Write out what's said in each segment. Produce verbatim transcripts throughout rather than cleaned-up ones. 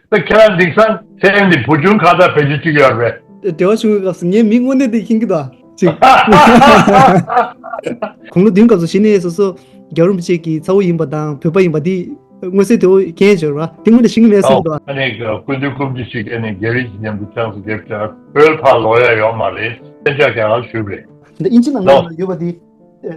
ད་ཁྱེད་རང་དེང་སང་མཚན་འདི་བུ་ཆུང་ཁ་བརྡ་བེད་སྤྱོད་བྱེད་ཀྱི་ཡོད་རེད། འབྲེལ་བ་བྱུང་བའི་སྐབས་སུ་ངས་མི་དངོས་གནས་དེ་མཁྱེན་གྱི་འདུག་ཅིག་དགུང་ལོ་བདུན་སྐབས་སུ་གཞི་ནས་སོ་སོ་རྒྱལ་བ་རིན་པོ་ཆེ་གི་ཚ་བོ་ཡིན་པ་དང་བོད་པ་ཡིན་པ་འདི་མངོན་གསལ་དོད་པོ་མཁྱེན་ཡོད་རེད་བ། དེ་དངོས་གནས་ཤེས་ཀྱི་མེད་བསམ་གྱི་འདུག་ཨ་ནི་སྐུ་མདུན་སྐུ་མདུན་ཞིག་ཨ་ནི་རྒྱ་རིགས་ཀྱི་མཉམ་དུ་ཆགས་སུ་རྒྱབ་ཆགས་བོད་ཕར་ལོག་ཡ་ཡོད་མ་རེད། གཏན་འཇགས་རྒྱ་གར་བཞུགས་རེད། འདི་ཨིན་ཇི་ནང་ལོགས་ལ་ཡོད་པ་འདི།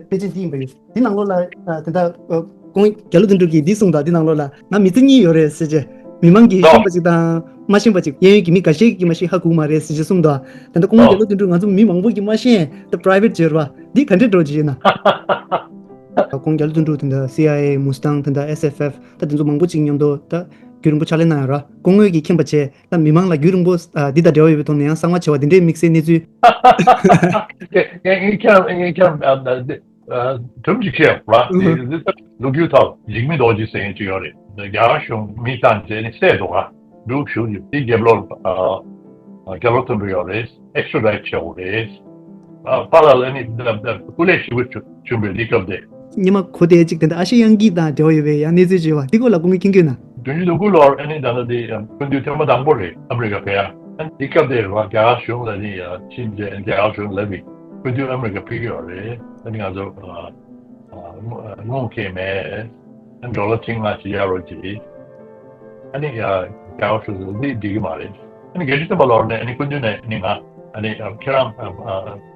དཔེ་ཆ་འདི་ཡིན་པ་ཡིན། འདི་ནང་ལོགས་ལ་ཨ་དེ་འདྲ་ཨ་ཁོང་རྒྱ་ལོ་དོན་གྲུབ་ཀྱིས་འདི་གསུངས་དང་འདི་ནང་ལོགས་ལ་ང་མི་ཚེ་གཉིས་ཡོད་རེད་ཟེར་བྱས། མི་མང་གིས་ཤེས་པ་ཅིག་དང་མ་ཤེས་པ་ཅིག་གཡས་གཡོན་གྱི་མི་འགའ་ཤས་ཀྱིས་མ་ཤེས་ཧ་གོ་མ་རེད་ཟེར་བྱས་གསུངས་དང་། དེ་འདྲ་ཁོང་རྒྱ་ལོ་དོན་གྲུབ་ང་ཚོ་མི་མང་པོ་གིས་མ་ཤེས་ད་པ་རའི་ཝེ་ཊི་བྱས་ར་བ་འདི་ག་འདྲས་འགྲོ་བྱས་ན། ཁོང་རྒྱ་ལོ་དོན་གྲུབ་དེ་འདྲ་སི་ཨའི་ཨེ་མུ་སི་ཏང་དེ་འདྲ་ཨེས་ཨེཕ་ཨེཕ་ད་དེ་ཚོ་མང་པོ་ཅིག་མཉམ་དུ་ད་རྒྱུན་རིང་པོ་ཕྱག་ལས་གནང་ཡོད་ར། སྐུ་ངོ་གིས་མཁྱེན་པ་བྱས། ད་མི་མང་ལ་རྒྱུན་རིང་པོ་ཨ་འདི་དང་འབྲེལ་བ་ཡོད་པའི་ཐོག་ནས་ཡང་གསང་བ་བྱས་པ་འདི་འདྲའི་དམིགས་བསལ་གནས་ཚུལ། ངས་ངས་ཁྱེད་ངས་ཁྱེད་ཨ་ཨ་དུམ་གྱིས་ཁྱེད་ར་དེ་དེ་ལོ་རྒྱུས་ཐོག་འཇིགས་མེད་རྡོ་རྗེ་ཟེར་མཁན་ཅིག་ཡོད་རེད། རྒྱ་གར་གཞུང་མི་བཏང་བྱས་ནས་བསད་འདུག་ག་འདུག་བཞུགས་ཡོད། དེ་རྒྱབ་ལོགས་ཨ་རྒྱབ་ལོགས་མཐུན་པ་ཡོད་རེད། ཨེག་སི་ཊྲ་ཌའི་ཊི་བྱས་ཡོད་རེད། ཨ་པཱ་ལགས་ལ་ནི་ད་ད་སྐུ་ལས་ཞེ་པོ་བྱུང་བྱུང་བའི་དེ་སྐབས་དེ། སྔོན་མ་གོ་བདེ་ཅིག་དེ་འདྲ་ཨ་ཤེ་ཡང་སྐྱིད་དང་འབྲེལ་བ་ཡོད་པའི་ཡང་གནས་ཚུལ་བྱས་པ་འདི་སྐོར་ལ་སྐུ་ངོས་མཁྱེན་གྱི་ཡོད་ན། བདུན་ཅུ་དོན་དགུ་ལོར་ཨ་ནི་ད་ལྟ་དེ་སྐུ་མདུན་ཐེངས་མ་དང་པོ་རེད་ཨ་མི་རི་ཀ་ཕེབས་ཡ། ཨ་ནི་དེ་སྐབས་དེ་རེད་བ་རྒྱ་གར་གཞུང་ལ་ནི་ཕྱིན་རྗེས་རྒྱ་གར་གཞུང་ལབ་པའི་སྐུ་མདུན་ཨ་མི་རི་ཀ་ཕེབས་ཀྱི་ཡོད་རེད། ཨ་ནི་ང་ཚོ་ཨ་ཨ་དངུལ་ཁེལ་མེད། ཨ་ནི་ཌོ་ལར་ཁྲི་ལྔ་ཅིག་གཡར་རོགས་གྱིས། ཨ་ནི་ཡ་རྒྱ་གར་གཞུང་ལ་འདི་འགྲིག་གི་མ་རེད། ཨ་ནི་བརྒྱད་ཅུ་ཐམ་པ་ལོར་ནས་ཨ་ནི་སྐུ་མདུན་ནས་ཨ་ནི་ང་ཨ་ནི་ཁྱེད་རང་ཨ་ཨ་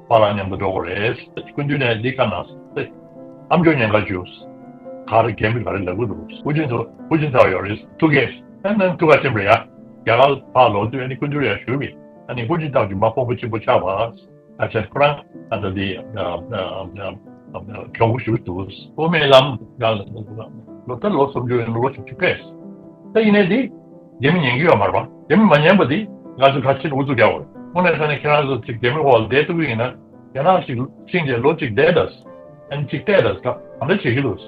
པཱ་ལགས་མཉམ་དུ་འགྲོ་དགོས་རེད། སྐུ་མདུན་ནས་འདི་བཀའ་གནང་སྟེ། ཨ་མཆོག་ཉེན་ཁ་བྱུང་། ག་རེ་རྒན་པོ་ག་རེ་ལབ་གི་འདུག་ཧུ་ཅིན་ཐའོ་ཧུ་ཅིན་ཐའོ་ཡོད་རེད། ཐུགས་རྗེ་ཆེ། ཨ་ནི་ཐུགས་ཁ་ཆེན་པོ་རེད་ཡ། རྒྱ་གར་ཕར་ལོག་དུས་ཨ་ནི་སྐུ་མདུན་ཡར་བཞུགས་པས་ཨ་ནི་ཧུ་ཅིན་ཐའོ་གི་མ་དཔོན་པོ་ཆེན་པོ་ཆགས་པ། ཨ་ཅག་ཁོ་རང་ཨ་ད་དེ་གྱོང་པོ་ཞུ་འདུག་དབུ་མའི་ལམ་ལ་ལོ་ལྟར་ལོ་སུམ་ཅུ་ཡིན་ལོ་བཅུ་གཅིག་ཕེབས། ད་ཡིན་ནའི་དེ་རྒྱ་མི་ཉན་གྱི་ཡོད་མ་རེད་པ། རྒྱ་མི་མ་ཉན་པ་དེ་ང་ཚོ་ག་ཅིག་ཨུ་ཚུགས་རྒྱག་དགོས་རེད། དངོས་གནས་ས་ནས་ཁྱེད་རང་ཚོ་ཅིག་རྒྱ་མི་འོག་ལ་བསྡད་ཐུབ་ཀྱི་ཡིན་ན་རྒྱ་ནག་ཅིག་ཕྱིན་རྗེས་ལོ་གཅིག་བསྡད་ད། ཨ་ནི་ཅིག་བལྟས་ད་ད་ག་འདྲ་བྱེད་ཀྱི་འདུག་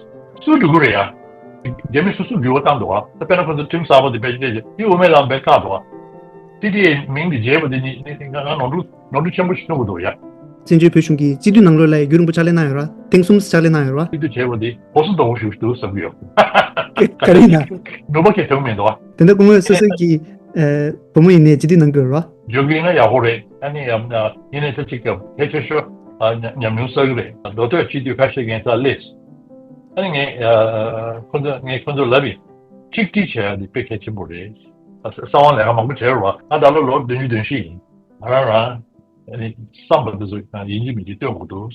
སུ་འགྲོ་གི་རེད་ཡ། རྒྱ་མི་སོ་སོ་འགྱུར་བ་བཏང་འདུག་ཨ། ད་དཔེར་ན་ཁོ་ཚོ་ཁྲིམས་གསར་པ་དེ་བེད་སྤྱོད་བྱས་དེ་དབུ་མའི་ལམ་བེད་བཀག་འདུག་ཨ། སི་ཊི་ཨེ་མིང་དེ་བརྗེས་པ་དེ་ནི་ནི་ང་ང་ནོར་འཁྲུལ་ནོར་འཁྲུལ་ཆེན་པོ་ཞིག་བྱུང་གི་འདུག་ཡ། བཙན་བྱོལ་བོད་གཞུང་གིས་སྤྱི་འཐུས་ནང་ལོགས་ལ་རྒྱུན་རིང་པོ་ཕྱག་ལས་གནང་ཡོད་ར། ཐེངས་གསུམ་ཕྱག་ལས་གནང་ཡོད་ར། སྤྱི་འཐུས་བྱས་པ་དེ་གོ་ས་རྡོག་པོ་ཞིག་འདུག་བསམ་གྱི་ཡོད། ག་རེ་ཡིན་ན། ནུས་པ་གང་ཡང་ཐོན་མི་འདུག་ཨ། དེ་འདྲ་སྐུ་ངོ་སོ་སོ་གི་ཨ་བུ་མོ་ཡིན་ནའི་སྤྱི་འཐུས་གནང་གི་ཡོད་ར། འཇོག་གི་ཡིན་ན་ཡག་པོ་རེད། ཨ་ནི་ཡང་ཡིན་ནའི་ད་ཅིག་གི་ཕལ་ཆེར་ཤོ་ཨ་ཉམས་ཉམས་མྱོང་བསགས་ཀྱི་རེད། མདོ་སྟོད་སྤྱི་འཐུས་ཁ་ཤས་ཀྱི་ཡིན་ས་སླེབས། ཨ་ནི་ངས་ཨ་ཁོ་ཚོ་ངས་ཁོ་ཚོར་ལབ་ཡིན། གཅིག་སྒྲིལ་བྱས་ཡ་འདི་དཔེ་གལ་ཆེན་པོ་རེད། ཨ་གསང་བ་ལས་ཀ་མང་པོ་བྱས་རེད་བ། ང་ད་ལོ་ལོ་བདུན་ཅུ་དོན་བཞི་ཡིན། ང་རང་རང་ཨ་ནི་བསམ་པ་འདི་ཚོ་ཡིན་གཅིག་མིན་གཅིག་སྟོན་དགོས་འདུག་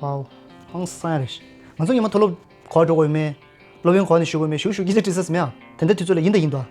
ཝའོ། ཧང་སང་རེད། ང་ཚོ་ཉི་མ་མཐོ་སློབ་གོ་འགྲོ་དགོས་མེད། སློབ་ཡོན་གོ་ནས་ཞུ་དགོས་མེད། ཞུ་ཞུ་སྐད་ཆ་དྲི་ས་མེད་ཨ། དེ་འདྲ་དུས་ཚོད་ལ་ཡིན་ད་ཡིན་ད།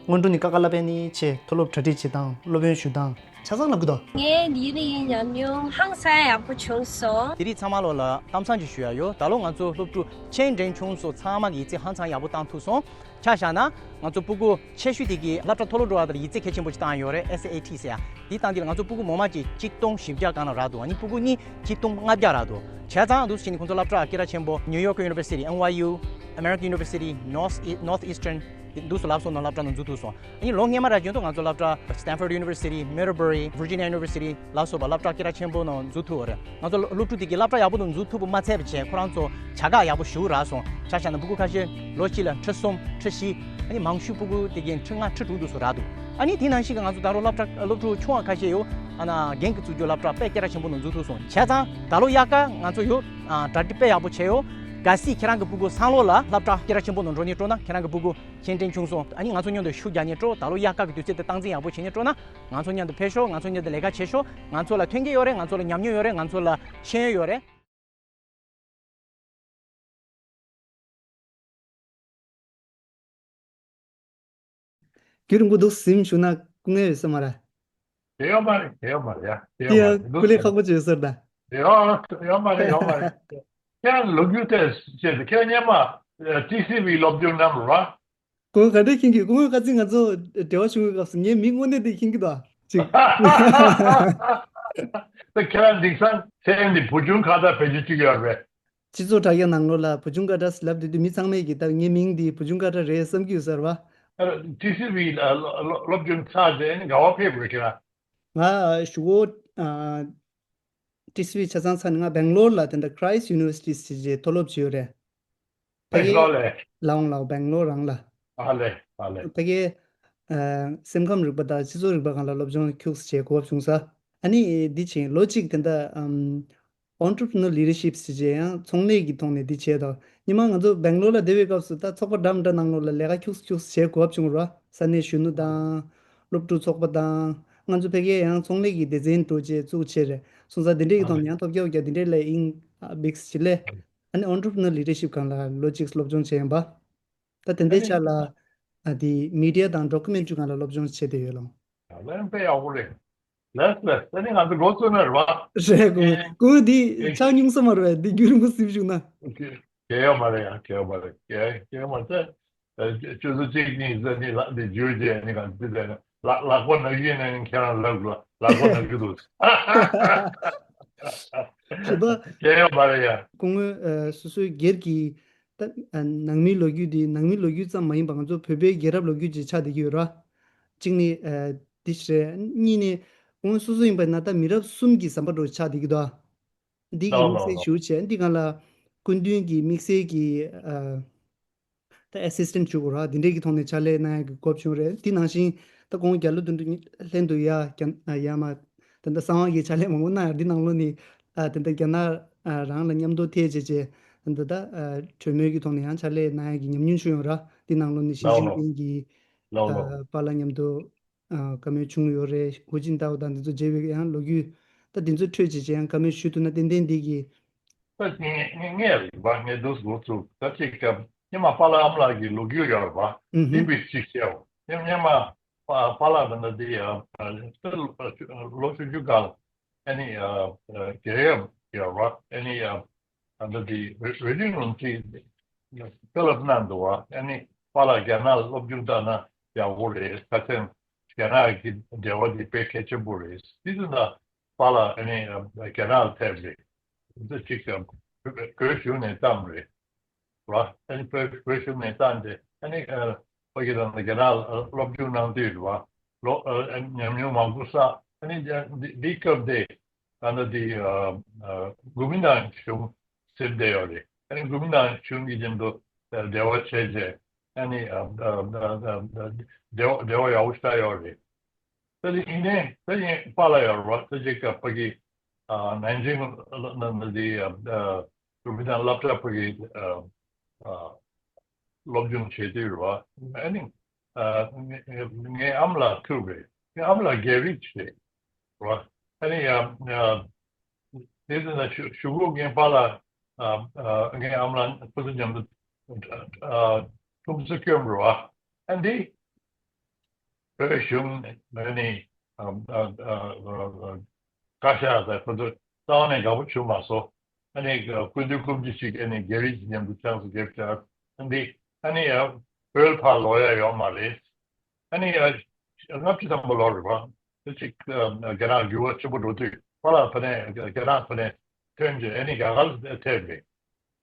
སྔོན་འགྲོ་ནས་ཀ་ཀ་བསླབ་པའི་ནི་ཆེ་མཐོ་སློབ་གྲ་སྒྲིག་བྱེད་སྟངས་སློབ་ཡོན་ཞུ་སྟངས་ཆ་ཚང་ལབ་གི་འདུག་ངའི་ཡིན་ནི་ཡིན་ཉམས་མྱོང་ཧང་སང་ཡག་པོ་བྱུང་སོང་། དེ་རིང་ཚང་མ་ལོ་ལ་གཏམ་བཟང་ཅིག་ཞུ་ཡ་ཡོད། ད་ལོ་ང་ཚོ་སློབ་ཕྲུག་ཆེན་འབྲིང་ཆུང་སོགས་ཚང་མ་གི་ཡིག་ཚད་ཧང་སང་ཡག་པོ་བཏང་ཐུབ་སོང་། ཆ་བཞག་ན་ང་ཚོ་སྤུ་གུ་ཆེ་ཤོས་དེ་གི་སློབ་གྲྭ་མཐོ་སློབ་འགྲོ་བ་དེར་ཡིག་ཚད་གལ་ཆེན་པོ་ཞིག་བཏང་ཡོད་རེད། ཨེས་ཨེ་ཨེ་ཊི་ཟེར་ཡ། དེ་བཏང་དུས་ལ་ང་ཚོ་སྤུ་གུ་ངོ་མ་གཅིག་གཅིག་སྟོང་བཞི་བརྒྱ་སྒང་ལ་རག་འདུག་ཨ་ནི་སྤུ་གུ་གཉིས་གཅིག་སྟོང་ལྔ་བརྒྱ་རག་འདུག་བྱས་ཙང་འདུག་སེ་བྱས་ནས་ཁོང་ཚོ་སློབ་གྲྭ་སྐད་གྲགས་ཆེན་པོ་New York University, N Y U, American University, North Northeastern འདུག་སེ་ལབ་སོང་ནང་སློབ་གྲྭ་ནང་འཛུལ་ཐུབ་སོང་། ཨ་ནི་ལོ་སྔོན་མ་རག་རྒྱུན་དུ་ང་ཚོ་སློབ་གྲྭ་Stanford University, Middlebury, Virginia University ལ་སོགས་པ་སློབ་གྲྭ་སྐད་གྲགས་ཆེན་པོ་ནང་འཛུལ་ཐུབ་པ་རེད། ང་ཚོ་སློབ་ཕྲུག་དེ་གི་སློབ་གྲྭ་ཡག་པོ་ནང་འཛུལ་ཐུབ་པ་མ་ཚད་པ་བྱས་ཁོ་རང་ཚོ་བྱ་དགའ་ཡག་པོ་ཞེ་པོ་རག་སོང་། ཆ་བཞག་ན་སྤུ་གུ་ཁ་ཤས་ལོ་གཅིག་ལ་ཁྲི་གསུམ་ཁྲི་བཞི། ཨ་ནི་མང་ཤོས་སྤུ་གུ་དེ་གའི་ཁྲི་ལྔ་ཁྲི་དྲུག་འདུག་སེ་རག་འདུག་ཨ་ནི་དེ་ནང་བཞིན་གྱི་ང་ཚོ་ད་རུང་སློབ་གྲྭ་སློབ་ཕྲུག་ཆུང་བ་ཁ་ཤས་ཡོད། ཨ་ན་རྒན་གྱིས་བཙུགས་རྒྱུ་སློབ་གྲྭ་དཔེ་སྐད་གྲགས་ཆེན་པོ་ནང་འཛུལ་ཐུབ་སོང་། བྱས་ཙང་ད་ལོ་དབྱར་ཁ་ང་ཚོ་ཡོད། ཨ་གྲ་སྒྲིག་དཔེ་ཡག་པོ་བྱས་ཡོད། གལ་སྲིད་ཁྱེད་རང་གི་སྤུ་གུ་སང་ལོ་ལ་སློབ་གྲྭ་སྐད་གྲགས་ཆེན་པོ་ནང་འགྲོ་ནས་སྤྲོ་ན་ཁྱེད་རང་གི་སྤུ་གུ་ཆེན་འབྲིང་ཆུང་སོང་། ཨ་ནི་ང་ཚོ་མཉམ་དུ་ཤུགས་རྒྱག་ནས་སྤྲོ། ད་ལོ་དབྱར་ཁ་གི་དུས་ཚོད་དེ་སྟངས་འཛིན་ཡག་པོ་བྱས་ནས་སྤྲོ་ན། ང་ཚོ་མཉམ་དུ་ཕེབས་ཤོག་ང་ཚོ་མཉམ་དུ་ལས་ཀ་བྱེད་ཤོག་ང་ཚོ་ལ་མཐུན་རྐྱེན་ཡོད་རེད། ང་ཚོ་ལ་ཉམས་མྱོང་ཡོད་རེད། ང་ཚོ་ལ་ཤེས་ཡོན་ཡོད་རེད། རྒྱུན་རིང་པོ་འདུག་ཟིན་བྱུང་ན་སྐུ་ངལ་ཡོད་ས་མ་རེད། དེ་ཡོད་མ་རེད། དེ་ཡོད་མ་རེད་ཡ། དེ་དེ་ཡོད་མ་ཡང་རེད། སྐུ་ལས་ཁག་པོ་བྱོས་ཟེར་ད། དེ་ཡོད་ཡོད་མ་རེད། ཡོད་མ་རེད། ཁྱེད་རང་ལོ་རྒྱུས་ཐད་བཤད་དུས་ཁྱེད་རང་སྔོན་མ་ཊི་སི་ཝི་སློབ་སྦྱོང་གནང་རོགས། ཁོང་ག་འདྲས་མཁྱེན་གྱི། སྐུ་ངོ་ཁ་རྩང་ང་ཚོ་འབྲེལ་བ་བྱུང་བའི་སྐབས་སུ་ངའི་མིང་དངོས་གནས་དེ་མཁྱེན་གྱི་འདུག་ཅིག་ད་ཁྱེད་རང་དེང་སང་མཚན་འདི་བུ་ཆུང་ཁ་བརྡ་བེད་སྤྱོད་བྱེད་ཀྱི་ཡོད་རེད། སྤྱི་ཚོགས་དྲ་རྒྱ་ནང་ལོགས་ལ་བུ་ཆུང་ཁ་བརྡ་ལབ་དུས་དུས་མི་ཚང་མས་ཀྱིས་ད་ངའི་མིང་འདི་བུ་ཆུང་ཁ་བརྡ་རེད་བསམ་གྱི་ཡོད་ཟེར་བ། ཊི་སི་ཝི་ལ་སློབ་སློབ་སྦྱོང་ཚར་རྗེས་ནི་ག་པར་ཕེབས་དགོས་ཁྱེད་རང་། ང་གཞུག་གུ་ཨ། ཊི་སི་ཝི་ཆ་ཚང་ཚར་ནས་ང་སྦེང་ལོར་ལ་དེ་འདྲ་Christ University ཟེར་བྱས་མཐོ་སློབ་ཅིག་ཡོད་རེད། ཕ་གི་ལ་འོང་ལ་སྦེང་ལོར་རང་ལ། ཨ་ལེ་ཨ་ལེ། ཕ་གི་སེམས་ཁམས་རིག་པ་དང་སྤྱི་ཚོགས་རིག་པ་སྒང་ལ་སློབ་སྦྱོང་ཁྱུག་ཙམ་བྱེད་གོ་སྐབས་བྱུང་ས། ཨ་ནི་འདི་བྱས་ལོ་གཅིག་དེ་འདྲ་ཨམ། Entrepreneur Leadership ཟེར་བྱས་ཡང་ཚོང་ལས་ཀྱི་ཐོག་ནས་འདི་བྱས་དང་། ཉི་མ་ང་ཚོ་སྦེང་ལོར་ལ་བསྡད་པའི་སྐབས་སུ་ད་ཚོགས་པ་འདྲ་མི་འདྲ་ནང་ལོགས་ལ་ལས་ཀ་ཁྱུག་ཙམ་ཁྱུག་ཙམ་བྱེད་གོ་སྐབས་བྱུང་ར། ས་གནས་གཞོན་ནུ་དང་། སློབ་ཕྲུག་ཚོགས་པ་དང་། ང་ཚོ་ཕ་གིར་ཡང་ཚོང་ལས་ཀྱི་སྡེ་ཚན་འགྲོ་བྱས་བཙུགས་བྱས་རེད། སོང་ཙང་དེ་འདྲས་ཀྱི་ཐོག་ནས་ཡང་ཐོབ་རྒྱག་རྒྱག་དེ་འདྲས་ལས་ཨིན་བིག་སི་ལས། ཨ་ནི་Entrepreneur Leadership སྒང་ལ་ལོ་གཅིག་སློབ་སྦྱོང་བྱས་ཡིན་པ། ད་དེ་འདྲའི་ཆ་ལ་ཨ་དེ་མི་ཌི་ཡ་དང་ཌོ་ཀུ་མེན་ཊི་རི་སྒང་ལ་སློབ་སྦྱོང་བྱས་བསྡད་ཡོད་ལགས། ལན་དཔེ་ཡག་པོ་རེད། ལགས་ལགས། ད་ནི་ང་ཚོ་འགོ་བཙུགས་ན་རེད་བ། རེད། ཀུན་ཀུན་འདི་ཆགས་ཉུང་ས་མ་རེད་བས། འདི་རྒྱུན་རིང་པོ་ཟིན་བྱུང་ན། གལ་ཡོད་མ་རེད་ཡ། གལ་ཡོད་མ་རེད། གལ་གལ་ཡོད་མ་རེད། ཆུ་ཚོད་གཅིག་གཉིས་ཙམ་ནི་ལ་འདི་བརྒྱུད་རྗེས་ནི་གང་འདི་ལས་ལག་ལག་པ་ན་གི་ནས་ཁྱེད་རང་ལབ་དགོས། ལག་པ་ན་གི་འདུག་ཞེས་པ། གལ་ཡོད་མ་རེད་ཡ། སྐུ་ངོ་ཨ་སོ་སོའི་སྒེར་གྱི་ད་ཨ་ནང་མིའི་ལོ་རྒྱུས་འདི་ནང་མིའི་ལོ་རྒྱུས་ཙམ་མ་ཡིན་པ་ང་ཚོ་བོད་པའི་རྒྱལ་རབས་ལོ་རྒྱུས་ཅིག་ཆགས་བསྡད་ཀྱི་ཡོད་ར། གཅིག་ནི་ཨ་འདི་ཞིག་རེད། གཉིས་ནི་སྐུ་ངོ་སོ་སོ་ཡིན་པ་ན་ད་མི་རབས་གསུམ་གྱི་ཟམ་པ་འདྲ་ཆགས་བསྡད་ཀྱི་འདུག་འདི་གི་དམིགས་བསལ་ཞུ་བྱས་འདི་སྒང་ལ་སྐུ་མདུན་གྱི་དམིགས་བསལ་གྱི་ཨ་ད་ཨེ་སི་སི་ཊེན་ཊི་ཞུ་དགོས་ར། འདི་འདྲས་ཀྱི་ཐོག་ནས་ཕྱག་ལས་གནང་ཡག་གི་གོ་སྐབས་བྱུང་རེད། འདི་ནང་བཞིན་ད་ཁོང་རྒྱ་ལོ་དོན་གྲུབ་ལྷན་དུ་ཡ་རྒྱ་ཡ་མ་ད་ད་གསང་བ་གི་ཕྱག་ལས་མང་པོ་གནང་ཡག་འདི་ནང་ལོགས་ནས་ཨ་ད་ད་རྒྱ་ནག་ཨ་རང་ལ་མཉམ་དུ་ཐད་བྱས་བྱས་ད་ད་ཨ་གྲོས་མོལ་གྱི་ཐོག་ནས་ཡང་ཕྱག་ལས་གནང་ཡག་གི་ཉམས་མྱོང་བྱུང་ཡོད་ར། འདི་ནང་ལོགས་ནས་ཞི་ཅིན་ཕིང་གི་ཨ་པཱ་ལགས་མཉམ་དུ་ཨ་བཀའ་མོལ་བྱུང་ཡོད་རེད། ཧུའུ་ཅིན་ཏའོ་དང་འདི་ཚོ་མཇལ་བའི་ཡང་ལོ་རྒྱུས་ད་འདི་ཚོ་འཕྲོས་བྱས་བྱས་ཡང་བཀའ་མོལ་ཞུ་ཐུབ་ན་ཏན་ཏན་འདི་གི་ད་ངས་ངས་ངས་རིག་པ་ངས་འདུག་འགོ་བཙུགས། ད་ཅིག་སྔོན་མ་པཱ་ལགས་ཨ་མ་ལགས་ཀྱི་ལོ་རྒྱུས་ཡོད་རེད་པ། ཨུ་ཧུམ། འདི་བི་ཅིག་བཤད་འོ། སྔོན་སྔོན་མ་པཱ་པཱ་ལགས་དང་འདི་ཡ་ལོ་བཅུ་བཅུ་ག་ཨ་ནི་རྒྱལ་ཡབ་ཡོད་རེད་པ། ཨ་ནི་ཨ་འདི་འདི་རི་རི་ལིང་རུང་ཅིག་ཕེ་ལབ་གནང་འདུག་བ། ཨ་ནི་པཱ་ལགས་རྒྱ་ནག་ལ་སློབ་སྦྱོང་བཏང་ན་ཡག་པོ་རེད། ཁ་སང་རྒྱ་ནག་གི་འབྲེལ་བ་འདི་དཔེ་གལ་ཆེན་པོ་རེད། དེ་དུས་ད་པཱ་ལགས་ཨ་ནི་རྒྱ་ནག་ལ་ཕེབས་རེད། འདི་ཅིག་བོད་གཞུང་ནས་བཏང་རེད་བ། ཨ་ནི་བོད་བོད་གཞུང་ནས་བཏང་སྟེ་ཨ་ནི་ཕ་གི་དང་རྒྱ་ནག་ལ་སློབ་སྦྱོང་གནང་དུས་རེད་བ། ལོ་ཉམས་མྱོང་མང་པོ་བསགས། ཨ་ནི་འདི་འདི་སྐབས་དེ་ཨ་ནི་འདི་གོ་མིན་ཏང་གཞུང་ཟེར་བསྡད་ཡོད་རེད། ཨ་ནི་གོ་མིན་ཏང་གཞུང་གི་མཉམ་དུ་འབྲེལ་བ་བྱས་རྗེས་ཨ་ནི་འབྲེལ་བ་འབྲེལ་བ་ཡག་པོ་ཞིག་ཡོད་རེད། ད་དེ་ཡིན་ནའི་ད་ཡིན་པཱ་ལགས་ཡོད་རེད་བ། ད་ཅིག་ཕ་གི་ནན་ཅིང་ནང་ལ་དེ་གོ་མིན་ཏང་སློབ་གྲྭ་ཕ་གི་སློབ་སྦྱོང་བྱེད་དུས་རེད་བ། ཨ་ནི་ངའི་ངའི་ཨ་མ་ལགས་ཐུག་པས། ངའི་ཨ་མ་ལགས་རྒྱ་རིགས་ཤིག་རེད་བ། ཨ་ནི་ཡ་དེ་དུས་ན་གཞུག་གུ་ངའི་པཱ་ལགས་ངའི་ཨ་མ་ལགས་ཁོ་ཚོ་མཉམ་དུ་ཁྲོམ་སྐྱོམ་རེད་བ། ཨ་འདི་བོད་གཞུང་ནས་ནི་བཀའ་ཤག་དང་ཁོ་ཚོ་རྩ་བ་ནས་དགའ་པོ་བྱུང་མ་སོང་། ཨ་ནི་སྐུ་མདུན་སྐུ་མདུན་ཞིག་ཨ་ནི་རྒྱ་རིགས་ཀྱི་མཉམ་དུ་ཆང་ས་བརྒྱབ་བཞག་ཨ་འདི་ཨ་ནི་ཡང་བོད་ཕར་ལོག་ཡ་ཡོད་མ་རེད། ཨ་ནི་ཡང་ལྔ་བཅུ་ཐམ་པ་ལོར་རེད་བ། དེ་ཅིག་རྒྱ་ནག་འགྱུར་བ་ཆེན་པོ་འགྲོ་དུས་པཱ་ལགས་ཕ་ནས་རྒྱ་ནག་ཕ་ནས་ཐོན་རྗེས་ཨ་ནི་རྒྱ་གར་ཐེབས་རེད།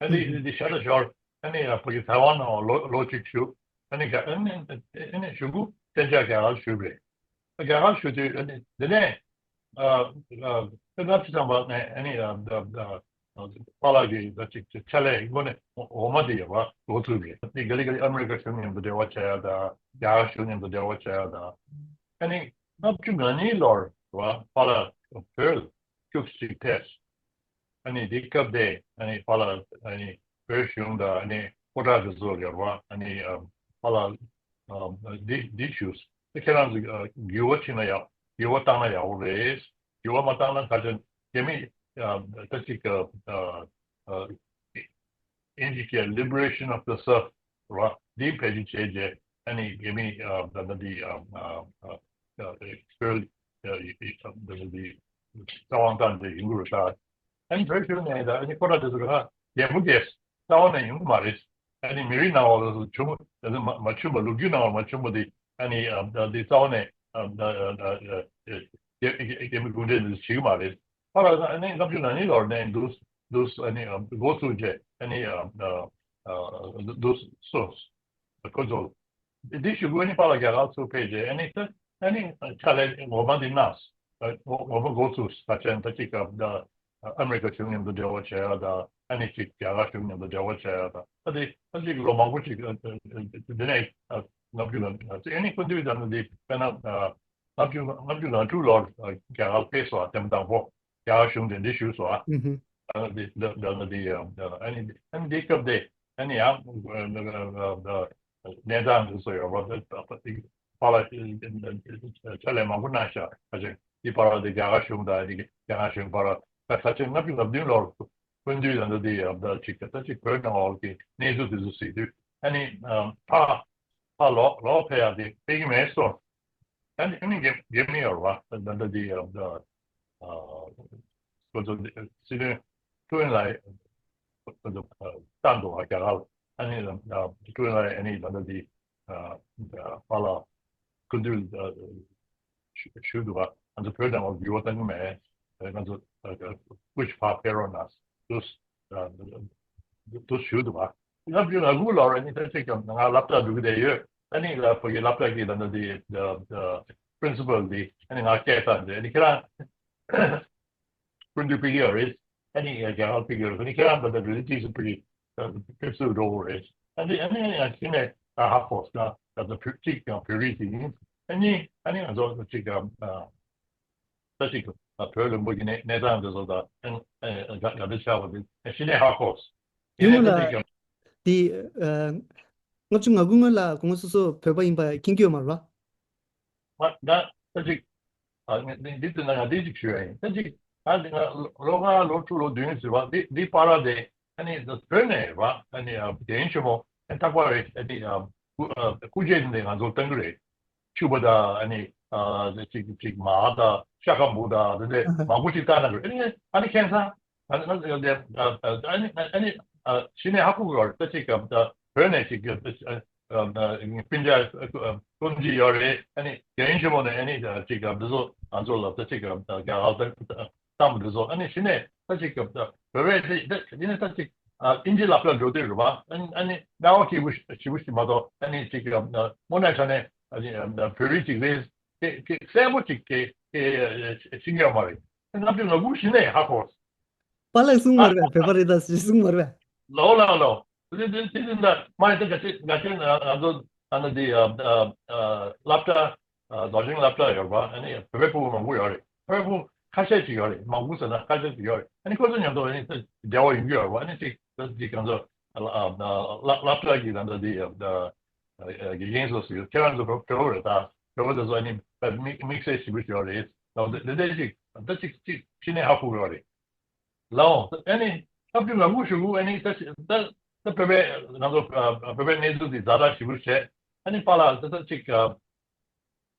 ཨ་ནི་འདི་ཤ་ད་ཞོར་ཨ་ནི་ཕ་གི་ཐའེ་ཝན་ནང་ལོ་ལོ་གཅིག་བཞུགས། ཨ་ནི་རྒྱ་ཨ་ནི་ཨ་ནི་གཞུག་གུ་གཏན་འཇགས་རྒྱ་གར་བཞུགས་རེད། རྒྱ་གར་བཞུགས་དུས་ཨ་ནི་འདི་ནས་ཨ་ཨ་ལྔ་བཅུ་ཐམ་པ་ནས་ཨ་ནི་ཨ་ཨ་པཱ་ལགས་ཀྱི་ད་ཅིག་ཕྱག་ལས་དངོས་གནས་འོ་མ་དེ་ཡོད་པ་འགོ་ཚུགས་རེད། ཨ་ནི་ག་ལེ་ག་ལེ་ཨ་མི་རི་ཀ་གཞུང་མཉམ་དུ་འབྲེལ་བ་བྱས་ཡ་ད་རྒྱ་གར་གཞུང་མཉམ་དུ་འབྲེལ་བ་བྱས་ཡ་ད་ཨ་ནི་ལྔ་བཅུ་ང་གཉིས་ལོར་རེད་བ། པཱ་ལགས་བོད་ཁྱུག་ཅིག་ཐེབས། ཨ་ནི་འདི་སྐབས་དེ་ཨ་ནི་པཱ་ལགས་ཨ་ནི་བོད་གཞུང་དང་ཨ་ནི་སྐུ་དྲག་དེ་ཚོ་ཡོད་རེད་བ། ཨ་ནི་ཨ་པཱ་ལགས་ཨ་འདི་འདི་ཞུས། ཁྱེད་རང་ཚོ་འགྱུར་བ་ཕྱིན་ན་ཡག་འགྱུར་བ་བཏང་ན་ཡག་པོ་རེད། འགྱུར་བ་མ་བཏང་ན་ག་ཚོད་རྒྱ་མི་ཨ་ད་ཅིག་ཨ་ཨ་ཨིན་ཇི་སྐད་liberation of the South རེད་བ། འདི་བེད་སྤྱོད་བྱས་རྗེས་ཨ་ནི་རྒྱ་མི་ཨ་ད་ད་འདི་ཨ་ཨ་ཨ་བོད་ཨ་ཨ་ད་འདི་རྩ་དབང་བཏང་རྗེས་ཡིན་དགོས་རེད་ད། ཨ་ནི་བོད་གཞུང་ནས་ད་ཨ་ནི་ཁོ་ར་དེ་ཚོ་ག་རྒྱལ་པོ་རྒྱལ་རྩ་བ་ནས་ཡོང་གི་མ་རེད། ཨ་ནི་མི་རིགས་ནང་བ་ལ་བྱུང་མ་མ་བྱུང་བ་ལོ་རྒྱུས་ནང་བ་མ་བྱུང་བ་དེ་ཨ་ནི་ཨ་ད་འདི་རྩ་བ་ནས་ཨ་ད་ཨ་ད་ཨ་ཨ་རྒྱ་རྒྱ་རྒྱ་མི་གུང་ཁྲན་དེ་ཚོ་བྱེད་ཀྱི་མ་རེད། ཁོ་ར་ཨ་ནི་ལྔ་བཅུ་ང་གཉིས་ལོར་ནས་འདུག་འདུག་ཨ་ནི་འགོ་བཙུགས་རྗེས་ཨ་ནི་འདུག་སོང་། ཁོ་ཚོ་འདི་གཞུག་གུ་ཨ་ནི་པཱ་ལགས་རྒྱ་གར་ཚུར་ཕེབས་རྗེས་ཨ་ནི་ཨ་ནི་ཕྱག་ལས་ངོ་མ་འདི་གནང་། ངོ་མ་འགོ་བཙུགས་ས་ཆེན་ད་ཅིག་སྐབས་ད་ ཨ་མེ་རི་ཀ་གཞུང་མཉམ་དུ་འབྲེལ་བ་བྱས་ཡ་དང་ཨ་ནི་ཅིག་རྒྱ་གར་གཞུང་མཉམ་དུ་འབྲེལ་བ་བྱས་ཡ་དང་ཨ་དེ་ཨ་ཅིག་ལོ་མང་པོ་ཅིག་ཨ་ཨ་ཨ་འདི་ནས་ཨ་ལྔ་བཅུ་ལ་ཨ་ཨ་ནི་སྐུ་མདུན་དང་འདི་དཔེར་ན་ཨ་ལྔ་བཅུ་ལྔ་བཅུ་ང་དྲུག་ལོར་ཨ་རྒྱ་གར་ཕེབས་སོང་ཨ་དེ་མ་དང་པོ་རྒྱ་གར་གཞུང་གདན་འདྲེན་ཞུས་སོང་ཨ། ཨ་ནི་འདི་འདི་འདི་འདི་ཨ་ཨ་ནི་ཨ་ནི་འདི་སྐབས་དེ་ཨ་ནི་ཡང་ཨ་ཨ་ཨ་གནས་སྟངས་འདི་ཚོ་ཡོད་པ་འདི་ཕར་ལ་ཕྱག་ལས་མང་པོ་གནང་ཤག་ཁ་ཅིག་འདི་བར་དེ་རྒྱ་གར་གཞུང་དང་འདི་རྒྱ་ནག་གཞུང་བར་ད་ཁ་ཅིག་ལྔ་བཅུ་ང་བདུན་ལོར་སྐུ་མདུན་ལ་འདི་ཡང་ད་ཅིག་ད་ཅིག་བོད་ནང་ལོགས་ཀྱི་གནས་ཚུལ་དེ་ཚོ་གཟིགས་དུས་ཨ་ནི་ཕར་ཕར་ལོག་ལོག་ཕེབས་ཡག་དེ་ཕེབས་ཀྱི་མེད་སོང་། ཨ་ནི་ཨ་ནི་རྒྱ་རྒྱ་མི་ཡོད་རེད་བ། ད་ད་འདི་ཡང་ད་ཁོ་ཚོ་སྲིད་བློན་ཐུ་ཨིན་ལའེ་ཁོ་ཚོ་ལྟ་འདུག་བ་རྒྱ་གར་ལ། ཨ་ནི་ཐུ་ཨིན་ལའེ་ཨ་ནི་ད་ལྟ་འདི་ཨ་ཨ་ཕར་ལ་སྐུ་མདུན་ཨ་ཞུ་ཞུ་འདུག་བ། ང་ཚོ་བོད་ནང་ལ་འགྱུར་བ་གཏོང་གི་མེད། ང་ཚོ་ཨ་ཨ་སྐུ་ཞབས་ཕར་ཕེབས་རོགས་གནང་། དུས་ཨ་དུས་ཞུ་འདུག་བ། ལྔ་བཅུ་ང་དགུ་ལོར་ཨ་ནི་ད་ཅིག་ང་སློབ་གྲྭ་འགྲོ་གི་བསྡད་ཡོད། ཨ་ནི་ལ་བོད་ཀྱི་སློབ་གྲྭ་གི་ད་ལྟ་དེ་ཨ་principal དེ་ཨ་ནི་ང་སྐད་བཏང་སྟེ་ཨ་ནི་ཁྱེད་རང་སྐུ་མདུན་ཕེབས་ཀྱི་ཡོད་རེད། ཨ་ནི་རྒྱ་གར་ཕེབས་ཀྱི་ཡོད་རེད། ཨ་ནི་ཁྱེད་རང་ད་ལྟ་རི་ལི་ཊི་སུ་ཕེབས་ཕེབས་སུ་འགྲོ་དགོས་རེད། ཨ་ནི་ཨ་ནི་ཡང་གཞི་ནས་ད་ཧ་གོ་སོང་། ད་ལྟ་བོད་ཅིག་ཀྱང་བོད་རིགས་ཅིག་ཡིན། ཨ་ནི་ཨ་ནི་ང་ཚོ་ཅིག་ཀྱང་ཨ། ད་ཅིག་བོད་ལུང་པ་གི་གནས་གནས་སྟངས་འདི་ཚོ་དང་ཨ་ཨ་དགའ་དགའ་འདྲ་ཆགས་པ་འདི་གཞི་ནས་ཧ་གོ། དེ་ཡིན་ནའི་ད་ཅིག་ཀྱང་དེ་ཨ་ལྔ་བཅུ་ང་དགུ་སྔོན་ལ་གོང་མ་སོ་སོ་བོད་པ་ཡིན་པ་མཁྱེན་གྱི་ཡོད་མ་རེད་བ། མ་ད་ད་ཅིག་ཨ་ངས་འདི་འདི་དུས་ན་ང་འདི་ཅིག་ཞུ་ཡ་ཡིན། ད་ཅིག་ད་འདི་ང་ལོ་ལོ་ལྔ་ལོ་དྲུག་ལོ་བདུན་ཟེར་བ་འདི་འདི་བར་དེ་ཨ་ནི་བོད་ནས་རེད་བ། ཨ་ནི་ཨ་རྒན་ཆེན་མོ་ཨ་རྟག་པར་རེད། ཨ་ནི་ཨ་སྐུ་ཨ་སྐུ་རྗེས་འདི་ང་ཚོར་བཏང་གི་རེད། ཕྱུ་པ་དང་ཨ་ནི་ཨ་ཅིག་ཅིག་མར་དང་ཤ་ཁམ་བུ་དང་དེ་འདྲ་མང་པོ་ཞིག་བཏང་གནང་གི་རེད། ཨ་ནི་ཨ་ནི་ཁྱེད་ཚོ་ཨ་ནི་ཨ་ནི་ཨ་ནི་ཨ་ནི་ཨ་གཞི་ནས་ཧ་གོ་གི་རེད། ད་ཅིག་ཨ་བོད་ནས་ཅིག་ཨ་ཨ་སྤུན་ཀྱག་ཨ་སྤུན་མཆེད་ཡོད་རེད། ཨ་ནི་རྒན་ཆེན་མོ་ནས་ཨ་ནི་ཅིག་ཨ་འདི་ཚོ་ང་ཚོ་ལ་ད་ཅིག་ཨ་རྒྱ་གར་ད་གཏམ་འདི་ཚོ་ཨ་ནི་གཞི་ནས་ད་ཅིག་བོད་པའི་དེ་དེ་ནས་ད་ཅིག་ཨ་ཨིན་ཇི་སློབ་གྲྭར་འགྲོ་དུས་རེད་བ། ཨ་ནི་ཨ་ནི་སྨྲ་བ་སྐྱིད་པོ་ཞེ་པོ་ཞིག་མ་གཏོགས་ཨ་ནི་ཅིག་དངོས་གནས་དྲང་གནས་ཨ་ནི་བོད་རིགས་ཅིག་རེད་དེ་དེ་གསལ་པོ་ཅིག་དེ་དེ་ཤེས་ཀྱི་ཡོད་མ་རེད། ལྔ་བཅུ་ང་དགུ་གཞི་ནས་ཧ་གོ། པཱ་ལགས་གསུངས་མ་རེད་པས། བོད་པ་རེད་ད་ཞེས་གསུངས་མ་རེད་པས། ལོ་ལ་ལོ། དེ་དེ་དེ་དེ་འདྲ་མ་ཡིན་ད་ག་ཅི་ག་ཅི་ང་ང་ཚོ་ཨ་ནི་དེ་ཨ་ཨ་ཨ་སློབ་གྲྭ་ཨ་རྡོ་རྗེ་གླིང་སློབ་གྲྭ་ཡོད་རེད་པ། ཨ་ནི་བོད་པའི་ཕྲུ་གུ་མང་པོ་ཡོད་རེད། བོད་པའི་ཕྲུ་གུ་ཁ་ཤས་ཅིག་ཡོད་རེད། མང་པོ་ཟེར་ན་ཁ་ཤས་ཅིག་ཡོད་རེད། ཨ་ནི་ཁོ་ཚོ་མཉམ་དུ་ཨ་ནི་འབྲེལ་བ་ཡོང་གི་ཡོད་རེད་པ། ཨ་ནི་ཅིག་ཅིག་ང་ཚོ་ཨ་ཨ་སློབ་སློབ་གྲྭ་གི་ད་ལྟ་དེ་ཨ་ཨ་དགེ་རྒན་ཚོ་ཟེར་ཁྱེད་རང་ཚོ་བོད་བོད་པ་རེད་ད། བོད་པ་དེ་ཚོ་ཨ་ནི་དམིགས་དམིགས་བསལ་ཞེ་པོ་ཅིག་ཡོད་རེད། ད་དེ་དེ་འདྲ་ཅིག་ད་ཅིག་ཅིག་ཕྱི་ནས་ཧ་གོ་གི་ཡོད་རེད། ལའོ། ཨ་ནི་ལྔ་བཅུ་ང་དགུ་ཞུ་གུ་ཨ་ནི་ད་ད་ད་བོད་པའི་ང་ཚོ་ཨ་བོད་པའི་གནས་ཚུལ་འདི་ཛ་དྲག་ཞེ་པོ་བྱས། ཨ་ནི་པཱ་ལགས་ད་ད་ཅིག་ཨ་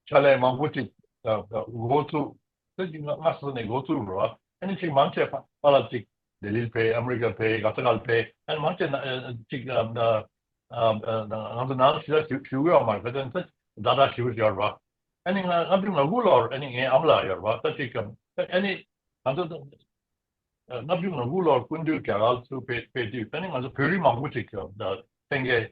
ཕྱག་ལས་མང་པོ་ཅིག་ཨ་ཨ་འགོ་ཚུགས། ད་ཅིག་སྔ་སྔ་ས་ནས་འགོ་ཚུགས་འགྲོ། ཨ་ནི་ཅིག་མང་ཆེ་པཱ་ལགས་ཅིག་ལྡི་ལིར་ཕེབས། ཨ་མི་རི་ཀར་ཕེབས། ག་ས་གར་ཕེབས། ཨ་ནི་མང་ཆེ་ན་ཨ་ཅིག་ཨ་ཨ་ང་ཚོ་ནང་ཞེ་དྲག་ཞུ་ཞུ་གི་ཡོད་མ་རེད། ད་ད་ཛ་དྲག་ཞེ་པོ་ཡོད་རེད་པ། ཨ་ནི་ང་ལྔ་བཅུ་ང་དགུ་ལོར་ཨ་ནི་ངའི་ཨ་མ་ལགས་ཡོད་རེད་པ། ད་ཅིག་ཨ་ནི་ང་ཚོ་ལྔ་བཅུ་ང་དགུ་ལོར་སྐུ་མདུན་རྒྱ་གར་ཚུར་ཕེབས་ཕེབས་དུས་ཨ་ནི་ང་ཚོ་བོད་རིགས་མང་པོ་ཅིག་གི་ལྷན་རྒྱས་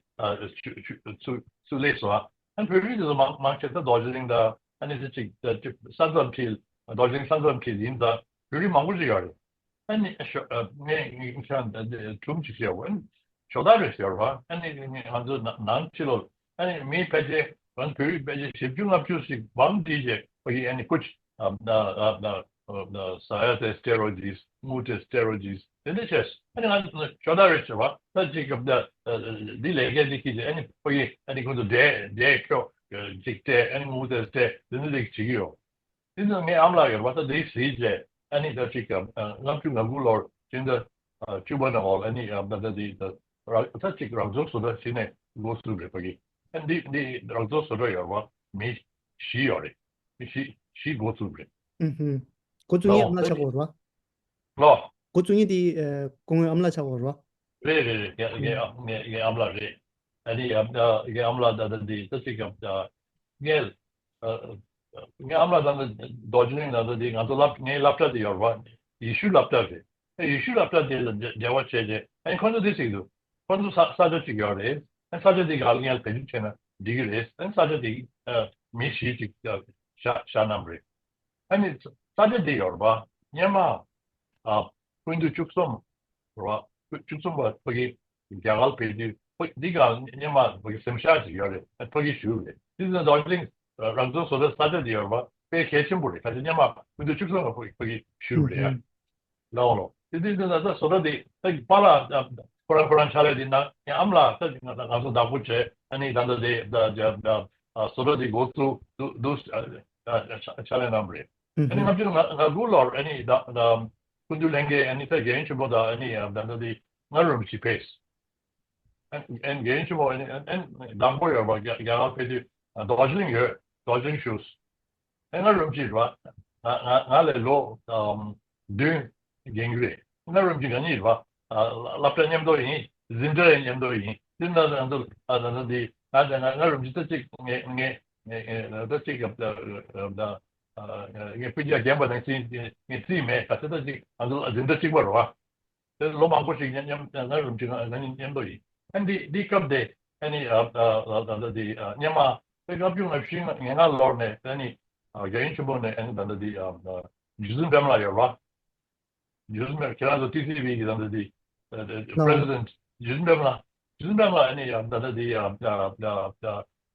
ཚུར་ཚུར་སླེབས་སོང་། ཨ་ནི་བོད་རིགས་དེ་ཚོ་མང་མང་ཆེ་ད་རྡོ་རྗེ་གླིང་དང་ཨ་ནི་དེ་ཅིག་ས་མཚམས་ཁྲིད། རྡོ་རྗེ་གླིང་ས་མཚམས་ཁྲིད་ཡིན་ཙང་བོད་རིགས་མང་པོ་ཅིག་ཡོད་རེད། ཨ་ནི་ཞོ་ཨ་ངས་ངས་ཁྱེད་རང་ད་ལྟ་སྒྲུང་ཅིག་བཤད་འོ། ཨ་ནི་ཞོ་ད་རེད་ཟེར་བ། ཨ་ནི་ངས་ང་ཚོ་ནང་ནང་ཕྱི་ལོགས་ཨ་ནི་མི་ཕལ་ཆེར་ང་བོད་རིགས་ཕལ་ཆེར་བཞི་བཅུ་ལྔ་བཅུ་ཞིག་བང་བསྒྲིགས་བྱས་ཁོ་ཡིས་ཨ་ནི་ཀུ་ཅི་ཨ་ཨ་ཟ་ཡ་དེ་སི་ཊེ་རོ་ཇིས། དངུལ་དེ་སི་ཊེ་རོ་ཇིས་དེ་འདྲ་བྱས། ཨ་ནི་ང་ཞོ་ད་རེད་ཟེར་བ། ད་ཅིག་སྐབས་ད་འདི་ལས་ཀའི་འདི་ཁྱི་ཅིག་ཨ་ནི་ཁོ་ཡིས་ཨ་ནི་ཁོ་ཚོ་འདྲེ་འདྲེ་ཁྱོ་ཅིག་སྤྲད། ཨ་ནི་དངུལ་དེ་སྤྲད། དེ་འདྲ་ཅིག་བྱེད་ཀྱི་ཡོད། དེ་ནི་ངའི་ཨ་མ་ལགས་ཡོད་པ། ད་དེ་གཟིགས་བྱས་ཨ་ནི་ད་ཅིག་ཨ་ལྔ་བཅུ་ང་དགུ་ལོར་ཕྱིན་ད་ཨ་བཅུ་པ་ནང་འོག་ཨ་ནི་ཨ་ད་ད་དེ་ད་ར་ད་ཅིག་རང་བཙོན་བཟོ་གྲྭ་ཕྱིན་ནས་འགོ་བཙུགས་རེད་པ་གི། ཨ་འདི་འདི་རང་བཙོན་བཟོ་གྲྭ་ཡོད་པ་མི་བཞི་ཡོད་རེད། མི་བཞི་བཞི་འགོ་བཙུགས་རེད། ཨུ་ཧུ། འགོ་བཙུགས་ངའི་ཨ་མ་ལགས་ཆགས་ཀྱི་ཡོད་རེད་པ། ལོ། འགོ་བཙུགས་ངའི་དེ་ཨ་སྐུ་ངོའི་ཨ་མ་ལགས་ཆགས་ཀྱི་ཡོད་རེད་པ། རེད་རེད་རེད། ངའི་ངའི་ཨ་ངའི་ངའི་ཨ་མ་ལགས་རེད། ཨ་ནི་ཡ་ཡ་ཨ་མ་ལགས་ད་ལྟ་འདི་ད་ཅིག་ཡ་ངས་ཨ་ངའི་ཨ་མ་ལགས་ད་ལྟ་རྡོ་རྗེ་གླིང་ད་ལྟ་འདི་ང་ཚོ་སློབ་ངའི་སློབ་གྲྭ་དེ་ཡོད་རེད་པ། ཡེ་ཤུ་སློབ་གྲྭ་རེད། ཨ་ཡེ་ཤུ་སློབ་གྲྭ་དེ་ལ་འབྲེལ་འབྲེལ་བ་བྱས་རྗེས་ཨ་ནི་ཁོང་ཚོ་འདི་ཟེར་གྱི་འདུག་ཁོང་ཚོ་ས་ས་ཆ་ཅིག་ཡོད་རེད། ཨ་ནི་ས་ཆ་དེ་ག་ལ་ངས་བེད་སྤྱོད་བྱས་ན་འགྲིག་གི་རེད། ཨ་ནི་ས་ཆ་དེ་ཨ་མི་བཞི་ཅིག་བཞག་བཞག་གནང་བ་རེད། ཨ་ནི་ས་ཆ་དེ་ཡོད་རེད་པ། སྔོན་མ་ཨ་ སྐུ་ཟླ་བཅུ་གསུམ་རེད་བ། བཅུ་གསུམ་པ་ཕ་གི་རྒྱ་གར་ཕེབས་དུས་ཕ་འདི་ག་སྔོན་མ་ཕ་གི་གཟིམ་ཤག་ཅིག་ཡོད་རེད། ཕ་གི་བཞུགས་རེད། དེ་ཚོ་རྡོ་རྗེ་གླིང་རང་ཚོ་བཟོ་གྲྭ་ས་ཆ་དེ་ཡོད་རེད་བ། དཔེ་གལ་ཆེན་པོ་རེད། ག་ཚོད་སྔོན་མ་སྐུ་ཟླ་བཅུ་གསུམ་པ་ཕ་གི་བཞུགས་རེད་ཡ། ལའོ་ལོ། དེ་དུས་དེ་ན་ད་བཟོ་གྲྭ་དེ་ད་པཱ་ལགས་ཁོ་རང་ཁོ་རང་ཕྱག་ལས་དེ་ན་ངའི་ཨ་མ་ལགས་ད་ང་ཚོ་བདག་པོ་བྱས། ཨ་ནི་ད་ལྟ་དེ་ད་ད་ད་བཟོ་གྲྭ་དེ་འགོ་བཙུགས་འདུག་འདུག་ཕྱག་ལས་གནང་བ་རེད། ཨ་ནི་ལྔ་བཅུ་ང་དགུ་ལོར་ཨ་ནི་ད་ད་སྐུ་མདུན་ལྷན་རྒྱས་ཨ་ནི་ད་རྒན་ཆེན་པོ་དང་ཨ་ནི་ད་ལྟ་དེ་ང་རུམ་ཞིག་ཕེབས། ཨ་ཨ་རྒན་ཆེན་པོ་ཨ་ནི་ཨ་ཨ་དང་པོ་ཡོད་པ་རྒྱ་རྒྱ་གར་ཕེབས་དུས་རྡོ་རྗེ་གླིང་ཡོད། རྡོ་རྗེ་གླིང་བཞུགས། ཨེ་ང་རུམ་གྱི་རེད་བ། ང་ང་ང་ལས་ལོ་ཨམ་བདུན་རྒན་གྱི་རེད། ང་རུམ་གྱི་ང་གཉིས་རེད་བ། ཨ་སློབ་གྲྭ་མཉམ་དུ་ཡིན། འཛིན་གྲྭ་ཡང་མཉམ་དུ་ཡིན། དེ་ན་ང་ཚོ་ཨ་ད་ན་འདི་ང་ང་ང་རུམ་གྱི་ད་ཅིག་ངས་ངས་ངས་ངས་ད་ཅིག་ཨ་ཨ་ཨ་ངས་སྤུན་ཀྱག་རྒན་པ་དང་ཅིག་ངས་རྩིས་མེད། ག་ཚོད་ད་ཅིག་ང་ཚོ་འཛིན་གྲྭ་གཅིག་པ་རེད་བ། དེ་ལོ་མང་པོ་ཞིག་མཉམ་མཉམ་ང་རུམ་གྱི་ང་ང་གཉིས་མཉམ་དུ་ཡིན། ཨ་འདི་འདི་སྐབས་དེ་ཨ་ནི་ཨ་ཨ་ཨ་ཨ་འདི་ཨ་སྔོན་མ་དཔེ་ལྔ་བཅུ་ང་བཞི་ང་ལྔ་ལོར་ནས་ཨ་ནི་ཨ་རྒྱལ་ཡུམ་ཆེན་པོ་ནས་ཨ་ནི་ད་ལྟ་འདི་ཨ་ཨ་རྗེ་བཙུན་སྒྲོལ་མ་ཡོད་རེད་བ། རྗེ་བཙུན་སྒྲོལ་མ་ཁྱེད་རང་ཚོ་ཊི་སི་ཝི་གི་ད་ལྟ་འདི་ཨ་ཨ་ལོ། President རྗེ་བཙུན་སྒྲོལ་མ། རྗེ་བཙུན་སྒྲོལ་མ་ཨ་ནི་ཡ་ད་ལྟ་འདི་ཡ་ཡ་ཡ་ཡ་ཨ་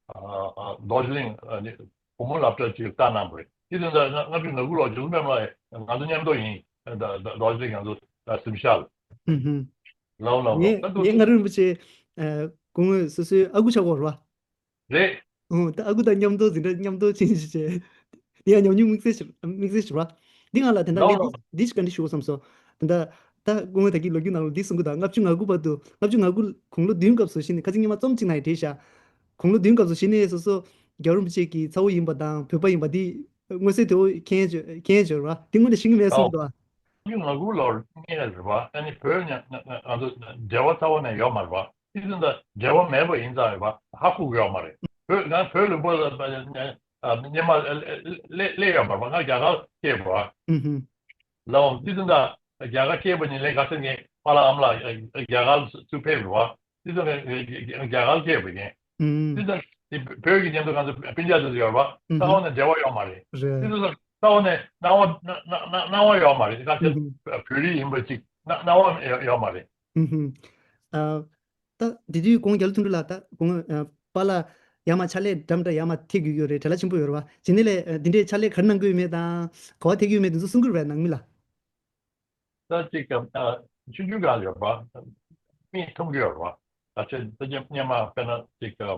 ཨ་རྡོ་རྗེ་གླིང་ཨ་ནི་བུ་མོ་སློབ་གྲྭ་ཅིག་བལྟ་གནང་བ་རེད། དེ་དུས་ད་ལྔ་བཅུ་ང་དགུ་ལོར་རྗེ་བཙུན་སྒྲོལ་མ་ང་ཚོ་མཉམ་དུ་ཡིན། ད་ད་རྡོ་རྗེ་གླིང་ང་ཚོ་ད་གཟིམ་ཤག་ལ། ཧུམ་ཧུམ། ལའོ་ལའོ་ལའོ། ངས་ད་ངས་དུ་མངའ་རིས་རིན་པོ་ཆེ་ཨ་སྐུ་ངོ་སོ་སོའི་ཨ་ཁུ་ཆགས་ཀྱི་ཡོད་རེད་བ། རེད། ཨོ་ད་ཨ་ཁུ་དང་མཉམ་དུ་འཛིན་གྲྭ་མཉམ་དུ་ཕྱིན་ཞིག་བྱས། དེ་ཡང་ཉམས་མྱོང་དམིགས་བསལ་ཞིག་དམིགས་བསལ་ཞིག་རེད་བ། འདི་ང་ལ་དེ་འདྲ་ལའོ་ངས་ལའོ། འདི་འདི་ཞིག་ག་འདྲ་ཞུ་དགོས་བསམ་སོང་། དེ་འདྲ་ད་སྐུ་ངོ་ད་གི་ལོ་རྒྱུས་ནང་ལ་འདི་གསུང་གི་འདུག་ལྔ་བཅུ་ང་དགུ་བར་དུ་ལྔ་བཅུ་ང་དགུ་དགུང་ལོ་བདུན་སྐབས་སུ་གཞི་ནས་ཁ་ཅིག་སྔོན་མ་རྩོམ་གཅིག་ནང་ཡང་བྲིས་ཤག་དགུང་ལོ་བདུན་སྐབས་སུ་གཞི་ནས་སོ་སོ་རྒྱལ་བ་རིན་པོ་ཆེ་གི་ཚ་བོ་ཡིན་པ་དང་བོད་པ་ཡིན་པ་འདི་མངོན་གསལ་དོད་པོ་མཁྱེན་ཡོད་མཁྱེན་ཡོད་རེད་བ། འདི་དངོས་གནས་ཤེས་ཀྱི་མེད་གསུང་གི་འདུག་བ། ལྔ་བཅུ་ང་དགུ་ལོར་ངས་རེད་བ། ཨ་ནི་བོད་ཉ་ང་ང་ང་ཚོ་འབྲེལ་བ་རྩ་བ་ནས་ཡོད་མ་རེད་བ། དེ་ཚོ་འདྲ་འབྲེལ་བ་མེད་པ་ཡིན་ཙང་རེད་བ། ཧ་གོ་གི་ཡོད་མ་རེད། བོད་ང་བོད་ལུང་པ་ལ་སྔོན་མ་སླེབས་ཡོད་མ་རེད་བ། ང་རྒྱ་གར་སྐྱེས་པ་རེད་བ། ལའོ། དེ་ཚོ་འདྲ་རྒྱ་གར་སྐྱེས་པ་ཉིད་ལས་ག་ཚོད་ངས་པཱ་ལགས་ཨ་མ་ལགས་རྒྱ་གར་ཚུར་ཕེབས་རེད་བ། དེ་ཚོ་ངས་རྒྱ་གར་སྐྱེས་པ་ཡིན། དེ་ཚོ་དེ་བོད་ཀྱི་མཉམ་དུ་ང་ཚོ་སྤུན་ཀྱག་ཚོ་ཡོད་རེད་བ། རྩ་བ་ནས་འབྲེལ་བ་ཡོད་མ་རེད། དེ་རེད། ཚོ་རྩ་བ་ནས་སྣང་བ་སྣང་སྣང་སྣང་བ་ཡོད་མ་རེད། ག་ཚོད་བོད་རིགས་ཡིན་པ་ཅིག་སྣང་སྣང་བ་ཡོད་ཡོད་མ་རེད། ཨུ་ཧུམ། ཨ། ད་དེ་དུས་གོང་རྒྱ་ལོ་དོན་གྲུབ་ལགས་ད་གོང་ཨ་པཱ་ལགས་ཡར་མར་ཕྱག་ལས་འདྲ་མི་འདྲ་ཡར་མར་ཐེབས་ཀྱི་ཡོད་རེད། བྲེལ་བ་ཆེན་པོ་ཡོད་རེད་བ། རྗེས་ནས་ལས་ཨ་འདི་འདྲའི་ཕྱག་ལས་ག་རེ་གནང་གི་ཡོད་མེད་དང་ག་པར་ཐེབས་ཀྱི་ཡོད་མེད་དེ་ཚོ་གསུང་གི་རེད་པས་ནང་མི་ལ། ད་ཅིག་ཨ་ཆུང་ཆུང་སྒང་ཡོད་པ། མིག་མཐོང་གི་ཡོད་རེད་བ། ད་ཆེ་ད་ཆེ་སྔོན་མ་དཔེར་ན་ཅིག་ཨ་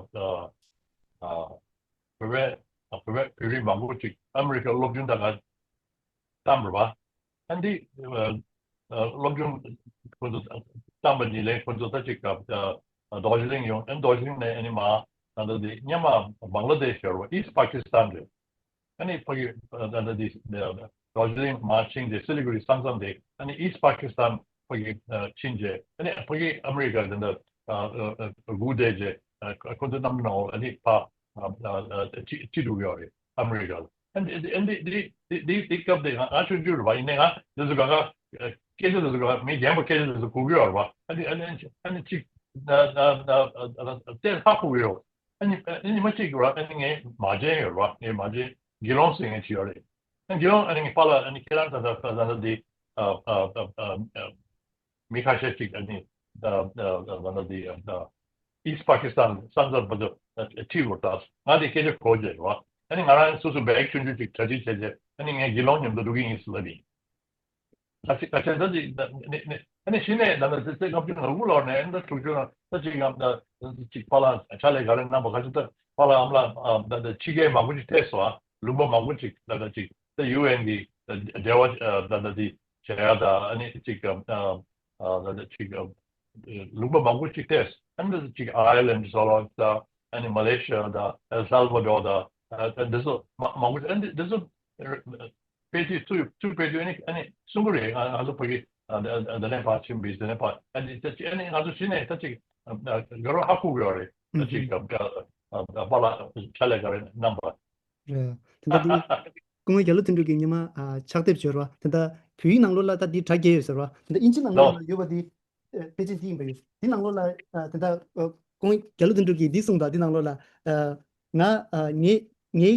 ཨ་བོད་པའི་བོད་པའི་བོད་རིགས་མང་པོ་ཅིག་ཨ་མི་རི་ཀར་སློབ་སྦྱོང་ད་ག་བཏང་རེད་བ། ཨ་འདི་ཨ་ཨ་སློབ་སྦྱོང་ཁོ་ཚོ་བཏང་པ་ཉིད་ལས་ཁོ་ཚོ་ད་ཅིག་ཨ་ཨ་རྡོ་རྗེ་གླིང་ཡོང་། ཨ་རྡོ་རྗེ་གླིང་ནས་ཨ་ནི་མར་ད་ལྟ་འདི་སྔོན་མ་བང་ལ་དེཤ་ཡོད་རེད་བ། ཨིསྟ་པ་ཀི་སི་ཐན་རེད། ཨ་ནི་ཕ་གི་ཨ་ད་ལྟ་འདི་རྡོ་རྗེ་གླིང་མར་ཕྱིན་རྗེས་སི་ལི་གུ་རི་ས་མཚམས་དེ་ཨ་ནི་ཨིསྟ་པ་ཀི་སི་ཐན་ཕ་གི་ཨ་ཕྱིན་རྗེས་ཨ་ནི་ཕ་གི་ཨ་མི་རི་ཀ་དེ་འདྲ་ཨ་ཨ་ཨ་སྒུག་བསྡད་རྗེས་ཨ་ཁོ་ཚོ་གནམ་ནང་ཨ་ནི་ཕར་ཨ་ཨ་ཨ་ཅི་ཅི་འགྲོ་གི་ཡོད་རེད་ཨ་མི་རི་ཀ་ལ། ཨ་ནི་ཨ་ནི་འདི་འདི་འདི་འདི་སྐབས་དེ་ང་ང་ཆུང་ཆུང་རེད་བ། ཡིན་ནའི་ང་འདི་ཚོ་ག་ག་སྐད་ཆ་འདི་ཚོ་ག་མི་རྒན་པ་སྐད་ཆ་འདི་ཚོ་གོ་གི་ཡོད་རེད་བ། ཨ་ནི་ཨ་ནི་ཨ་ནི་ཅིག་ཨ་ཨ་ཨ་ཨ་ཨ་དེ་ཧ་གོ་གི་ཡོད། ཨ་ནི་ཨ་ནི་ཉི་མ་གཅིག་ར་ཨ་ནི་ངའི་མ་བྱན་ཡོད་ར། ངའི་མ་བྱན་དགེ་སློང་ཟེར་མཁན་ཅིག་ཡོད་རེད། ཨ་དགེ་སློང་ཨ་ནི་ངའི་པཱ་ལགས་ཨ་ནི་ཁྱེད་རང་ད་ལྟ་ད་ལྟ་འདི་ཨ་ཨ་ཨ་ཨ་མི་ཁ་ཤས་ཅིག་ཨ་ནི་ཨ་ཨ་ཨ་ད་ལྟ་འདི་ཨ་ཨིསྟ་པ་ཀི་སི་ཐན་ས་མཚམས་བར་དུ་ཁྲིད་དགོས་ད། ང་དེ་སྐད་ཆ་གོ་རྗེས་ར་ཨ་ནི་ང་རང་སོ་སོ་བེག་ཆུང་ཆུང་ཅིག་གྲ་སྒྲིག་བྱས་རྗེས་ཨ་ནི་ངའི་དགེ་སློང་མཉམ་དུ་འགྲོ་གི་ཡིན་ཟེར་ལབ་ཡིན། ད་ཅིག་ད་ཅིག་ད་ཅིག་ནི་ནི་ནི་ནི་གཞི་ནས་ད་ནི་ཚེ་ཚེ་ལྔ་བཅུ་ང་དགུ་ལོར་ནས་ད་དྲུག་ཅུ་ན་ད་ཅིག་ཡང་ད་ཅིག་ཕ་ལ་ཕྱག་ལས་ག་རེ་གནང་པ་ག་ཅིག་ད་ཕ་ལ་ཨམ་ལ་ད་ད་ཕྱི་རྒྱལ་མང་པོ་ཅིག་ཐེབས་སོང་། ལུང་པ་མང་པོ་ཅིག་ད་ད་ཅིག་ད་ཡུ་ཨེན་གི་འབྲེལ་བ་ད་ད་དེ་བྱེད་ཡ་ད་ཨ་ནི་ཅིག་ད་ད་ཅིག་ལུང་པ་མང་པོ་ཅིག་ཐེབས། ཨ་ནི་ཅིག་ཨའི་ལེན་སོགས་ལ་ད་ཨ་ནི་མ་ལེ་ཤི་ཡ་ད་ཨེལ་སལ་བ་ཌོར་ད་ཨ་འདི་ཚོ་མ་མང་པོ་ཅིག་ཨ་ནི་འདི་ཚོ་དཔེ་དེབ་ཚུར་ཚུར་དཔེ་དེབ་ཨ་ནི་ཨ་ནི་གསུང་གི་རེད། ང་ང་ཚོ་ཕ་གི་ཨ་ཨ་ཨ་ད་ལན་ཕར་ཕྱིན་པའི་ད་ལན་ཕར་ཨ་ནི་ད་ཅིག་ཨ་ནི་ང་ཚོ་གཞི་ནས་ད་ཅིག་ཨ་ཨ་དགའ་རབ་ཧ་གོ་གི་ཡོད་རེད། ད་ཅིག་ཨ་ཨ་ཨ་པཱ་ལགས་ཕྱག་ལས་ག་རེ་གནང་པ། རེད། ད་ལྟ་དེ་སྐུ་ངོ་རྒྱ་ལོ་དོན་གྲུབ་ཀྱིས་སྔོན་མ་ཨ་ཕྱག་དེབ་བྱོས་ར། ད་ལྟ་བོད་ཡིག་ནང་ལོགས་ལ་ད་འདི་དྲ་རྒྱས་ཡོད་ཟེར་ར། ད་ལྟ་ཨིན་ཇི་ནང་ལོགས་ལ་ཡོད་པ་འདི་ཨ་དཔེ་ཆ་འདི་ཡིན་པ་ཡོད། འདི་ནང་ལོགས་ལ་ཨ་ད་ལྟ་ཨ་སྐུ་ངོ་རྒྱ་ལོ་དོན་གྲུབ་ཀྱིས་འདི་གསུངས་དང་། འདི་ནང་ལོགས་ལ་ཨ་ང་ཨ་ངའི་ངའི་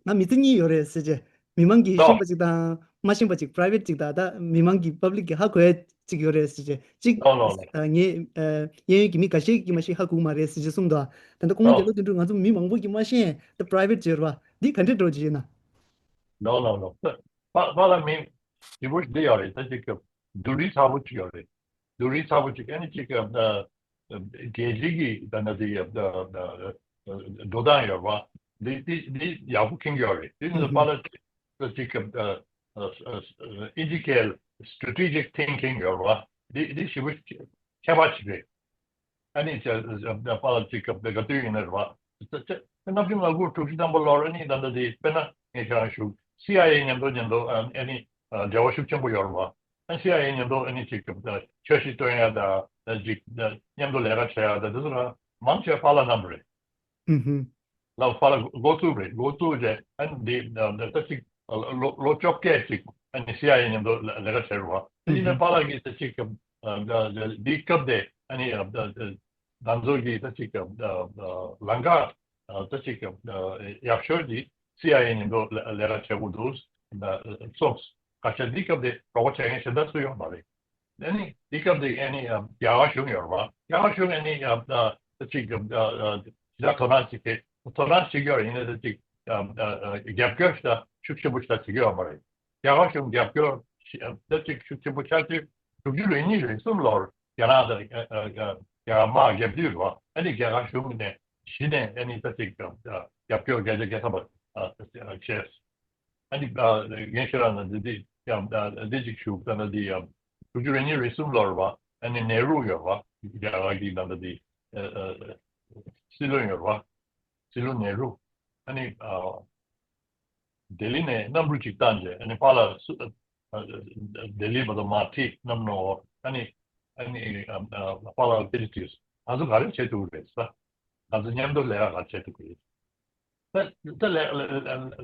ང་མི་ཚེ་གཉིས་ཡོད་རེད་ཟེར་བྱས། མི་མང་གིས་ཤེས་པ་ཅིག་དང་ མ་ཤེས་པ་ཅིག་པ་རའི་བེཊ་ཅིག་དང་ད་མི་མང་གི་པབ་ལིག་གི་ཧ་གོ་ཡ་ཅིག་ཡོད་རེད་ཟེར་བྱས་ཅིག་ལོ་ལོ་ལོ། ཨ་ངས་ཨ་གཡས་གཡོན་གྱི་མི་འགའ་ཤས་ཀྱིས་མ་ཤེས་ཧ་གོ་གི་མ་རེད་ཟེར་བྱས་གསུངས་འདུག་ད་ལྟ་སྐུ་ངོ་རྒྱ་ལོ་དོན་གྲུབ་ང་ཚོ་མི་མང་པོ་གིས་མ་ཤེས་ད་པ་རའི་བེཊ་ཅིག་ཡོད་རེད་བ། འདི་ག་འདྲས་འགྲོ་གི་ཡོད་ན། ལོ་ལོ་ལོ། པ་པ་ལ་མི་ཞིབ་པོ་འདི་ཡོད་རེད། ད་ཅིག་གི་བསྡུར་རིས་ཚ་པོ་ཅིག་ཡོད་རེད། བསྡུར་རིས་ཚ་པོ་ཅིག་ཨ་ནི་ཅིག་གི་ཨ་རྒྱལ་སྤྱི་གི་ད་ན་དེ་ཨ་ཨ་འགྲོ་སྟངས་ཡོད་རེད་བ། འདི་འདི་འདི་ཡག་པོ་མཁྱེན་གྱི་ཡོད་རེད། དེ་ནི་ཧུམ་པ་ཧུམ། ལ་ཅིག་ཅིག་གི་ཨ་ཨ་ཨ་ཨིན་ཇི་སྐད་strategic thinking ཡོད་རེད་བ། འདི་འདི་ཞིབ་པོ་ཁྱད་པར་ཅིག་རེད། ཨ་ནི་ཅ་ཅ་པ་ཅིག་ག་ག་དུས་ཡིན་ན་རེད་བ། ཅ་ཅ་ལྔ་བཅུ་ང་དགུ་དྲུག་ཅུ་ཐམ་པ་ལོར་ཨ་ནི་ད་ལྟ་དེ་དཔེར་ན་ངས་ཁྱེད་རང་ཞུ་སི་ཨའི་ཨེ་མཉམ་དུ་མཉམ་དུ་ཨ་ནི་ཨ་འབྲེལ་བ་ཤུགས་ཆེན་པོ་ཡོད་རེད་བ། ཨ་སི་ཨའི་ཨེ་མཉམ་དུ་ཨ་ནི་ཅིག་ག་འཆར་གཞི་བཏོན་ཡ་དང་ཅིག་མཉམ་དུ་ལས་ཀ་བྱེད་ཡ་དང་དེ་ཚོ་ལ་མང་ཆེ་བ་པཱ་ལགས་རྣམས་རེད། ཧུམ་ཧུམ། ལ་ཕར་འགོ་བཙུགས་རེད། འགོ་བཙུགས་རྗེས་ཨ་ནི་འདི་ད་ཅིག་ལོ་ལོ་བཅོ་བརྒྱད་ཅིག་ཨ་ནི་སི་ཨའི་ཨེ་མཉམ་དུ་ལས་ཀ་བྱས་རེད་བ། ཨ་ནི་ཨ་ནི་པཱ་ལགས་ཀྱིས་ད་ཅིག་འདི་སྐབས་དེ་ཨ་ནི་ང་ཚོ་གི་ད་ཅིག་ལམ་ཁ་ད་ཅིག་ཡག་ཤོས་ཀྱི་སི་ཨའི་ཨེ་མཉམ་དུ་ལས་ཀ་བྱེད་དགོས་འདུག་སོང་། ཁ་ཤས་འདི་སྐབས་དེ་གྲོགས་པོ་བྱེད་མཁན་གཞན་དག་སུ་ཡོད་མ་རེད། ཨ་ནི་དེ་སྐབས་དེ་ཨ་ནི་ཨ་རྒྱ་གར་གཞུང་ཡོད་རེད་བ། རྒྱ་གར་གཞུང་ཨ་ནི་ཨ་ཨ་ཅིག་ཨ་ཨ་ཇི་ལྟར་དོ་སྣང་བྱེད་ཀྱི་དོ་སྣང་བྱེད་ཀྱི་ཡོད་རེད། ཡིན་ན་ད་ཅིག་ཨ་ཨ་ཨ་རྒྱབ་སྐྱོར་ཞིག་ཤུགས་ཆེན་པོ་ཞིག་བྱེད་ཀྱི་ཡོད་མ་རེད། རྒྱ་གར་གཞུང་རྒྱབ་སྐྱོར་ཞིག་ཨ་ད་ཅིག་ཤུགས་ཆེན་པོ་ཆགས་དུས་དྲུག་ཅུ་རེ་གཉིས་རེ་གསུམ་ལོར་རྒྱ་ནག་དང་ཨ་ཨ་ཨ་རྒྱ་དམག་རྒྱབ་དུས་རེད་བ། ཨ་ནི་རྒྱ་གར་གཞུང་ནས་གཞི་ནས་ཨ་ནི་ད་ཅིག་ཨ་རྒྱབ་སྐྱོར་བརྒྱ་ཆ་བརྒྱ་ཐམ་པ་ཨ་བྱས། ཨ་ནི་ཨ་ངས་ཁྱེད་རང་ལ་འདི་འདི་ཡང་ཨ་འདི་ཅིག་ཞུ་ད་ན་འདི་ཡང་དྲུག་ཅུ་རེ་གཉིས་རེ་གསུམ་ལོར་བ། ཨ་ནི་ནེ་རུ་ཡོད་བ། རྒྱ་གར་གྱི་ད་ན་འདི་ཨ་ཨ་སྲིད་བློན་ཡོད་བ། སྲིད་བློན་ནེ་རུ། ཨ་ནི་ཨ་ལྡི་ལི་ནས་གནམ་གྲུ་ཅིག་བཏང་རྗེས་ཨ་ནི་པཱ་ལགས་སུ་ཨ་ལྡི་ལི་བར་དུ་མར་ཁྲིད་གནམ་ནང་འོག་ཨ་ནི་ཨ་ནི་ཨ་ཨ་པཱ་ལགས་དེ་རིང་དུས་ང་ཚོ་ག་རེ་བྱེད་ཐུབ་རེད་ས། ང་ཚོ་མཉམ་དུ་ལས་ཀ་ག་རེ་བྱེད་ཐུབ་རེད། ད་ད་ལས་ལས་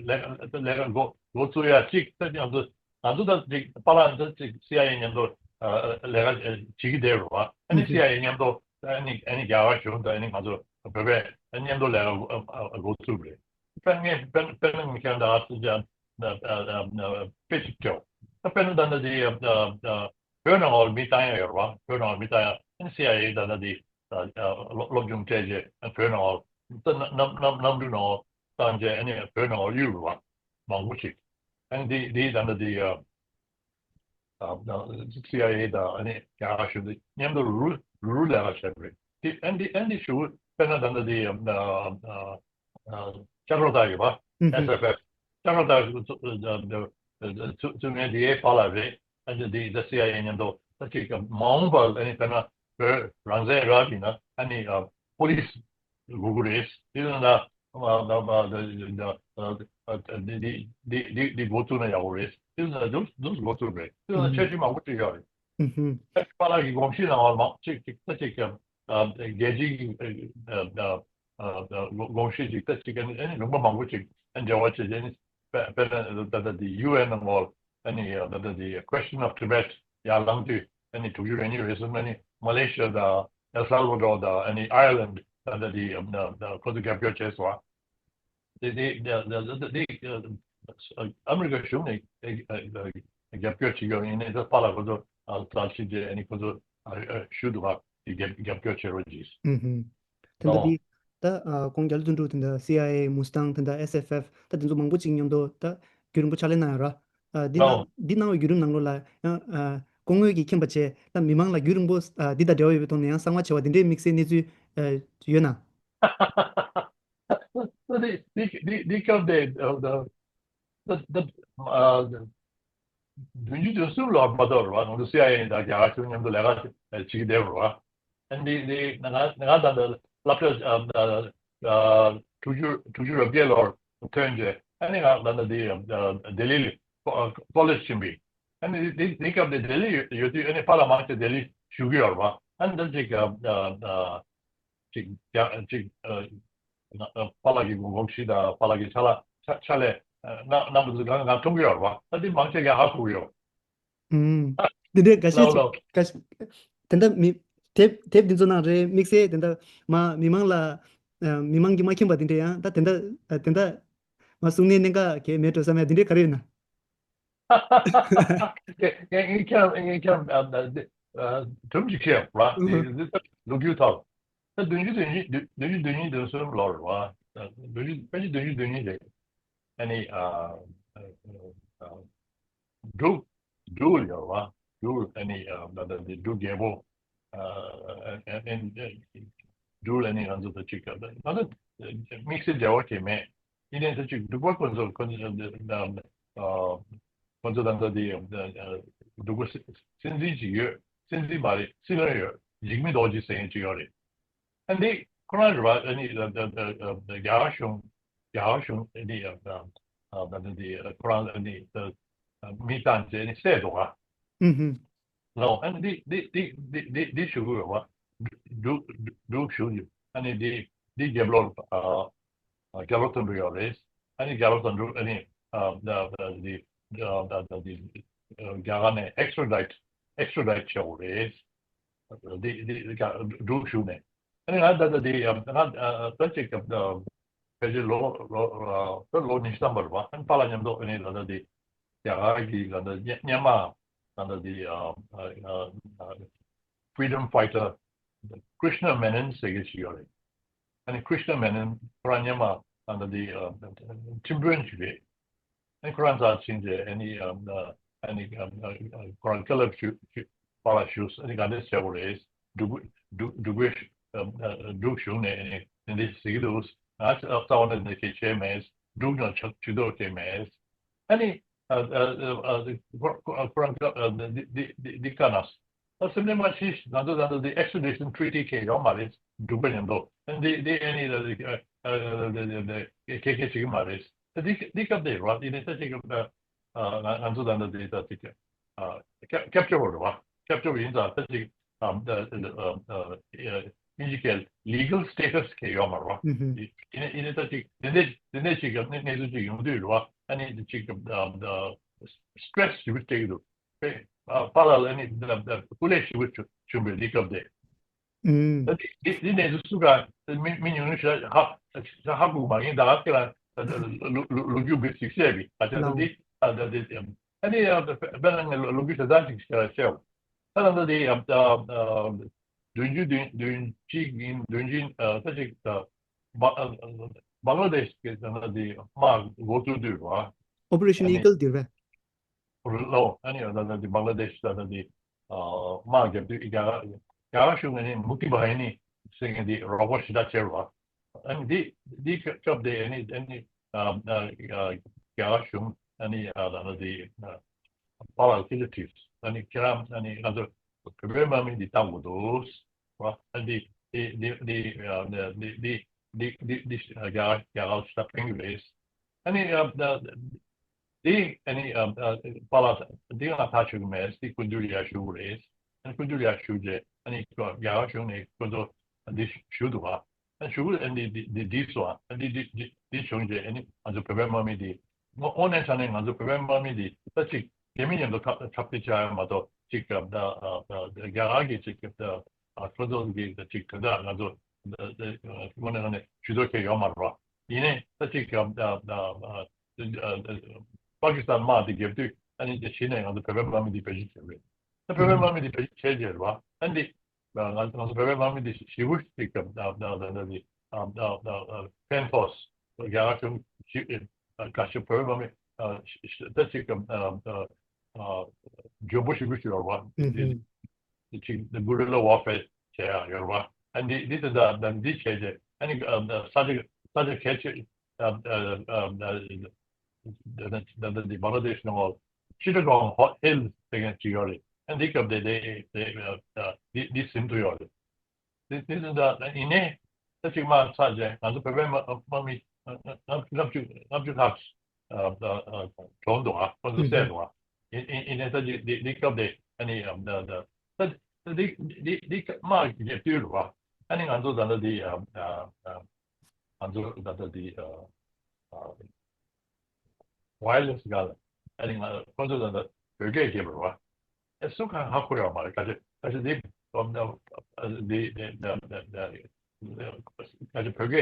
ལས་ལས་ཀ་འགོ་འགོ་བཙུགས་ཡ་གཅིག་ད་ང་ཚོ་ང་ཚོ་ད་ཅིག་པཱ་ལགས་ད་ཅིག་སི་ཨའི་ཨེ་མཉམ་དུ་ཨ་ལས་ཀ་བྱེད་ཀྱི་བསྡད་རེད་བ། ཨ་ནི་སི་ཨའི་ཨེ་མཉམ་དུ་ཨ་ནི་ཨ་ནི་རྒྱ་གར་གཞུང་དང་ཨ་ནི་ང་ཚོ་བོད་པས་མཉམ་དུ་ལས་ཀ་འགོ་ཨ་ཨ་འགོ་བཙུགས་རེད། དཔེར་ངས་དཔེར་དཔེར་ན་ངས་ཁྱེད་ད་སི་ཅང་དཔེ་ཅིག་སྐྱོ། ད་དཔེར་ན་ད་ལྟ་དེ་བོད་ནང་ལ་མི་བཏང་ཡ་ཡོད་རེད་བ། བོད་ནང་ལ་མི་བཏང་ཡ་ཨ་ནི་སི་ཨའི་ཨེ་ད་ལྟ་དེ། ཨ་ཨ་སློབ་སློབ་སྦྱོང་སྤྲད་རྗེས་བོད་ནང་ལ་གནམ་གནམ་གནམ་གྲུ་ནང་བཏང་རྗེས་ཨ་ནི་བོད་ནང་ལ་གཡུགས་རེད་བ། མང་པོ་ཅིག་ཨ་ནི་དེ་དེ་ད་ལྟ་དེ་ཨ་ཨ་སི་ཨའི་ཨེ་དང་ཨ་ནི་རྒྱ་གར་གཞུང་དེ་མཉམ་དུ་རུ་རུ་རུ་ལས་ཀ་བྱས་པ་རེད། དེ་ཨ་ནི་དེ་ཨ་ནི་དེ་ཞུ་དཔེར་ན་ད་ལྟ་དེ་ཨ་ཨ་ཨ་ལྕགས་རོགས་དར་ཡོད་པ། ཨུ་ཧུ། ཨེས་ཨེཕ་ཨེཕ། ལྕགས་རོགས་དར་ཚུ་ཚུ་ངས་དེའི་བར་ལ་རེད། ཨ་ནི་དེ་ད་སི་ཨའི་ཨེ་མཉམ་དུ་ད་ཅིག་མ་འོངས་པར་ཨ་ནི་དཔེར་ན་བོད་རང་བཙན་རག་པ་ཡིན་ན་ཨ་ནི་ཨ་པོ་ལིས་དགོས་ཀྱི་རེད། དེ་ཡིན་ན་ཨ་ཨ་ཨ་ཨ་ཨ་འདི་འདི་འདི་འདི་འདི་འགོ་བཙུགས་ན་ཡག་པོ་རེད། དེ་ཡིན་ན་འདུག་འདུག་འགོ་བཙུགས་རེད། དེ་ཡིན་ན་འཆར་གཞི་མང་པོ་ཅིག་ཡོད་རེད། ཨུ་ཧུ། པཱ་ལགས་ཀྱི་དགོངས་གཞི་ནང་ལ་མང་ཅིག་ཅིག་ད་ཅིག་ཨ་རྒྱལ་སྤྱིའི་ཨ་ཨ་ཨ་ཨ་དགོངས་གཞི་ཅིག་ད་ཅིག་ཨ་ནི་ཨ་ནི་ལུང་པ་མང་པོ་ཅིག་ཨ་འབྲེལ་བ་བྱས་རྗེས་ཨ་ནི་དཔེ་དཔེར་ན་ད་ལྟ་དེ་ཡུ་ཨེན་ནང་ལོགས་ཨ་ནི་ད་ལྟ་དེ་Question of Tibet ཡར་ལངས་དུས་ཨ་ནི་དྲུག་ཅུ་རེ་གཉིས་རེ་གསུམ་ཨ་ནི་མ་ལེ་ཤི་ཡ་དང་ཨེལ་སལ་ཝ་ཌོར་དང་ཨ་ནི་ཨའི་ལན་ད་ལྟ་དེ་ཁོ་ཚོ་རྒྱབ་སྐྱོར་བྱས་སོང་། དེ་དེ་དེ་དེ་ཨ་མི་རི་ཀ་གཞུང་ནས་རྒྱབ་སྐྱོར་བྱེད་ཀྱི་ཡོད། ཡིན་ནའི་ད་པཱ་ལགས་ཁོ་ཚོ་ཨ་ཙལ་ཤི་ཅེ་ཨ་ནི་ཁོ་ཚོ་ཨ་ཨ་ཞུ་འདུག་ག་དེ་རྒྱབ་རྒྱབ་སྐྱོར་བྱེད་རོགས་གྱིས། ཨུ་ཧུམ། དེ་འདྲ་ཨོ། དེ་ད་ཨ་ཁོང་རྒྱ་ལོ་དོན་གྲུབ་དེ་འདྲ་སི་ཨའི་ཨེ་མུ་སི་ཏང་དེ་འདྲ་ཨེས་ཨེཕ་ཨེཕ་ད་དེ་ཚོ་མང་པོ་ཅིག་མཉམ་དུ་ད་རྒྱུན་རིང་པོ་ཕྱག་ལས་གནང་ཡོད་ར། ཨ་འདི་ནང་ཨོ། འདི་གནང་བའི་བརྒྱུད་རིམ་ནང་ལོགས་ལ་ཡང་ཨ་སྐུ་ངོ་གིས་མཁྱེན་པ་བྱས་ད་མི་མང་ལ་རྒྱུན་རིང་པོ་ཨ་འདི་དང་འབྲེལ་བ་ཡོད་པའི་ཐོག་ནས་ཡང་གསང་བ་བྱེད་པ་འདི་འདྲའི་དམིགས་བསལ་གནས་ཚུལ་ཨ་ཡོད་ན། ད་དེ་དེ་དེ་དེ་སྐབས་དེ་ད་ད་ད་ཨ་བདུན་ཅུ་དོན་གསུམ་ལོར་མ་གཏོགས་རེད་བ། ང་ཚོ་སི་ཨའི་ཨེ་དང་རྒྱ་གར་གཞུང་མཉམ་དུ་ལས་ཀ་བྱེད་ཀྱི་བསྡད་པ་རེད་བ། ཨ་ནི་དེ་ང་ང་ད་ལྟ་སློབ་གྲྭ་ཨ་ཨ་དྲུག་ཅུ་དྲུག་ཅུ་རེ་བརྒྱད་ལོར་ཐོན་རྗེས་ཨ་ནི་ང་ད་ལྟ་དེ་ལྡི་ལི་ལ་ཀོ་ལེཇ་ཕྱིན་པས། ཨ་ནི་དེ་དེ་སྐབས་དེ་ལྡི་ལི་ཡོད་ཡོད་དུས་ཨ་ནི་ཕ་ལ་མང་ཆེ་ལྡི་ལི་བཞུགས་ཀྱི་ཡོད་རེད་བ། ཨ་ནི་ད་ཅིག་ཨ་ཨ་ཅིག་ཅིག་ཨ་པཱ་ལགས་ཀྱི་དགོངས་གཞི་དང་པཱ་ལགས་ཀྱི་ཕྱག་ལས་ཕྱག་ཕྱག་ལས་གནང་གནང་པ་ཚོ་གང་གང་མཐོང་གི་ཡོད་རེད་བ། ད་དེ་མང་ཆེ་གས་ཧ་གོ་གི་ཡོད། ཨུམ། འདི་འདྲའི་འགའ་ཤས་ལའོ་ཅིག་ལའོ། འགའ་ཤས་དེ་འདྲ་མི་དེབ་དེབ་འདི་ཚོ་ནང་རེད། དམིགས་བསལ་དེ་འདྲ་མ་མི་མང་ལ་ཨ་མི་མང་གིས་མ་མཁྱེན་པ་དེ་འདྲ་ཡང་ད་དེ་འདྲ་ཨ་དེ་འདྲ་མ་གསུང་ནའི་གནད་འགག་གས་མེད་འགྲོ་བསམ་ཡ་དེ་འདྲའི་ག་རེ་ཡོད་ན། ངས་ངས་ཁྱེད་རང་ངས་ཁྱེད་རང་ཨ་ཨ་འདི་ཨ་སྒྲུང་ཅིག་བཤད་རོགས། ཨུ་ཧུ། འདི་འདི་ལོ་རྒྱུས་ཐོག་ད་བདུན་ཅུ་དོན་གཉིས་བདུན་བདུན་ཅུ་དོན་གཉིས་དོན་གསུམ་ལོར་རེད་བ། བདུན་ཅུ་དཔེ་ཆ་བདུན་ཅུ་དོན་གཉིས་རེད། ཨ་ནི་ཨ་ཨ་ཨ་འབྲུག་འབྲུག་ཡོད་རེད་བ། འབྲུག་ཨ་ནི་ཨ་ད་ལྟ་འདི་འབྲུག་རྒྱལ་པོ། ཨ་ཨ་ཨ་ཨ་འབྲུག་ལ་ནི་ང་ཚོ་ད་ཅིག་ང་ཚོ་དམིགས་བསལ་འབྲེལ་བ་གང་མེད། ཡིན་ནའི་ད་ཅིག་འབྲུག་པ་ཁོ་ཚོ་ཁོ་ཚོ་ཨ་ཁོ་ཚོ་ད་ལྟ་འདི་འབྲུག་པ་སྲིད་སྲིད་འཛིན་ཅིག་ཡོད། སྲིད་འཛིན་མ་རེད། སྲིད་བློན་ཡོད། འཇིགས་མེད་རྡོ་རྗེ་ཟེར་མཁན་ཅིག་ཡོད་རེད། ཨ་འདི་ཁོ་རང་རེད་བ། ཨ་ནི་ཨ་ཨ་ཨ་རྒྱ་གར་གཞུང་རྒྱ་གར་གཞུང་ཨ་ནི་ཨ་ཨ་ཨ་འདི་ཁོ་རང་ཨ་ནི་ཨ་མི་བཏང་བྱས་ནི་བསད་འདུག་ག་ཨུ་ཧུ། ལོ། ཨ་ནི་འདི་འདི་འདི་འདི་འདི་འདི་ཞུ་དགོས་རེད་བ། འབྲུག་འབྲུག་གཞུང་གི་ཨ་ནི་འདི་འདི་རྒྱབ་ལོགས་ཨ་ཨ་རྒྱ་ལོ་དོན་གྲུབ་ཡོད་རེད། ཨ་ནི་རྒྱ་ལོ་དོན་གྲུབ་ཨ་ནི་ཨ་ཨ་ཨ་འདི་ཨ་ཨ་འདི་ཨ་རྒྱ་གར་ནས་extradite extradite བྱེད་དགོས་རེད། འདི་འདི་འདི་ག་འབྲུག་གཞུང་ནས། ཨ་ནི་ང་ད་ལྟ་འདི་ཡང་ང་ད་ཅིག་ཕལ་ཆེར་ལོ་ལོ་ལོ་ལོ་ཉི་ཤུ་ཐམ་པ་རེད་བ། ཨ་ནི་པཱ་ལགས་མཉམ་དུ་ཨ་ནི་ད་ལྟ་འདི་རྒྱ་གར་གྱི་ད་ལྟ་སྔོན་མ་ད་ལྟ་འདི་freedom fighter Krishna Menon ཟེར་མཁན་ཞིག་ཡོད་རེད། ཨ་ནི་Krishna Menon ཁོ་རང་སྔོན་མ་ད་ལྟ་འདི་ཁྲིམས་དཔོན་ཞིག་རེད། ཨ་ནི་ཁོ་རང་རྩར་ཕྱིན་རྗེས་ཨ་ནི་ཨ་ནི་ཁོ་རང་བཀའ་སློབ་ཞུ་ཞུ་པཱ་ལགས་ཞུས། ཨ་ནི་ག་འདྲས་བྱེད་དགོས་རེད། འབྲུག་འབྲུག་འབྲུག་པའི་འབྲུག་གཞུང་ནས་ཨ་ནི་དེ་འདྲས་ཟེར་གྱི་འདུག་ང་རྩ་བ་ནས་འདི་གས་བྱས་མེད། འབྲུག་ནང་ཆགས་ཇུས་གཏོགས་བྱས་མེད། ཨ་ནི་ཁོ་རང་འདི་འདི་འདི་འདི་བཀའ་གནང་། ད་སེམས་ནས་མ་ཤེས། ང་ཚོ་ད་ལྟ་འདི་extradition treaty གང་ཡང་ཡོད་མ་རེད། འབྲུག་པ་མཉམ་དུ་འདི་འདི་ཨ་ནི་ཁེ་ཁེ་བྱེད་ཀྱི་མ་རེད། ད་འདི་འདི་སྐབས་དེ་རེད་བ། ཡིན་ནའི་ད་ཅིག་ང་ང་ཚོ་ད་ལྟ་འདི་ད་ཅིག་སྐྱབས་བཅོལ་བ་རེད་བ། སྐྱབས་བཅོལ་བ་ཡིན་ཙང་ད་ཅིག་དབྱིན་ཇི་སྐད་legal status གང་ཡང་ཡོད་མ་རེད་བ། ཡིན་ནའི་ཡིན་ནའི་ད་ཅིག་དེ་འདྲ་དེ་འདྲ་ཅིག་གི་གནས་ཚུལ་ཅིག་ཡོང་དུས་རེད་བ། ཨ་ནི་ཅིག་stress ཞེ་པོ་སྤྲད་ཀྱི་འདུག་པཱ་ལགས་ལ་ནི་སྐུ་ལས་ཞེ་པོ་བྱུང་བྱུང་བའི་གནས་སྐབས་དེ། ཨུམ། ད་དེ་དེ་དེ་ནས་སུ་ག་མི་མི་ཉུང་ཉུང་ཞིག་ཧ་ཧ་གོ་མ་ཡིན། ད་ག་ཁྱེད་རང་ལོ་ལོ་ལོ་རྒྱུས་འབུར་ཞིག་བཤད་པའི་ད་ཆ་ད་ལའོ། དེ་ད་ད་དེ་ཨ་ནི་ཡང་དཔེར་ན་ངས་ལོ་ལོ་རྒྱུས་ཞེ་དྲག་ཅིག་བཤད་བཤད་འོ། ད་ད་ད་དེ་ཡང་ད་བདུན་ཅུ་བདུན་བདུན་གཅིག་ཡིན་བདུན་ཅུ་ད་ཅིག་ད་བང་ལ་དེ་ཤི་གི་ད་ད་དེ་དམག་འགོ་བཙུགས་དུས་རེད་བ། Operation Eagle དེ་རེད། ལོ། ཨ་ནི་ད་ལྟ་འདི་བང་ལ་དེཤ་ད་ལྟ་འདི་དམག་རྒྱབ་དུས་རྒྱ་གར་རྒྱ་གར་གཞུང་ཨ་ནི་མུག་ཏི་བ་ཧི་ནི་ཟེར་མཁན་འདི་རོགས་པ་ཞེ་དྲག་བྱེད་རོགས། ཨ་ནི་འདི་འདི་སྐབས་དེ་ཨ་ནི་ཨ་ནི་རྒྱ་གར་གཞུང་ཨ་ནི་ད་ལྟ་འདི་པཱ་ལགས་ལ་ཅིག་དྲིས། ཨ་ནི་ཁྱེད་རང་ཨ་ནི་ང་ཚོ་བོད་པའི་དམག་མི་འདི་བཏང་དགོས་འདུག་ར། ཨ་འདི་འདི་འདི་འདི་འདི་འདི་འདི་འདི་འདི་རྒྱ་གར་རྒྱ་གར་ལ་ཕན་གྱི་རེད། ཨ་ནི་ཨ་ཨ་འདི་ཨ་ནི་ཨ་ཨ་པཱ་ལགས་འདི་ང་ཐག་ཆོད་ཀྱི་མེད། འདི་སྐུ་མདུན་ལ་ཡར་ཞུ་དགོས་རེད། ཨ་ནི་སྐུ་མདུན་ལ་ཡར་ཞུ་རྗེས་ཨ་ནི་ཁོ་རྒྱ་གར་གཞུང་ནས་ཁོ་ཚོ་འདི་ཞུ་འདུག་ག་ཨ་ཞུ་གི་ཨ་ནི་འདི་འདི་འདི་སོང་ཨ་འདི་འདི་འདི་འདི་བྱུང་རྗེས་ཨ་ནི་ང་ཚོ་བོད་པའི་དམག་མི་འདི་དངོས་གནས་དྲང་གནས་ང་ཚོ་བོད་པའི་དམག་མི་འདི་ད་ཅིག་རྒྱ་མི་མཉམ་དུ་འཁྲབ་འཁྲབ་སྟེ་བྱ་ཡ་མ་གཏོགས་ཅིག་རྒྱ་གར་གྱི་ཅིག་ཁོ་ཚོ་གི་ཅིག་དེ་འདྲ་ང་ཚོ་དངོས་གནས་དྲང་གནས་ཇུས་གཏོགས་མཁན་ཡོད་མ་རེད་བ། ཡིན་ནའི་ད་ཅིག་པ་ཀི་སི་ཐན་དམག་དེ་རྒྱབ་དུས་ཨ་ནི་དེ་གཞི་ནས་ང་ཚོ་བོད་པའི་དམག་མི་འདི་བེད་སྤྱོད་བྱས་རེད། ད་བོད་པའི་དམག་མི་འདི་བེད་སྤྱོད་བྱས་རྗེས་རེད་བ། ཨ་ནི་ང་ང་ཚོ་བོད་པའི་དམག་མི་འདི་ཞེ་པོ་ཅིག་ཕན་ཐོགས་རྒྱ་གར་གཞུང་ཞི་བཀའ་ཤོག་བོད་པའི་དམག་མི་ད་ཅིག་འཇོན་པོ་ཞེ་པོ་ཅིག་ཡོད་རེད་བ། ཅིག་guerrilla warfare བྱེད་ཡག་ཡོད་རེད་བ། ཨ་འདི་འདི་དེ་འདྲ་འདི་བྱས་རྗེས་ཨ་ནི་ས་ཆ་ས་ཆ་གལ་ཆེ་ད་ད་འདི་བང་ལ་དེཤ་ནང་ལ་Chittagong Hill ཟེར་མཁན་ཅིག་ཡོད་རེད། ཨ་འདི་སྐབས་དེ་དེ་དེ་འདི་འདི་ཟིན་ཐུབ་ཡོད་རེད། དེ་དེ་དེ་འདྲ་ཡིན་ནའི་ད་ཅིག་མ་ཚར་རྗེས་ང་ཚོ་བོད་པའི་དམག་དམག་མི་ལྔ་བཅུ་ལྔ་བཅུ་ལྷག་གྲོངས་འདུག་ཨ། ཁོ་ཚོ་བསད་འདུག་ཨ། ཡིན་ཡིན་ནའི་ད་ཅིག་འདི་འདི་སྐབས་དེ་ཨ་ནི་ད་ད་ད་འདི་འདི་འདི་དམག་གི་དུས་རེད་བ། ཨ་ནི་ང་ཚོ་ད་ལྟ་འདི་ང་ཚོ་ད་ལྟ་འདི་ཝའི་ལེ་སི་སྒང་ལ་ཨ་ནི་ང་ཁོ་ཚོ་ད་ལྟ་བོད་སྐད་བརྗེད་པ་རེད་བ། ཨེ་སུ་གང་ཧ་གོ་ཡོད་མ་རེད། ག་ཚོད་ག་ཚོད་འདི་འདི་འདི་ག་ཚོད་བོད་སྐད་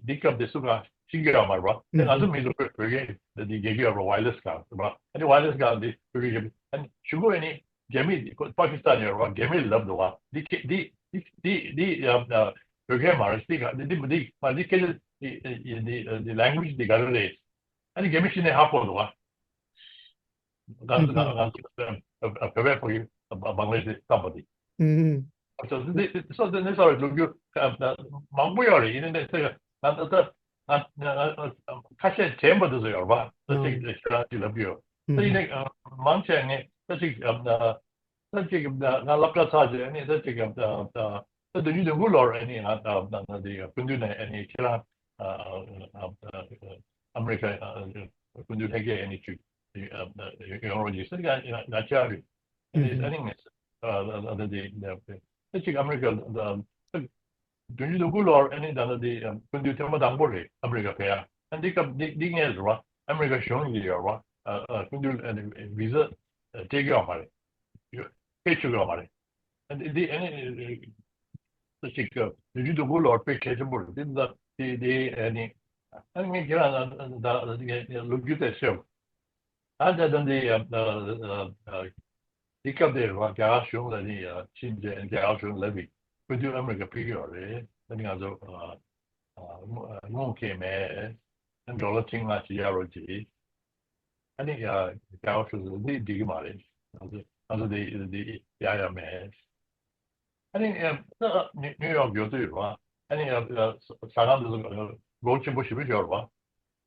འདི་སྐབས་འདི་སུ་གང་ ཤེས་ཀྱི་ཡོད་མ་རེད་པ། དེ་ང་ཚོ་མི་ཚོ་བོད་བོད་སྐད་འདི་འདི་རྒྱག་གི་ཡོད་རེད་པ། ཝའི་ལེ་སི་སྒང་རེད་པ། ཨ་ནི་ཝའི་ལེ་སི་སྒང་འདི་བོད་སྐད་རྒྱག་ཨ་ནི་གཞུག་གུ་ཨ་ནི་རྒྱ་མི་པ་ཀི་སི་ཐན་ཡོད་རེད་པ། རྒྱ་མིས་ལབ་འདུག་པ། འདི་ཁྱེད་འདི་འདི་འདི་འདི་ཨ་ཨ་བོད་སྐད་མ་རེད། འདི་ག་འདི་འདི་འདི་མ་འདི་སྐད་ཆ་འདི་འདི་འདི་ལེང་གུ་ཨེ་ཇི་འདི་འདི་ལེང་གུ་ཨེ་ཇི་འདི་ག་རེ་རེད། ཨ་ནི་རྒྱ་མི་ཤི་ནས་ཧ་གོ་འདུག་པ། ང་ང་ང་ང་བོད་པའི་ཕ་གི་བང་ལེ་ཤི་བཏང་པ་དེ། ཨུམ། ཨ་ཙི་འདི་འདི་སོ་འདི་འདི་སོ་ལོ་རྒྱུས་ཀ་མང་པོ་ཡོད་རེད། ཡིན་ནའི་ཚེ་ང་ད་ང་ང་ཁ་ཤས་དྲན་པ་འདི་ཚོ་ཡོད་རེད་པ། ད་ཅིག་ཁྱེད་རང་ཅིག་ལབ་ཀྱི་ཡོད། ད་ཡིན་ནའི་མང་ཆེ་ངས་ད་ཅིག་ད་ཅིག་ང་སློབ་གྲྭ་ཚར་རྗེས་ནི་ད་ཅིག་ད་ད་བདུན་ཅུ་དོན་དགུ་ལོར་ཨ་ནི་ང་ད་ད་ད་དེ་སྐུ་མདུན་ནས་ཨ་ནི་ཁྱེད་རང་ཨ་ཨ་ཨ་ཨ་ཨ་མེ་རི་ཁ་ཨ་སྐུ་མདུན་ལྷན་རྒྱས་ཨ་ནི་ཅིག་ཨ་ཨ་ཡོང་རོགས་གྱིས་ཟེར་ང་ང་ཅག་རེད། ཨ་ནི་ཨ་ནི་ངས་ཨ་ཨ་ཨ་ད་དེ་ད་ཅིག་ཨ་མེ་རི་ཁ་ད་བདུན་ཅུ་དོན་དགུ་ལོར་ཨ་ནི་ད་ད་དེ་སྐུ་མདུན་ཐེངས་མ་དང་པོ་རེད་ཨ་མེ་རི་ཁ་ཕེབས་ཡ། ཨ་འདི་སྐབས་འདི་འདི་ངས་རེད་བ། ཨ་མེ་རི་ཁ་གཞུང་གིས་ཡོད་རེད་བ། ཨ་ཨ་སྐུ་མདུན་ཨ་ནི་བི་ཟ་སྤྲད་ཀྱི་ཡོད་མ་རེད། ཡོད་སྤྲད་ཆོག་གི་ཡོད་མ་རེད། ཨ་འདི་འདི་ཨ་ནི་ད་ཅིག་བདུན་ཅུ་དོན་དགུ་ལོར་དཔེ་གལ་ཆེན་པོ་རེད། འདི་ད་འདི་འདི་ཨ་ནི་ཨ་ནི་ངས་ཁྱེད་རང་ད་ད་ད་ལོ་རྒྱུས་དེ་ཤོད། ཨ་ད་ད་འདི་ཨ་ཨ་ཨ་འདི་སྐབས་དེར་རེད་བ། རྒྱ་གར་གཞུང་ལ་ནི་ཨ་ཕྱིན་ཆད་རྒྱ་གར་གཞུང་ལ་བི་སྐུ་མདུན་ཨ་མེ་རི་ཁ་ཕེབས་ཀྱི་ཡོད་རེད། ཨ་ནི་ང་ཚོ་ཨ་ཨ་དངུལ་ཁེལ་མེད། ཨ་ཌོ་ལར་ཁྲི་ལྔ་ཅིག་གཡར་རོགས་གྱིས། ཨ་ནི་ཡ་རྒྱ་གར་གཞུང་ཚོ་འདི་འགྲིག་གི་མ་རེད། ང་ཚོ་ང་ཚོ་འདི་འདི་ཡ་ཡ་མེད། ཨ་ནི་ཡ་ད་ནིའུ་ནིའུ་ཡོག་ཡོད་དུས་རེད་བ། ཨ་ནི་ཡ་ཟ་ཁང་འདི་ཚོ་སྒོ་ཆེན་པོ་ཞེ་པོ་ཅིག་ཡོད་རེད་བ།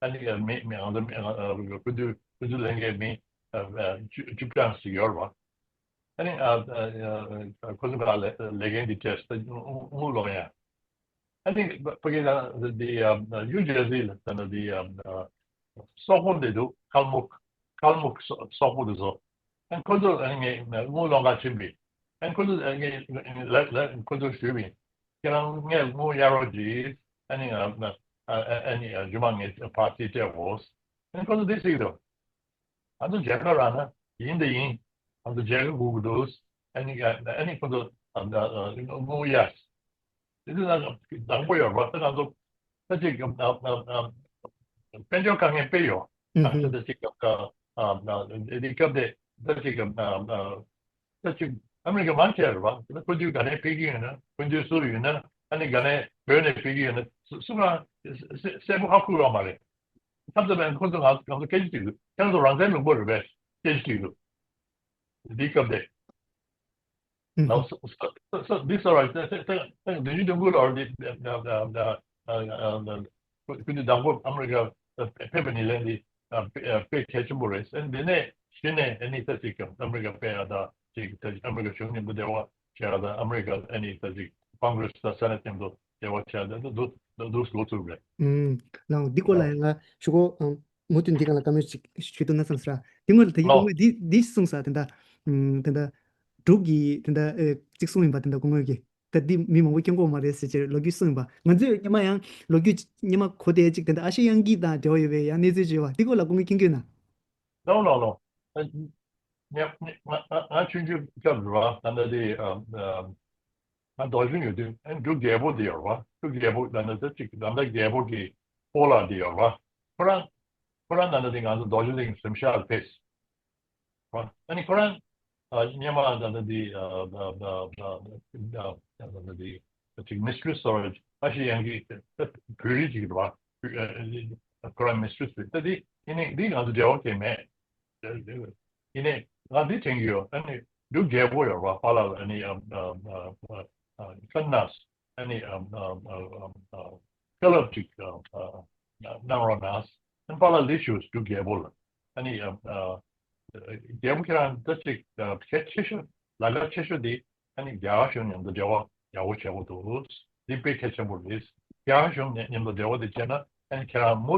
ཨ་ནི་ཡ་མི་མི་ང་ཚོ་མི་ང་ཚོ་སྐུ་མདུན་སྐུ་མདུན་ལྷན་རྒྱས་མི་བཅུ་བཅུ་གྲངས་ཤིག་ཡོད་རེད་བ། ཨ་ནི་ཨ་ཨ་ཨ་ཁོ་ཚོ་ག་ལས་ལས་འགན་འདི་བྱས་ཏེ་དངུལ་ལོག་ཡ། ཨ་ནི་ཕ་གི་ལ་འདི་ཡ་ཡུ་ཇར་སི་ལ་ད་ནི་འདི་ཡ་སོག་པོ་འདི་འདུག་ཀལ་མུག་ཀལ་མུག་སོག་པོ་འདི་ཚོ། ཨ་ནི་ཁོ་ཚོ་ཨ་ནི་ངས་དངུལ་ལོག་ག་ཕྱིན་པས། ཨ་ནི་ཁོ་ཚོ་ཨ་ནི་ངས་ལ་ལ་ཁོ་ཚོ་ཞུས་པས། ཁྱེད་རང་ངས་དངུལ་གཡར་རོགས་གྱིས། ཨ་ནི་ཨ་ཨ་ཨ་ནི་རྒྱུ་མ་ངས་ཕར་ཅིག་སྤྲད་དགོས། ཨ་ནི་ཁོ་ཚོ་འདི་ཟེར་གྱི་འདུག་ང་ཚོ་མཇལ་ཁ་རག་ན་ཡིན་དང་ཡིན། ང་ཚོ་མཇལ་ཁ་དགོས་ཀྱི་འདུག་ཨ་ནི་ཨ་ནི་ཁོ་ཚོ་ཨ་ཨ་ཨ་དངུལ་གཡར། དེ་དུས་ན་དང་པོ་ཡོད་རེད་པ། ད་ང་ཚོ་ད་ཅིག་ཨ་ཨ་ཨ་དཔལ་འབྱོར་དཀའ་ངལ་དཔེ་ཡོད། ཨ་ད་ཅིག་ཨ་ཨ་ཨ་དེ་སྐབས་དེ་ད་ཅིག་ཨ་ཨ་ད་ཅིག་ཨ་མེ་རི་ཁ་མང་ཆེ་རེད་པ། ད་སྐུ་མདུན་ག་ནས་ཕེབས་ཀྱི་ཡོད་ན། སྐུ་མདུན་སུ་ཡིན་ན། ཨ་ནི་ག་ནས་བོད་ནས་ཕེབས་ཀྱི་ཡོད་ན། སུ་སུ་གང་གསལ་པོ་ཧ་གོ་ཡོད་མ་རེད། མཚམས་མཚམས་ཁོ་ཚོ་ང་ང་ཚོ་སྐད་ཆ་དྲིས་འདུག་ཁྱེད་ཚོ་རང་བཙན་ལུང་པ་རེད་པས། སྐད་ཆ་དྲིས་འདུག་འདིའི་སྐབས་དེ། ཨུ་ཧུམ། ལའོ་སོ་སོ་སོ་འདི་སོ་ར་ད་ད་ད་ད་བདུན་ཅུ་དོན་དགུ་ལོར་འདི་ད་ད་ད་ད་ཨ་ཨ་ཨ་ཁོ་ཚོ་དང་པོ་ཨ་མེ་རི་ཀ་ཕེབས་པ་ནི་ལན་འདི་ཨ་དཔེ་ཨ་དཔེ་གལ་ཆེན་པོ་རེད། ཨ་འདི་ནས་གཞི་ནས་ཨ་ནི་ད་ཅིག་ཨ་མེ་རི་ཀ་ཕེབས་ཡ་ད་ཅིག་ད་ཨ་མེ་རི་ཀ་གཞུང་མཉམ་དུ་འབྲེལ་བ་བྱས་ཡ་ད་ཨ་མེ་རི་ཀ་ཨ་ནི་ད་ཅིག་ཀོང་གྷི་རེ་སི་ད་སེ་ནེ་ཊི་མཉམ་དུ་འབྲེལ་བ་བྱས་ཡ་ད་འདུག་འདུག་འདུག་འགོ་ཚུགས་རེད། ཨུམ། ལའོ་འདི་སྐོར་ལ་ཡང་ང་ཞུ་གོ་ཨང་། མུ་མཐུད་འདི་སྒང་ལ་བཀའ་མོལ་ཅིག་ཞུ་ཐུབ་ན་བསམ་སོང་། དེ་སྔོན་ལ་ད་ཡིག་ལོ། སྐུ་ངོས་འདི་འདི་གསུངས་ས་དེ་འདྲ། ཨུམ། དེ་འདྲ། འབྲུག་གི་དེ་འདྲ་ཨེ་གཅིག་གསུངས་ཡིན་པ་དེ་འདྲ་སྐུ་ངོས་ཀྱིས། ད་འདི་མི་མང་པོ་སྐྱོན་གོ་མ་རེད་ཟེར་ཅེས་ལོ་རྒྱུས་གསུངས་ཡིན་པ། ང་ཚོས་སྔོན་མ་ཡང་ལོ་རྒྱུས་སྔོན་མ་གོ་བསྡད་ཅིག་དེ་འདྲ་ཨ་ཤེ་ཡང་སྐྱིད་དང་འབྲེལ་བ་ཡོད་པའི་ཡང་གནས་ཚུལ་ཅིག་ཡོད་པ། འདི་སྐོར་ལ་སྐུ་ངོས་མཁྱེན་གྱི་ཡོད་ན། ལོ་ལོ་ལོ། ཨ་ཉ་ཉ་ང་ང་ང་ཆུང་ཆུང་སྐབས་རེད་བ། ད་ལྟ་དེ་ཨ་ཨ་ང་རྡོ་རྗེ་ཡོད་དུས་ཨ་འབྲུག་རྒྱལ་པོ་དེ་ཡོད་རེད་བ། འབྲུག་རྒྱལ་པོ་ད་ལྟ་ད་ཅིག་ད་ལྟ་རྒྱལ་པོ་གི་སྤོ་ལགས་དེ་ཡོད་རེད་བ། ཁོ་རང་ཁོ་རང་ད་ལྟ་དེ་ང་ཚོ་རྡོ་རྗེ་གླིང་གཟིམ་ཤག་ལ་ཕེབས། ཨ་ནི་ཁོ་རང་ཨ་སྔོན་མ་ད་ལྟ་འདི་ཨ་ད་ད་ད་ད་ད་ད་ད་ད་འདི་ཅིག་མི་སི་ཊི་རི་སི་ཟེར་བ་ཨ་ཤེ་ཡང་གི་བོད་རིགས་ཅིག་རེད་བ། ཁོ་རང་མི་སི་ཊི་རི་སི་རེད། ད་འདི་ཡིན་ནའི་འདི་ང་ཚོ་འབྲེལ་བ་གང་ཡང་མེད། ཡིན་ནའི་ང་འདི་དྲན་གྱི་ཡོད། ཨ་ནི་འབྲུག་རྒྱལ་པོ་ཡོད་རེད་བ། པཱ་ལགས་ཨ་ནི་ཨ་ཨ་ཨ་ཨ་ཁ་ནས། ཨ་ནི་ཨ་ཨ་ཨ་ཨ་བཀའ་སློབ་ཅིག་ཨ་ཨ་གནང་རོགས་གནང་། ཨ་ནི་པཱ་ལགས་ལས་ཞུ་འབྲུག་རྒྱལ་པོ་ལ། ཨ་ནི་ཨ་ཨ་རྒྱལ་པོ་ཁྱེད་རང་ད་ཅིག་ཨ་གལ་ཆེ་ཤོས་ལས་ཀ་ཆེ་ཤོས་དེ་ཨ་ནི་རྒྱ་གར་གཞུང་མཉམ་དུ་འབྲེལ་བ་ཡག་པོ་བྱེད་དགོས་འདུག་འདི་དཔེ་གལ་ཆེན་པོ་རེད། རྒྱ་གར་གཞུང་མཉམ་དུ་འབྲེལ་བ་དེ་བྱས་ན་ཨ་ནི་ཁྱེད་རང་མུ་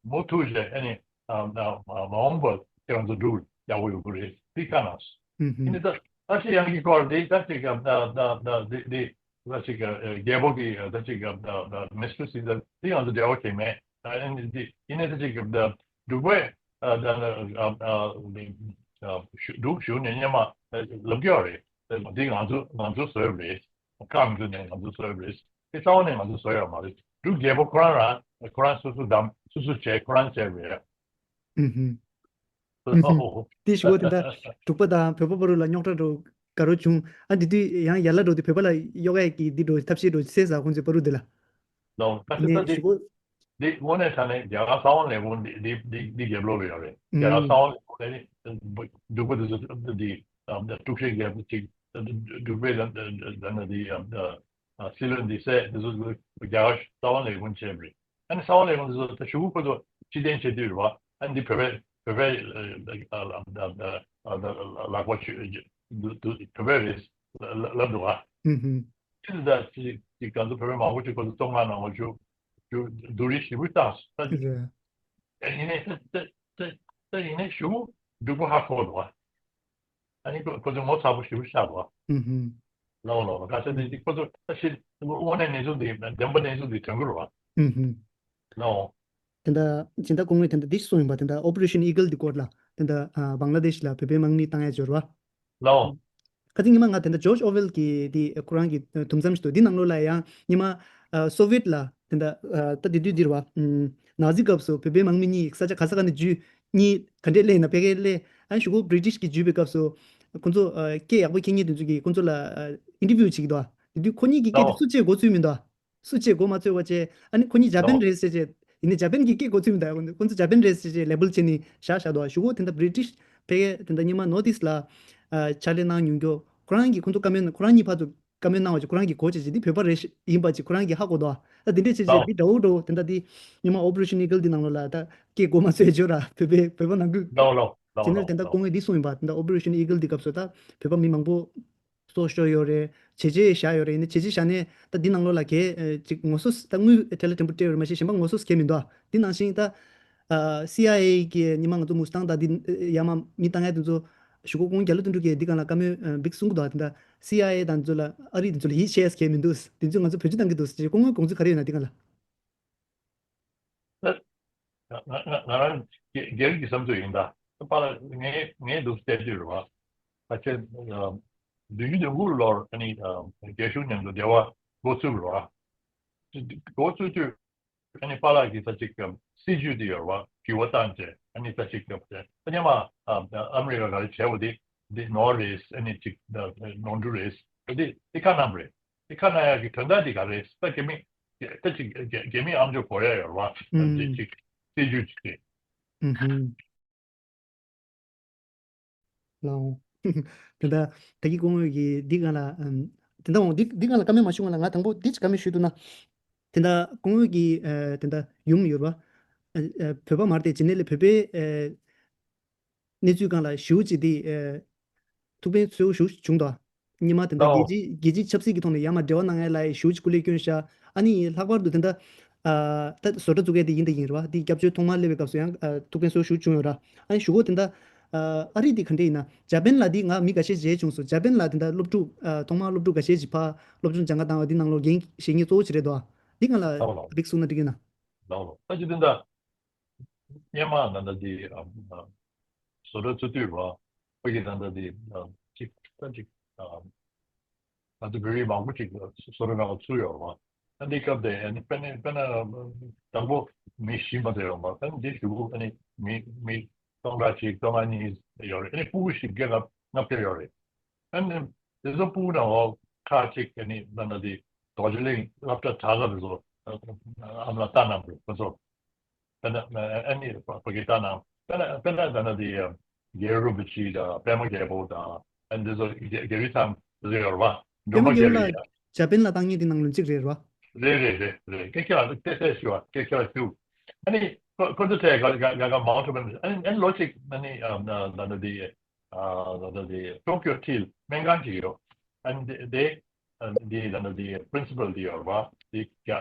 མུ་མཐུད་བྱས་ཨ་ནི་ཨ་ཨ་མ་འོངས་པར་ཁྱེད་རང་ཚོ་འབྲུག་ཡག་པོ་ཡོང་གི་རེད། འདི་བཀའ་གནང་སོང་། ཨ་ནི་ད་ཨ་ཤེ་ཡང་གི་སྐོར་འདི་ད་ཅིག་ཨ་ཨ་ཨ་ཨ་འདི་འདི། ད་ཅིག་རྒྱལ་པོ་གི་ད་ཅིག་མི་སི་ཊི་རི་སི་འདི་ང་ཚོ་འབྲེལ་བ་གང་ཡང་མེད། ཡིན་ནའི་ད་ཅིག་འབྲུག་པས་འབྲུག་གཞུང་ནས་སྔོན་མ་ལབ་ཀྱི་ཡོད་རེད། འདི་ང་ཚོ་ང་ཚོ་བཟོས་པ་རེད། རྐང་བཙུགས་ནས་ང་ཚོ་བཟོས་པ་རེད། དེ་རྩ་བ་ནས་ང་ཚོ་བཟོས་ཡོད་མ་རེད། འབྲུག་རྒྱལ་པོ་ཁོ་རང་རང་ཁོ་རང་སོ་སོ་བདམས་ སོ་སོ་བྱས་ཁོ་རང་བྱས་པ་རེད། ཨུ་ཧུམ། ཨུ་ཧུམ། དེ་ཞུ་བ་དེ་འདྲ་འབྲུག་པ་དང་བོད་པ་བར་ལ་རྙོག་དྲ་འགྲོ་དགའ་རོ་བྱུང་། ཨ་འདི་དུས་ཡང་ཡར་ལ་འགྲོ་དུས་བོད་པ་ལ་གཡོག་ཡས་ཀྱི་འདི་འགྲོ་ཐབས་ཤེས་འགྲོ་སེ་ས་ཁོང་ཚོའི་བར་དུ་འདི་ལ། ལོ་ད་ནས་ད་ཞུ་བ། འདི་དངོས་གནས་ད་ནས་རྒྱ་གར་ས་དབང་ལས་ཁུངས་འདི་འདི་འདི་འདི་རྒྱབ་ལོགས་ལ་ཡོད་རེད། རྒྱ་གར་ས་དབང་ལས་ཁུངས་ནས་འབྲུག་པ་འདི་ཚོ་འདི་དཀྲུག་ཤིང་རྒྱབ་ཅིག་འབྲུག་པའི་ད་ད་ད་ནི་འདི་སྲིད་བློན་འདི་སྲས་འདི་ཚོ་རྒྱ་གར་ས་དབང་ལས་ཁུངས་བྱས་པ་རེད། ཨ་ནི་ས་དབང་ལས་ཁུངས་འདི་ཚོ་ད་ཞུ་གུ་ཁོ་ཚོ་ཕྱི་རྟེན་བྱེད་དུས་རེད་བ། ཨ་ནི་འདི་བོད་པའི་བོད་པའི་ལག་པ་ཆུ་བོད་པའི་རེད་ལབ་འདུག་ཨ། ཅི་ལྟར་ཅི་ཅི་གང་ཚོ་བོད་པའི་མང་པོ་ཅིག་ཁོ་ཚོ་བཙོན་ཁང་ནང་ལ་བཅུག་བཅུག་བསྡུ་རིས་ཞིབ་པོ་བཏང་སོང་། ད་ཡིན་ནའི་ད་ད་ད་ཡིན་ནའི་ཞུ་འབྲུག་པ་ཧ་གོ་འདུག་ཨ། ཨ་ནི་ཁོ་ཁོ་ཚོ་ངོ་ཚ་པོ་ཞིབ་པོ་ཤར་འདུག་ཨ། ལའོ་ལའོ་ག་ཚོད་དེ་ཁོ་ཚོ་ད་ཤི་དངོས་གནས་གནས་ཚུལ་འདི་བདེན་པ་གནས་ཚུལ་འདི་དོན་གྱི་རེད་བ། ལའོ། དེ་འདྲ་སྦྱིན་བདག་སྐུ་ངོས་དེ་འདྲ་འདི་གསུངས་ཡིན་པ། དེ་འདྲ་Operation Eagle་འདི་སྐོར་ལ་དེ་འདྲ་ཨ་བང་ལ་དེཤ་ལ་བོད་པའི་དམག་མི་བཏང་ཡ་འབྱོར་བ། ལའོ། ཁ་སང་ཉི་མ་ང་དེ་འདྲ་George Orwell་གི་དེ་ཁོ་རང་གི་དུམ་མཚམས་ཤིག་འདུག་འདི་ནང་ལོགས་ལ་ཡང་ཉི་མ་ཨ་Soviet་ལ་དེ་འདྲ་ཨ་ད་དེ་དུས་འདིར་བ་ཨམ་ནཱ་ཛི་སྐབས་སུ་བོད་པའི་དམག་མི་གཉིས་ས་ཆ་ག་ས་ག་ནས་འཇུས་གཉིས་ག་འདྲས་སླེབས་ཡིན་ན་ཕ་གིར་སླེབས། ཨ་ཞུ་གོ་British་གིས་འཇུས་པའི་སྐབས་སུ་ཁོ་ཚོ་ཨ་སྐད་ཡག་པོ་མཁྱེན་མཁན་དེ་ཚོ་གིས་ཁོ་ཚོ་ལ་ཨ་interview་བྱེད་ཀྱི་འདུག་དེ་དུས་ཁོ་གཉིས་ཀྱི་སྐད་དེ་ལའོ། སུ་གཅིག་གོ་ཚོད་མི་འདུག་སུ་གཅིག་གོ་མ་ཚོད་པ་བྱས། ཨ་ནི་ཁོ་གཉིས་ཇ་པན་ལའོ། རེད་ཟེར་བྱས། ཡིན་ནའི་ཇ་པན་གྱི་སྐད་གོ་ཚོད་མི་འདུག་ཁོ་ཚོ་ཇ་པན་རེད་ཟེར་བྱས་label་བྱས་ནས་བཞག་བཞག་འདུག་ཞུ་གོ་དེ་འདྲ་British་ཕ་གིར་དེ་འདྲ་སྔོན་མ་North East་ལ་ཨ་ཕྱག་ལས་གནང་མྱོང་རྒྱུ་ཁོ་རང་གིས་ཁོ་ཚོ་བཀའ་མོལ་ཁོ་རང་གཉིས་ཕར་ཚུར་བཀའ་མོལ་གནང་བ་བྱས་ཁོ་རང་གིས་གོ་བྱས་བྱས་འདི་བོད་པ་རེད་ཤག་ཡིན་པ་ཅིག་ཁོ་རང་གིས་ཧ་གོ་འདུག་ཨ་དེ་འདྲས་བྱས་བྱས་ལའོ། འདི་འདྲ་བོ་འདྲ་བོ་དེ་འདྲ་འདི་སྔོན་མ་Operation Eagle་འདི་ནང་ལོགས་ལ་ད་སྐད་གོ་མ་ཚོད་བྱས་ར་བོད་པའི་བོད་པ་ནང་ཁུལ། ལའོ་ལའོ་ལའོ་བྱས་ནས་ལའོ་དེ་འདྲ་ལའོ། སྐུ་ངོས་འདི་གསུངས་ཡིན་པ། དེ་འདྲ་Operation Eagle་འདི་སྐབས་སུ་ད་བོད་པ་མི་མང་པོ་སྲོག་ཤོར་ཡོད་རེད། བྱས་རྗེས་བཞག་ཡོད་རེད། ཡིན་ནའི་བྱས་རྗེས་བཞག་ནས་ད་འདི་ནང་ལོགས་ལ་གས་ཨེ་ཅིག་ངོ་སོ་ད་དངུལ་ཐད་ལ་ཕྲན་བུ་སྤྲད་ཡོད་རེད་མ་གཞི་གཞན་པ་ངོ་སོ་གས་མི་འདུག་འདི་ནང་བཞིན་ད་ཨ་སི་ཨའི་ཨེ་གི་ཉི་མ་ང་ཚོ་མུ་སི་ཐང་དང་འདི་ཨེ་ཡར་མར་མི་བཏང་ཡ་དེ་ཚོ་ཞུ་གོ་སྐུ་ངོ་རྒྱ་ལོ་དོན་གྲུབ་ཀྱིས་འདི་སྒང་ལ་བཀའ་མོལ་ཨ་big་གསུང་གི་འདུག་དེ་འདྲ་སི་ཨའི་ཨེ་དང་ཚོ་ལ་ཨ་རི་དེ་ཚོ་ལ་ཡིད་ཆེས་གས་མི་འདུག་དེ་ཚོས་ང་ཚོ་བེད་སྤྱོད་བཏང་གི་འདུག་ཅེས་སྐུ་ངོའི་དགོངས་ཚུལ་ག་རེ་ཡོད་ན་འདི་སྒང་ལ། ང་ང་ང་རང་སྒེར་སྒེར་གྱི་བསམ་ཚུལ་ཡིན་ད། པཱ་ལགས་ངས་ངས་འདུག་བལྟས་དུས་རེད་བ། ཕལ་ཆེར་བདུན་ཅུ་དོན་དགུ་ལོར་ཨ་ནི་རྒྱ་གཞུང་མཉམ་དུ་འབྲེལ་བ་འགོ་ཚུགས་རེད་བ། འགོ་ཚུགས་དུས་ཨ་ནི་པཱ་ལགས་ཀྱིས་ད་ཅིག་སྲིད་ཇུས་དེ་ཡོད་རེད་བ། འགྱུར་བ་བཏང་བྱས་ཨ་ནི་ད་ཅིག་ད་སྔོན་མ་ཨ་མི་རི་ཀ་ག་རེ་བྱས་པ་དེ་འདི་ནོར་རེད། ཨ་ནི་ཅིག་ནོར་འཁྲུལ་རེད། དེ་དེ་ཁ་གནང་བ་རེད། དེ་ཁ་ན་ཡག་གི་དོན་དག་དེ་ག་རེད། ད་རྒྱ་མི་ད་ཅིག་རྒྱ་རྒྱ་མི་ཨམ་ཅོག་གོ་ཡ་ཡོད་རེད་བ། ཨུམ། ཅིག་ཅིག་སྲིད་ཇུས་ཅིག་རེད། ཨུམ་ཧུམ། ལའོ། དེ་འདྲ་ད་གི་སྐུ་ངོས་ཀྱིས་འདི་སྒང་ལ་ཨམ། དེ་འདྲ་འོང་འདི་འདི་སྒང་ལ་བཀའ་མོལ་མ་ཞུ་སྔོན་ལ་ང་དང་པོ་འདི་ཅིག་བཀའ་མོལ་ཞུས་འདུག་ན། དེ་འདྲ་སྐུ་ངོས་ཀྱིས་ཨ་དེ་འདྲ་ཡུམ་ཡོད་རེད་བ། ཨ་ཨ་བོད་པ་མ་རེད་དེ་ཇི་ནེ་ལི་བོད་པའི་ཨ། གནས་ཚུལ་སྒང་ལ་ཞེ་པོ་ཅིག་དེ་ཨེ་ཐུགས་ཕན་གསོས་པོ་ཞེ་པོ་བྱུང་འདུག་ཉི་མ་དེ་འདྲ་ལའོ། རྒྱལ་སྤྱི་རྒྱལ་སྤྱིའི་ཆབ་སྲིད་ཀྱི་ཐོག་ནས་ཡར་མར་འབྲེལ་བ་གནང་ཡ་ལ་ཞེ་པོ་ཅིག་སྐུ་ལས་བསྐྱོན་ཤག་ཨ་ནི་ལྷག་པར་དུ་དེ་འདྲ་ཨ་ད་བཟོ་གྲྭ་བཙུགས་མཁན་དེ་ཡིན་དང་ཡིན་རེད་བ། དེ་སྐྱབས་བཅོལ་ཐོག་མར་སླེབས་པའི་སྐབས་སུ་ཡང་ཨ་ཐུགས་ཕན་གསོས་པོ་ཞེ་པོ་བྱུང་ཡོད་ར། ཨ་ནི་གཞུག་གུ་དེ་འདྲ་ཨ་ཨ་རི་དེ་ག་འདྲ་ཡིན་ན་ཇ་པན་ལ་དེ་ང་མི་འགའ་ཤས་མཇལ་བྱུང་སོང་། ཇ་པན་ལ་དེ་འདྲ་སློབ་ཕྲུག་ཨ་ཐོག་མར་སློབ་ཕྲུག་འགའ་ཤས་ཅིག་ཕར་སློབ་སྦྱོང་སྦྱང་ག་བཏང་བ་དེ་ནང་ལོགས་འགན་བཞེས་མཁན་གཙོ་བོ་ཅིག་རེད་འདུག་འདི་སྒང་ལ་ལའོ་ལའོ། ཨ་བིག་གསུང་ན་འགྲིག་གི་ན། ལའོ་ལའོ། ད་ཅི་དེ་འདྲ། སྔོན་མ་ད་ལྟ་དེ་ཨ་ཨ་བཟོ་གྲྭ་བཙུགས་དུས་ར། ཁོ་གིས་ད་ལྟ་དེ་ཨ་གཅིག་ད་གཅིག་ཨ་ང་ཚོ་བོད་རིགས་མང་པོ་ཅིག་བཟོ་གྲྭ་ནང་ལ་ཚུད་ཡོད་རེད་བ། ཨ་འདི་སྐབས་དེ་ཨ་ནི་དཔེར་ན་དཔེར་ན་དང་པོ་མི་བཞི་མ་གཏོགས་ཡོད་མ་རེད། ཨ་ནི་འདི་གཞུག་གུ་ཨ་ནི་མི་མི་སྟོང་ཕྲག་གཅིག་སྟོང་ཕྲག་གཉིས་ཡོད་རེད། ཨ་ནི་ཕྲུ་གུ་བཞི་བརྒྱ་ལྔ་བརྒྱ་ཡོད་རེད། ཨ་ནི་དེ་ཚོ་ཕྲུ་གུ་ནང་ལོགས་ཁག་ཅིག་ཨ་ནི་ད་ལྟ་དེ་རྡོ་རྗེ་གླིང་སློབ་གྲྭ་དྲ་ག་དེ་ཚོ་ཨ་མ་ལགས་ལྟ་གནང་རེད་ཁོ་ཚོ། དཔེར་ན་ཨ་ནི་པ་ཀི་སི་ཐན་ནང་དཔེར་ན་དཔེར་ན་ད་ལྟ་དེ་རྒྱལ་བ་རིན་པོ་ཆེ་དང་པདྨ་རྒྱལ་པོ་དང་ཨ་འདི་ཚོ་རྒྱལ་རྒྱལ་བའི་ཚང་འདི་ཚོ་ཡོད་རེད་བ། སྒྲོལ་པདྨ་མ་རྒྱལ་རྒྱལ་བའི་ལ་ཡ། ཇ་པན་ལ་བཏང་མཁན་དེ་ནང་ལོགས་གཅིག་རེད་བ། རེད་རེད་རེད་རེད། སྐད་ཆ་ལ་ཏོག་ཙམ་ཞུ་བ། སྐད་ཆ་ལ་ཞུ། ཨ་ནི་ཁོ་ཁོ་ཚོ་དེ་ག་ག་ག་ག་མང་ཆོག་པ་ཨ་ནི་ཨ་ནི་ལོ་གཅིག་ཨ་ནི་ཨ་ད་ལྟ་དེ་ཨ་ད་ལྟ་དེ་ཊོ་ཀིའོ་ཊི་ལ་སྨན་ཁང་ཅིག་ཡོད། ཨ་ནི་དེ་དེ་ཨ་ནི་དེ་ད་ལྟ་དེ་པི་རིན་སི་པལ་དེ་ཡོད་རེད་བ། དེ་རྒྱ་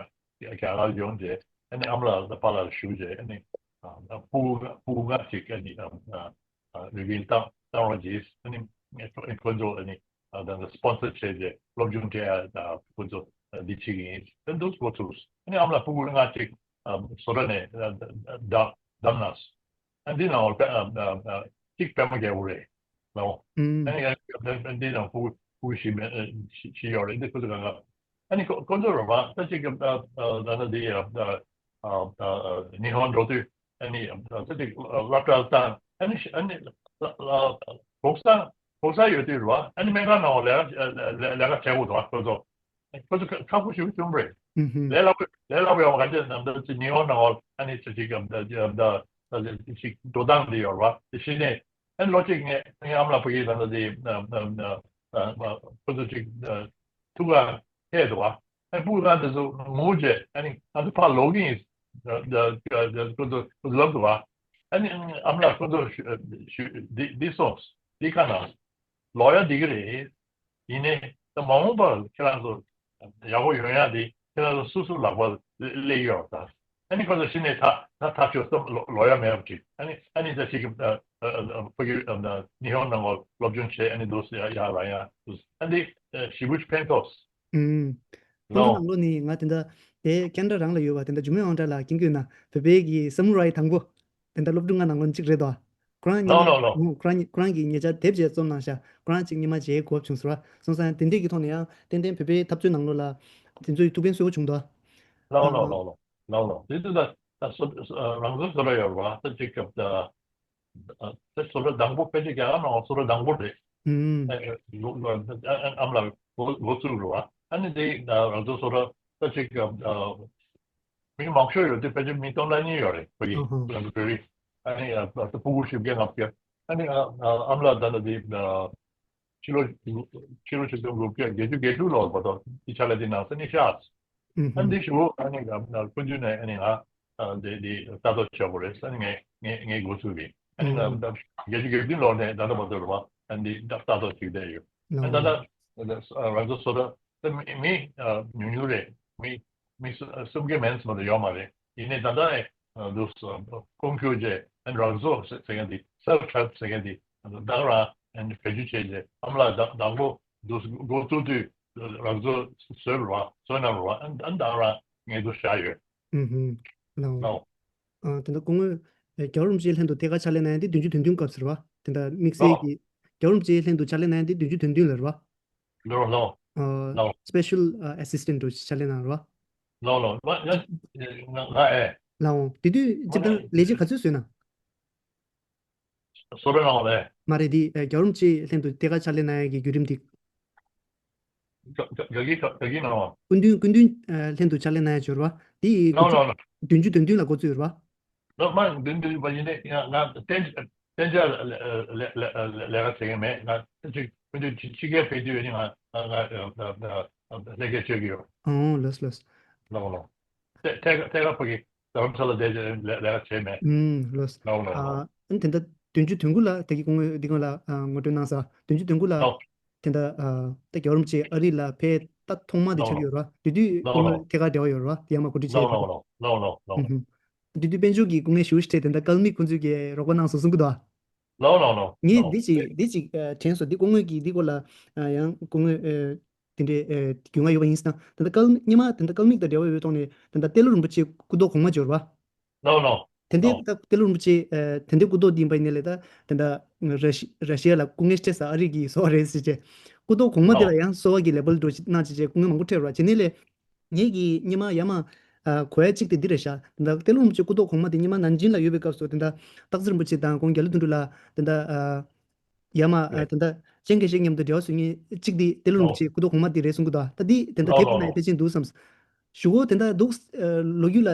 རྒྱ་གར་ཡོང་རྗེས་ཨ་ནི་ཨ་མ་ལགས་དང་པཱ་ལགས་ཞུ་རྗེས་ཨ་ནི་ཨ་ཕྲུ་གུ་ཕྲུ་གུ་ལྔ་ཅིག་ཨ་ནི་ཨ་ཨ་རི་ཝིལ་བཏང་བཏང་རོགས་གྱིས། ཨ་ནི་ཁོ་ཁོ་ཚོ་ཨ་ནི་ཨ་ད་ལྟ་སི་པོན་སར་བྱས་རྗེས་སློབ་སྦྱོང་སྤྲད་ཡ་དང་ཁོ་ཚོ་འདི་བྱེད་ཀྱི་ཡིན། ཨ་འདུག་འགོ་ཚུགས། ཨ་ནི་ཨ་མ་ལགས་ཕྲུ་གུ་ལྔ་ཅིག་ཨ་བཟོ་གྲྭ་ནས་ཨ་བདམས་བདམས་གནང་སོང་། ཨ་འདི་ནང་ལ་དཔེ་ཨ་ཨ་ཨ་གཅིག་པད་མ་རྒྱལ་པོ་རེད། ལའོ། ཨུམ། ཨ་ནི་ཨ་འདི་ནང་ཕྲུ་གུ་ཕྲུ་གུ་བཞི་མེད་ཨ་བཞི་བཞི་ཡོད་རེད། འདི་ཁོ་ཚོ་གང་ག་ཨ་ནི་ཁོ་ཁོ་ཚོ་རོ་མ་ད་ཅིག་ཨ་ཨ་ད་ལྟ་འདི་ཨ་ཨ་ ཨ་ཨ་ཉི་ཧོང་འགྲོ་དུས་ཨ་ནི་ཨ་ཙི་ཅིག་སློབ་གྲྭ་བཏང་ཨ་ནི་ཨ་ནི་ལ་ལ་གོ་ས་གོ་ས་ཡོད་དུས་རེད་བ། ཨ་ནི་སྨན་ཁང་ནང་ལས་ཀ་ལས་ལས་ཀ་བྱེད་དགོས་འདུག་ཁོ་ཚོ། ཁོ་ཚོ་ཁག་པོ་ཞིག་བྱུང་རེད། ཨུ་ཧུམ། ལས་སླ་པོ་ལས་སླ་པོ་ཡོང་བ་ག་ཚོད་ནམ་ཟླ་ཅིག་ཉི་ཧོང་ནང་ལ་ཨ་ནི་ཅིག་ཅིག་ཅིག་འགྲོ་སྟངས་འདི་ཡོད་རེད་བ། དེ་བྱས་ནས། ཨ་ནི་ལོ་གཅིག་ངས་ངའི་ཨ་མ་ལགས་ཕ་གིར་ད་ལྟ་དེ་ཁོ་ཚོ་ཅིག་ཐུག་ག་ཐད་འདུག་ཨ་ནི་སྤུ་གུ་དེ་ཚོ་ངུ་རྗེས་ཨ་ནི་ང་ཚོ་ཕར་ལོག་གི་ཡིན། ཁོ་ཚོ་ཁོ་ཚོ་ལབ་འདུག་ཨ་ནི་ཨ་མ་ལགས་ཁོ་ཚོ་འདི་འདི་སོང་འདི་ག་ན་ལོག་ཡ་འདི་གི་རེད། ཡིན་ནའི་ད་མ་འོངས་པར་ཁྱེད་རང་ཚོ་ཡག་པོ་ཡོང་ཡ་དེ་ཁྱེད་རང་ཚོ་སོ་སོ་ལག་པར་སླེབས་ཡོད་ད། ཨ་ནི་ཁོ་ཚོ་གཞི་ནས་ད་ད་ཐག་ཆོད་བསམ་ལོ་ལོ་ཡ་མེད་པ་ཅིག་ཨ་ནི་ཨ་ནི་ད་ཅིག་ཨ་ཨ་ཕ་གི་ཨ་ཉི་ཧོང་ནང་ལ་སློབ་སྦྱོང་བྱས་ཨ་ནི་འདུག་ཡ་ཡ་ལ་ཡ་ཨ་ནི་ཞེ་པོ་ཅིག་ཕན་ཐོགས། ཨུམ། ཁོང་ཚོ་ནང་ལོགས་ནས་ང་དེ་འདྲ་དེ་ཁེ་ན་ཌ་རང་ལ་ཡོད་པ་དེ་འདྲ་ཇུ་མེ་ཝང་ཀྲ་ལགས་མཁྱེན་གྱི་ཡོད་ན་བོད་པའི་གི་སམ་རའི་དང་པོ། དེ་འདྲ་སློབ་ཕྲུག་ལྔ་ནང་ལོགས་གཅིག་རེད་དོ། ཁོ་རང་ཉི་ལོ་མ་ལོ་ལོ། ཁོ་རང་ཉི་ཁོ་རང་གིས་ཉེ་ཆར་དེབ་ཅིག་རྩོམ་གནང་ཤག་ཁོ་རང་གཅིག་ཉི་མ་བརྗེ་དགོས་བྱུང་ཟེར་བ་སོང་ཙང་དེ་འདྲས་ཀྱི་ཐོག་ནས་ཡང་ཏན་ཏན་བོད་པའི་འཐབ་རྩོད་ནང་ལོགས་ལ་དེ་ཚོའི་ཐུགས་ཕན་གསོས་པོ་བྱུང་དོ། ལོ་ལོ་ལོ་ལོ་ལོ་ལོ། དེ་དུས་ད་ད་སོ་རང་ཚོ་བཟོ་འདྲ་ཡོད་རེད་བ། ད་ཅིག་སྐབས་ད་ད་བཟོ་འདྲ་དང་པོ་ཕལ་ཆེར་རྒྱ་གར་ནང་བཟོ་འདྲ་དང་པོ་རེད། ཨུམ། ཨ་ཨ་ཨ་མ་ལགས་འགོ་འགོ་བཙུགས་རེད་བ། ཨ་ནི་དེ་ད་རང་ཚོ་བཟོ་འདྲ་ད་ཅིག་སྐབས་ད། མི་མང་ཤོས་ཡོད་དུས་ཕལ་ཆེར་མི་སྟོང་ཕྲག་གཉིས་ཡོད་རེད། བོད་ཡིག་ཨ་ཧ། ལམ་བོད་རིགས། ཨ་ནི་ཨ་ཨ་ཕྲུ་གུ་བཞི་བརྒྱ་ལྔ་བརྒྱ། ཨ་ནི་ཨ་ཨ་ཨ་མ་ལགས་ད་ལྟ་དེ་ཕྱི་ལོ་ཕྱི་ལོ་ཆིག་སྟོང་དགུ་བརྒྱ་བརྒྱད་ཅུ་གྱ་དྲུག་ལོར་བར་དུ་དེ་ཕྱག་ལས་དེ་གནང་ས་ནི་ཤག་ཨ་ནི་དེ་ཞུ་ཨ་ནི་ཨ་སྐུ་མདུན་ནས་ཨ་ནི་ང་དེ་དེ་ལྟ་རྟོག་བྱ་དགོས་རེད། ཨ་ནི་ངས་ངས་ངས་འགོ་ཚུགས་རེད། ཨ་ནི་ང་བརྒྱད་ཅུ་གྱ་བདུན་ལོ་ནས་ད་ལྟ་བར་དུ་རེད་བ། ཨ་ནི་ལྟ་རྟོག་བྱེད་ཀྱི་བསྡད་ཡོད། ཨ་ནི་ད་ལྟ་རང་ཚོ་བཟོ་འདྲ། ད་མི་མི་ཉུང་ཉུང་རེད། མི་མི་གསུམ་བརྒྱ་མན་ཙམ་མ་གཏོགས་ཡོད་མ་རེད། ཡིན་ནའི་ད་ལྟ་ཨེ་འདུག་ཀུན་སྤྱོད་བྱས་ཨ་ནི་རང་བཟོ་ཟེར་མཁན་དེ་self help ཟེར་མཁན་དེ་བདག་རང་ཨ་ནི་བེད་སྤྱོད་བྱས་རྗེས་ཨ་མ་ལགས་དང་དང་པོ་འདུག་འགོ་བཙུགས་དུས་རང་བཟོ་བཟོས་པ་རེད་བ། བཟོས་གནང་བ་རེད་བ། ཨ་ནི་ཨ་ནི་བདག་རང་ངས་འདུག་བཞག་ཡོད། ཨུ་ཧུ། ལའོ། ལའོ། ཨ་དེ་འདྲ་སྐུ་ངོ་རྒྱལ་བ་རིན་པོ་ཆེའི་ལྷན་དུ་ཐད་ཀར་ཕྱག་ལས་གནང་ཡ་དེ་བདུན་ཅུ་དོན་བདུན་སྐབས་སུ་རེད་བ། དེ་འདྲ་དམིགས་བསལ་ལའོ། གྱི་རྒྱལ་བ་རིན་པོ་ཆེའི་ལྷན་དུ་ཕྱག་ལས་གནང་ཡ་དེ་བདུན་ཅུ་དོན་བདུན་ལ་རེད་བ། ལོ་ལོ། ཨ་ལོ། Special ཨ་Assistant འགྲོ་ཕྱག་ལས་གནང་རོགས། ལོ་ལོ། ང་ང་ང་ཨེ། ལའོ། དེ་དུས་སྤྱིར་བཏང་ལས་བྱེད་ག་ཚོད་བཟོས་ན། བཟོ་པའི་ནང་ལས། མ་རེད་དེ་ཨ་རྒྱལ་བ་རིན་པོ་ཆེའི་ལྷན་དུ་ཐད་ཀར་ཕྱག་ལས་གནང་ཡ་གི་བརྒྱུད་རིམ་དེ། ག་ག་གི་ག་གི་ནང་བ། སྐུ་མདུན་སྐུ་མདུན་ཨ་ལྷན་དུ་ཕྱག་ལས་གནང་ཡ་བྱོས་རོགས། དེ་ཡི་ལོ་ལོ་ལོ། བདུན་ཅུ་དོན་བདུན་ལ་འགོ་བཙུགས་རོགས། ལོ་མ་བདུན་བདུན་པ་ཡིན་ནའི་ང་ང་གཏན་གཏན་འཇགས་ལས་ལས་ལས་ལས་ཀ་བྱེད་མཁན་མེད། ང་ཅིག་ཁོང་ཚོས་ཕྱི་ཕྱི་རྒྱལ་ཕེབས་དུས་ནི་ང་ང་ང་ལས་ཀ་བྱེད་ཀྱི་ཡོད། ཨོ་ལགས་ལགས། ལགས་ལགས། ཐད་ཐད་ཐད་ཀར་ཕ་གི་རྡ་རམ་ས་ལ་བསྡད་བྱས་ལས་ལས་ཀ་བྱེད་མེད། ཨུམ་ལགས། ལགས་ལགས་ལགས། ཨ་ཨ་ནི་དེ་འདྲ་བདུན་ཅུ་དོན་དགུ་ལ་དེ་གི་སྐུ་ངོ་འདི་སྔོན་ལ་ཨ་ངོ་སྤྲོད་གནང་ས་བདུན་ཅུ་དོན་དགུ་ལ། ལགས། དེ་འདྲ་ཨ་ད་རྒྱལ་བ་རིན་པོ་ཆེ་ཨ་རི་ལ་ཕེབས་ད་ཐོག་མ་དེ་ཆགས་ཡོད་རེད་བ། དེ་དུས་སྐུ་ངོ་ཐད་ཀར་འབྲེལ་བ་ཡོད་རེད་བ། དེ་ཡང་མ་གོ་སྒྲིག་བྱས་ཡོད་རེད་བ། ལགས་ལགས་ལགས། ཨུ་ཧུམ། དེ་དུས་དཔལ་འབྱོར་གྱི་སྐུ་ངལ་ཞེ་པོ་ཞིག་འཕྲད་དེ་འདྲ་ཀལ་མིག་ཁོང་ཚོས་ཀྱིས་རོགས་པ་གནང་སོང་གསུང་གི་འདུག་ཨ། ལགས་ལགས་ལགས། ངས་འདི་ཅིག་འདི་ཅིག་ཨ་དྲན་སོང་། འདི་སྐུ་ངོ་གིས་འདི་སྐོར་ལ་ཨ་ཡང་སྐུ་ངོ་ཨ་དེ་འདྲའི་ཨ་རྒྱུས་མངའ་ཡོད་པ་ཡིན་ཟེར་ན། ད་ལྟ་ཀལ་སྔོན་མ་ད་ལྟ་ཀལ་མིག་དང་འབྲེལ་བ་ཡོད་ཐོག་ནས་ད་ལྟ་ཏེ་ལོ་རིན་པོ་ཆེ་སྐུ་ཐོག་གོང་མ་འབྱོར་བ། ལགས་ལགས། དེ་འདྲའི་ལགས། ད་ཏེ་ལོ་རིན་པོ་ཆེ་ཨ་དེ་འདྲའི་སྐུ་ཐོག་འདི་ཡིན་པ་ཡིན་ནའི་ལས་ད་དེ་འདྲ་ར་ཤི་ར་ཤི་ཡ་ལ་སྐུ་ངལ་འཕྲད་ས་ཨ་རི་གི་བཟོ་བ་རེད་ཟེར་བྱས་སྐུ་ཐོག་གོང་མ་དེ་ལ་ལགས། ཡང་གསོལ་བ་གི་ལེ་བལ་འགྲོ་གནང་བྱས་བྱས་སྐུ་ངལ་མང་པོ་འཕྲད་རོགས་བྱས་ནའི་ལས། ངེད་ཀྱིས་སྔོན་མ་ཡ་མ་ཨ་གོ་ཡ་གཅིག་དེ་འདི་རེད་ཤག་དེ་འདྲ་ཏེ་ལོ་རིན་པོ་ཆེ་སྐུ་ཐོག་གོང་མ་དེ་སྔོན་མ་ནན་ཅིང་ལ་ཡོད་པའི་སྐབས་སུ་དེ་འདྲ་སྟག་འཚེར་རིན་པོ་ཆེ་དང་ཁོང་རྒྱ་ལོ་དོན་གྲུབ་ལགས་དེ་འདྲ་ཨ་ཡ་མ་ཨ་རེད། དེ་འདྲ་ཅན་གེ་ཤེ་མཉམ་དུ་འབྲེལ་བ་བཟོ་མཁན་གཅིག་དེ་ཏེ་ལོ་རིན་པོ་ལོ། ཆེ་སྐུ་ཐོག་གོང་མ་དེ་རེད་གསུང་གི་འདུག་ད་དེ་དེ་འདྲ་ལོ་དེབ་ལོ་ནང་ལོ། ཕལ་ཆེར་འདུག་བསམ། ཞུ་གོ་དེ་འདྲ་འདུག་ཨ་ལོ་རྒྱུས་ལ་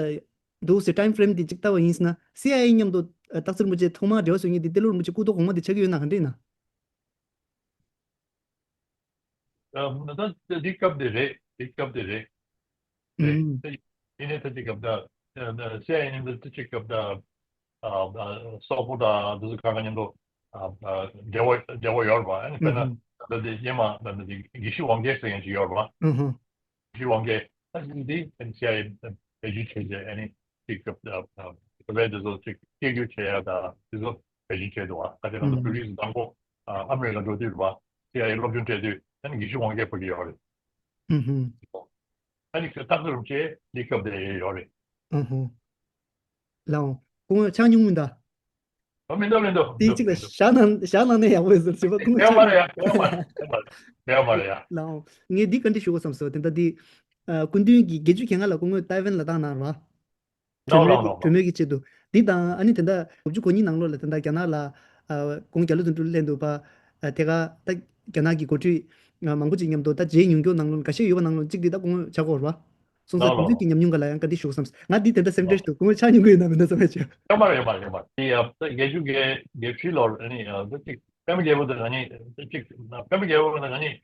འདུག་ཟེར་ཊའིམ་ཕེ་རེམ་དེ་གཅིག་ལྟ་བ་ཡིན་ཟེར་ན་སི་ཨའི་ཨེ་མཉམ་དུ་ཨ་སྟག་འཚེར་རིན་པོ་ཆེ་ཐོག་མར་འབྲེལ་བ་བཟོ་མཁན་དེ་ཏེ་ལོ་རིན་པོ་ཆེ་སྐུ་ཐོག་གོང་མ་དེ་ཆགས་ཀྱི་ཡོད་ན་ག་འདྲ་ཡིན་ན། ཨ་ད་ད་འདི་སྐབས་དེ་རེད། འདི་སྐབས་དེ་རེད། རེད། ཨུམ། ད་ཡིན་ནའི་ད་ཅིག་སྐབས་ད་ཨ་ད་སི་ཨའི་ཨེ་ནི་ད་ཅིག་སྐབས་ད་ཨ་ཨ་སོག་པོ་དང་འདི་ཚོ་གང་ག་མཉམ་དུ་ཨ་ཨ་འབྲེལ་བ་འབྲེལ་བ་ཡོད་རེད་པ། ཨ་ནི་དཔེར་ན་ཨུམ། ད་ད་དེ་སྔོན་མ་ད་ད་དེ་དགེ་བཤེས་དབང་རྒྱལ་ཟེར་མཁན་ཅིག་ཡོད་རེད་པ། ཨུམ། དགེ་བཤེས་དབང་རྒྱལ་ཨ་ནི་འདི་ཨ་ནི་སི་ཨའི་ཨེ་བེད་སྤྱོད་བྱས་རྗེས་ཨ་ནི་ཅིག་ཨ་ཨ་བོད་པའི་འདི་ཚོ་ཅིག་སྐད་སྒྱུར་བྱས་ཡ་ད་འདི་ཚོ་བེད་སྤྱོད་བྱས་འདུག་བ། ད་དེ་ང་ཚོ་བོད་རིགས་དང་པོ་ཨ་ཨ་མེ་རི་ཀ་འགྲོ་དུས་རེད་པ། སི་ཨའི་ཨེ་སློབ་སྦྱོང་སྤྲད་དུས་ཨ་ནི་དགེ་བཤེས་དབང་རྒྱལ་ཕ་གི་ཡོད་རེད། ཨུ་ཧུ། ཨ་ནི་སྟག་འཚེར་རིན་པོ་ཆེ་འདི་སྐབས་དེ་ཡོད་རེད། ཨུ་ཧུ། ལའོ། སྐུ་ངོ་ཆགས་མྱོང་མིན་ད། ཨ་མི་འདུག་མི་འདུག་དེ་མི་འདུག་གཅིག་མི་ལ་འདུག་བཞག་གནང་བཞག་གནང་ནས་ཡག་པོ་ཡོད་ཟེར་བྱས་པ་སྐུ་ངོ་ཡོད་མ་ཆགས་རེད་ཡ། ཡོད་མ་རེད་ཡ། ཡོད་མ་རེད་ཡ། ཡོད་མ་རེད་ཡ། ལའོ། ངས་འདི་བཀའ་འདྲི་ཞུ་དགོས་བསམ་སོང་། དེ་འདྲ་འདི་ཨ་སྐུ་མདུན་གྱིས་བརྒྱད་ཅུ་གྱ་ལྔ་ལ་སྐུ་ངོ་ཏའེ་ཝན་ལ་བཏང་གནང་རེད་པ། གྲོས་མོལ་གྱི་གྲོས་མོལ་གྱི་ཆེད་དུ། འདི་དང་ཨ་ནི་དེ་འདྲ་དགུ་བཅུ་གོ་གཉིས་ནང་ལོགས་ལ་དེ་འདྲ་རྒྱ་ནག་ལ་ཨ་དགུང་བརྒྱ་ལོ་དོན་གྲུབ་སླེབས་འདུག་པ། ཨ་དེ་ག་ད་རྒྱ་ནག་གི་འགོ་ཁྲིད་ཨ་མང་པོ་ཅིག་མཉམ་དུ་ད་མཇལ་མྱོང་རྒྱུ་ནང་ལོགས་ཀ་ཤས་ཡོད་པ་ནང་ལོགས་གཅིག་འདི་ད་སྐུ་ངོ་ཆགས་ཀྱི་ཡོད་རེད་པ། སོང་ཙང་དེ་ཚོའི་གི་ཉམས་མྱོང་ག་ལ་ཡང་བཀའ་འདྲི་ཞུ་བསམ། ང་འདི་དེ་འདྲ་སེམས་ཁྲལ་ཞིག་འདུག་སྐུ་ངོ་ཆགས་མྱོང་གི་ཡོད་ན་མེད་ན་བསམ་ཡ་ཆེ། ཡོད་མ་རེད། ཡོད་མ་རེད། ཡོད་མ་རེད། དེ་ཡ་བརྒྱད་ཅུ་གྱ་བཞི་ལོར་ཨ་ནི་ཨ་ད་ཅིག་པད་མ་རྒྱལ་པོ་དང་ང་གཉིས་ཅིག་པད་མ་རྒྱལ་པོ་དང་ང་གཉིས་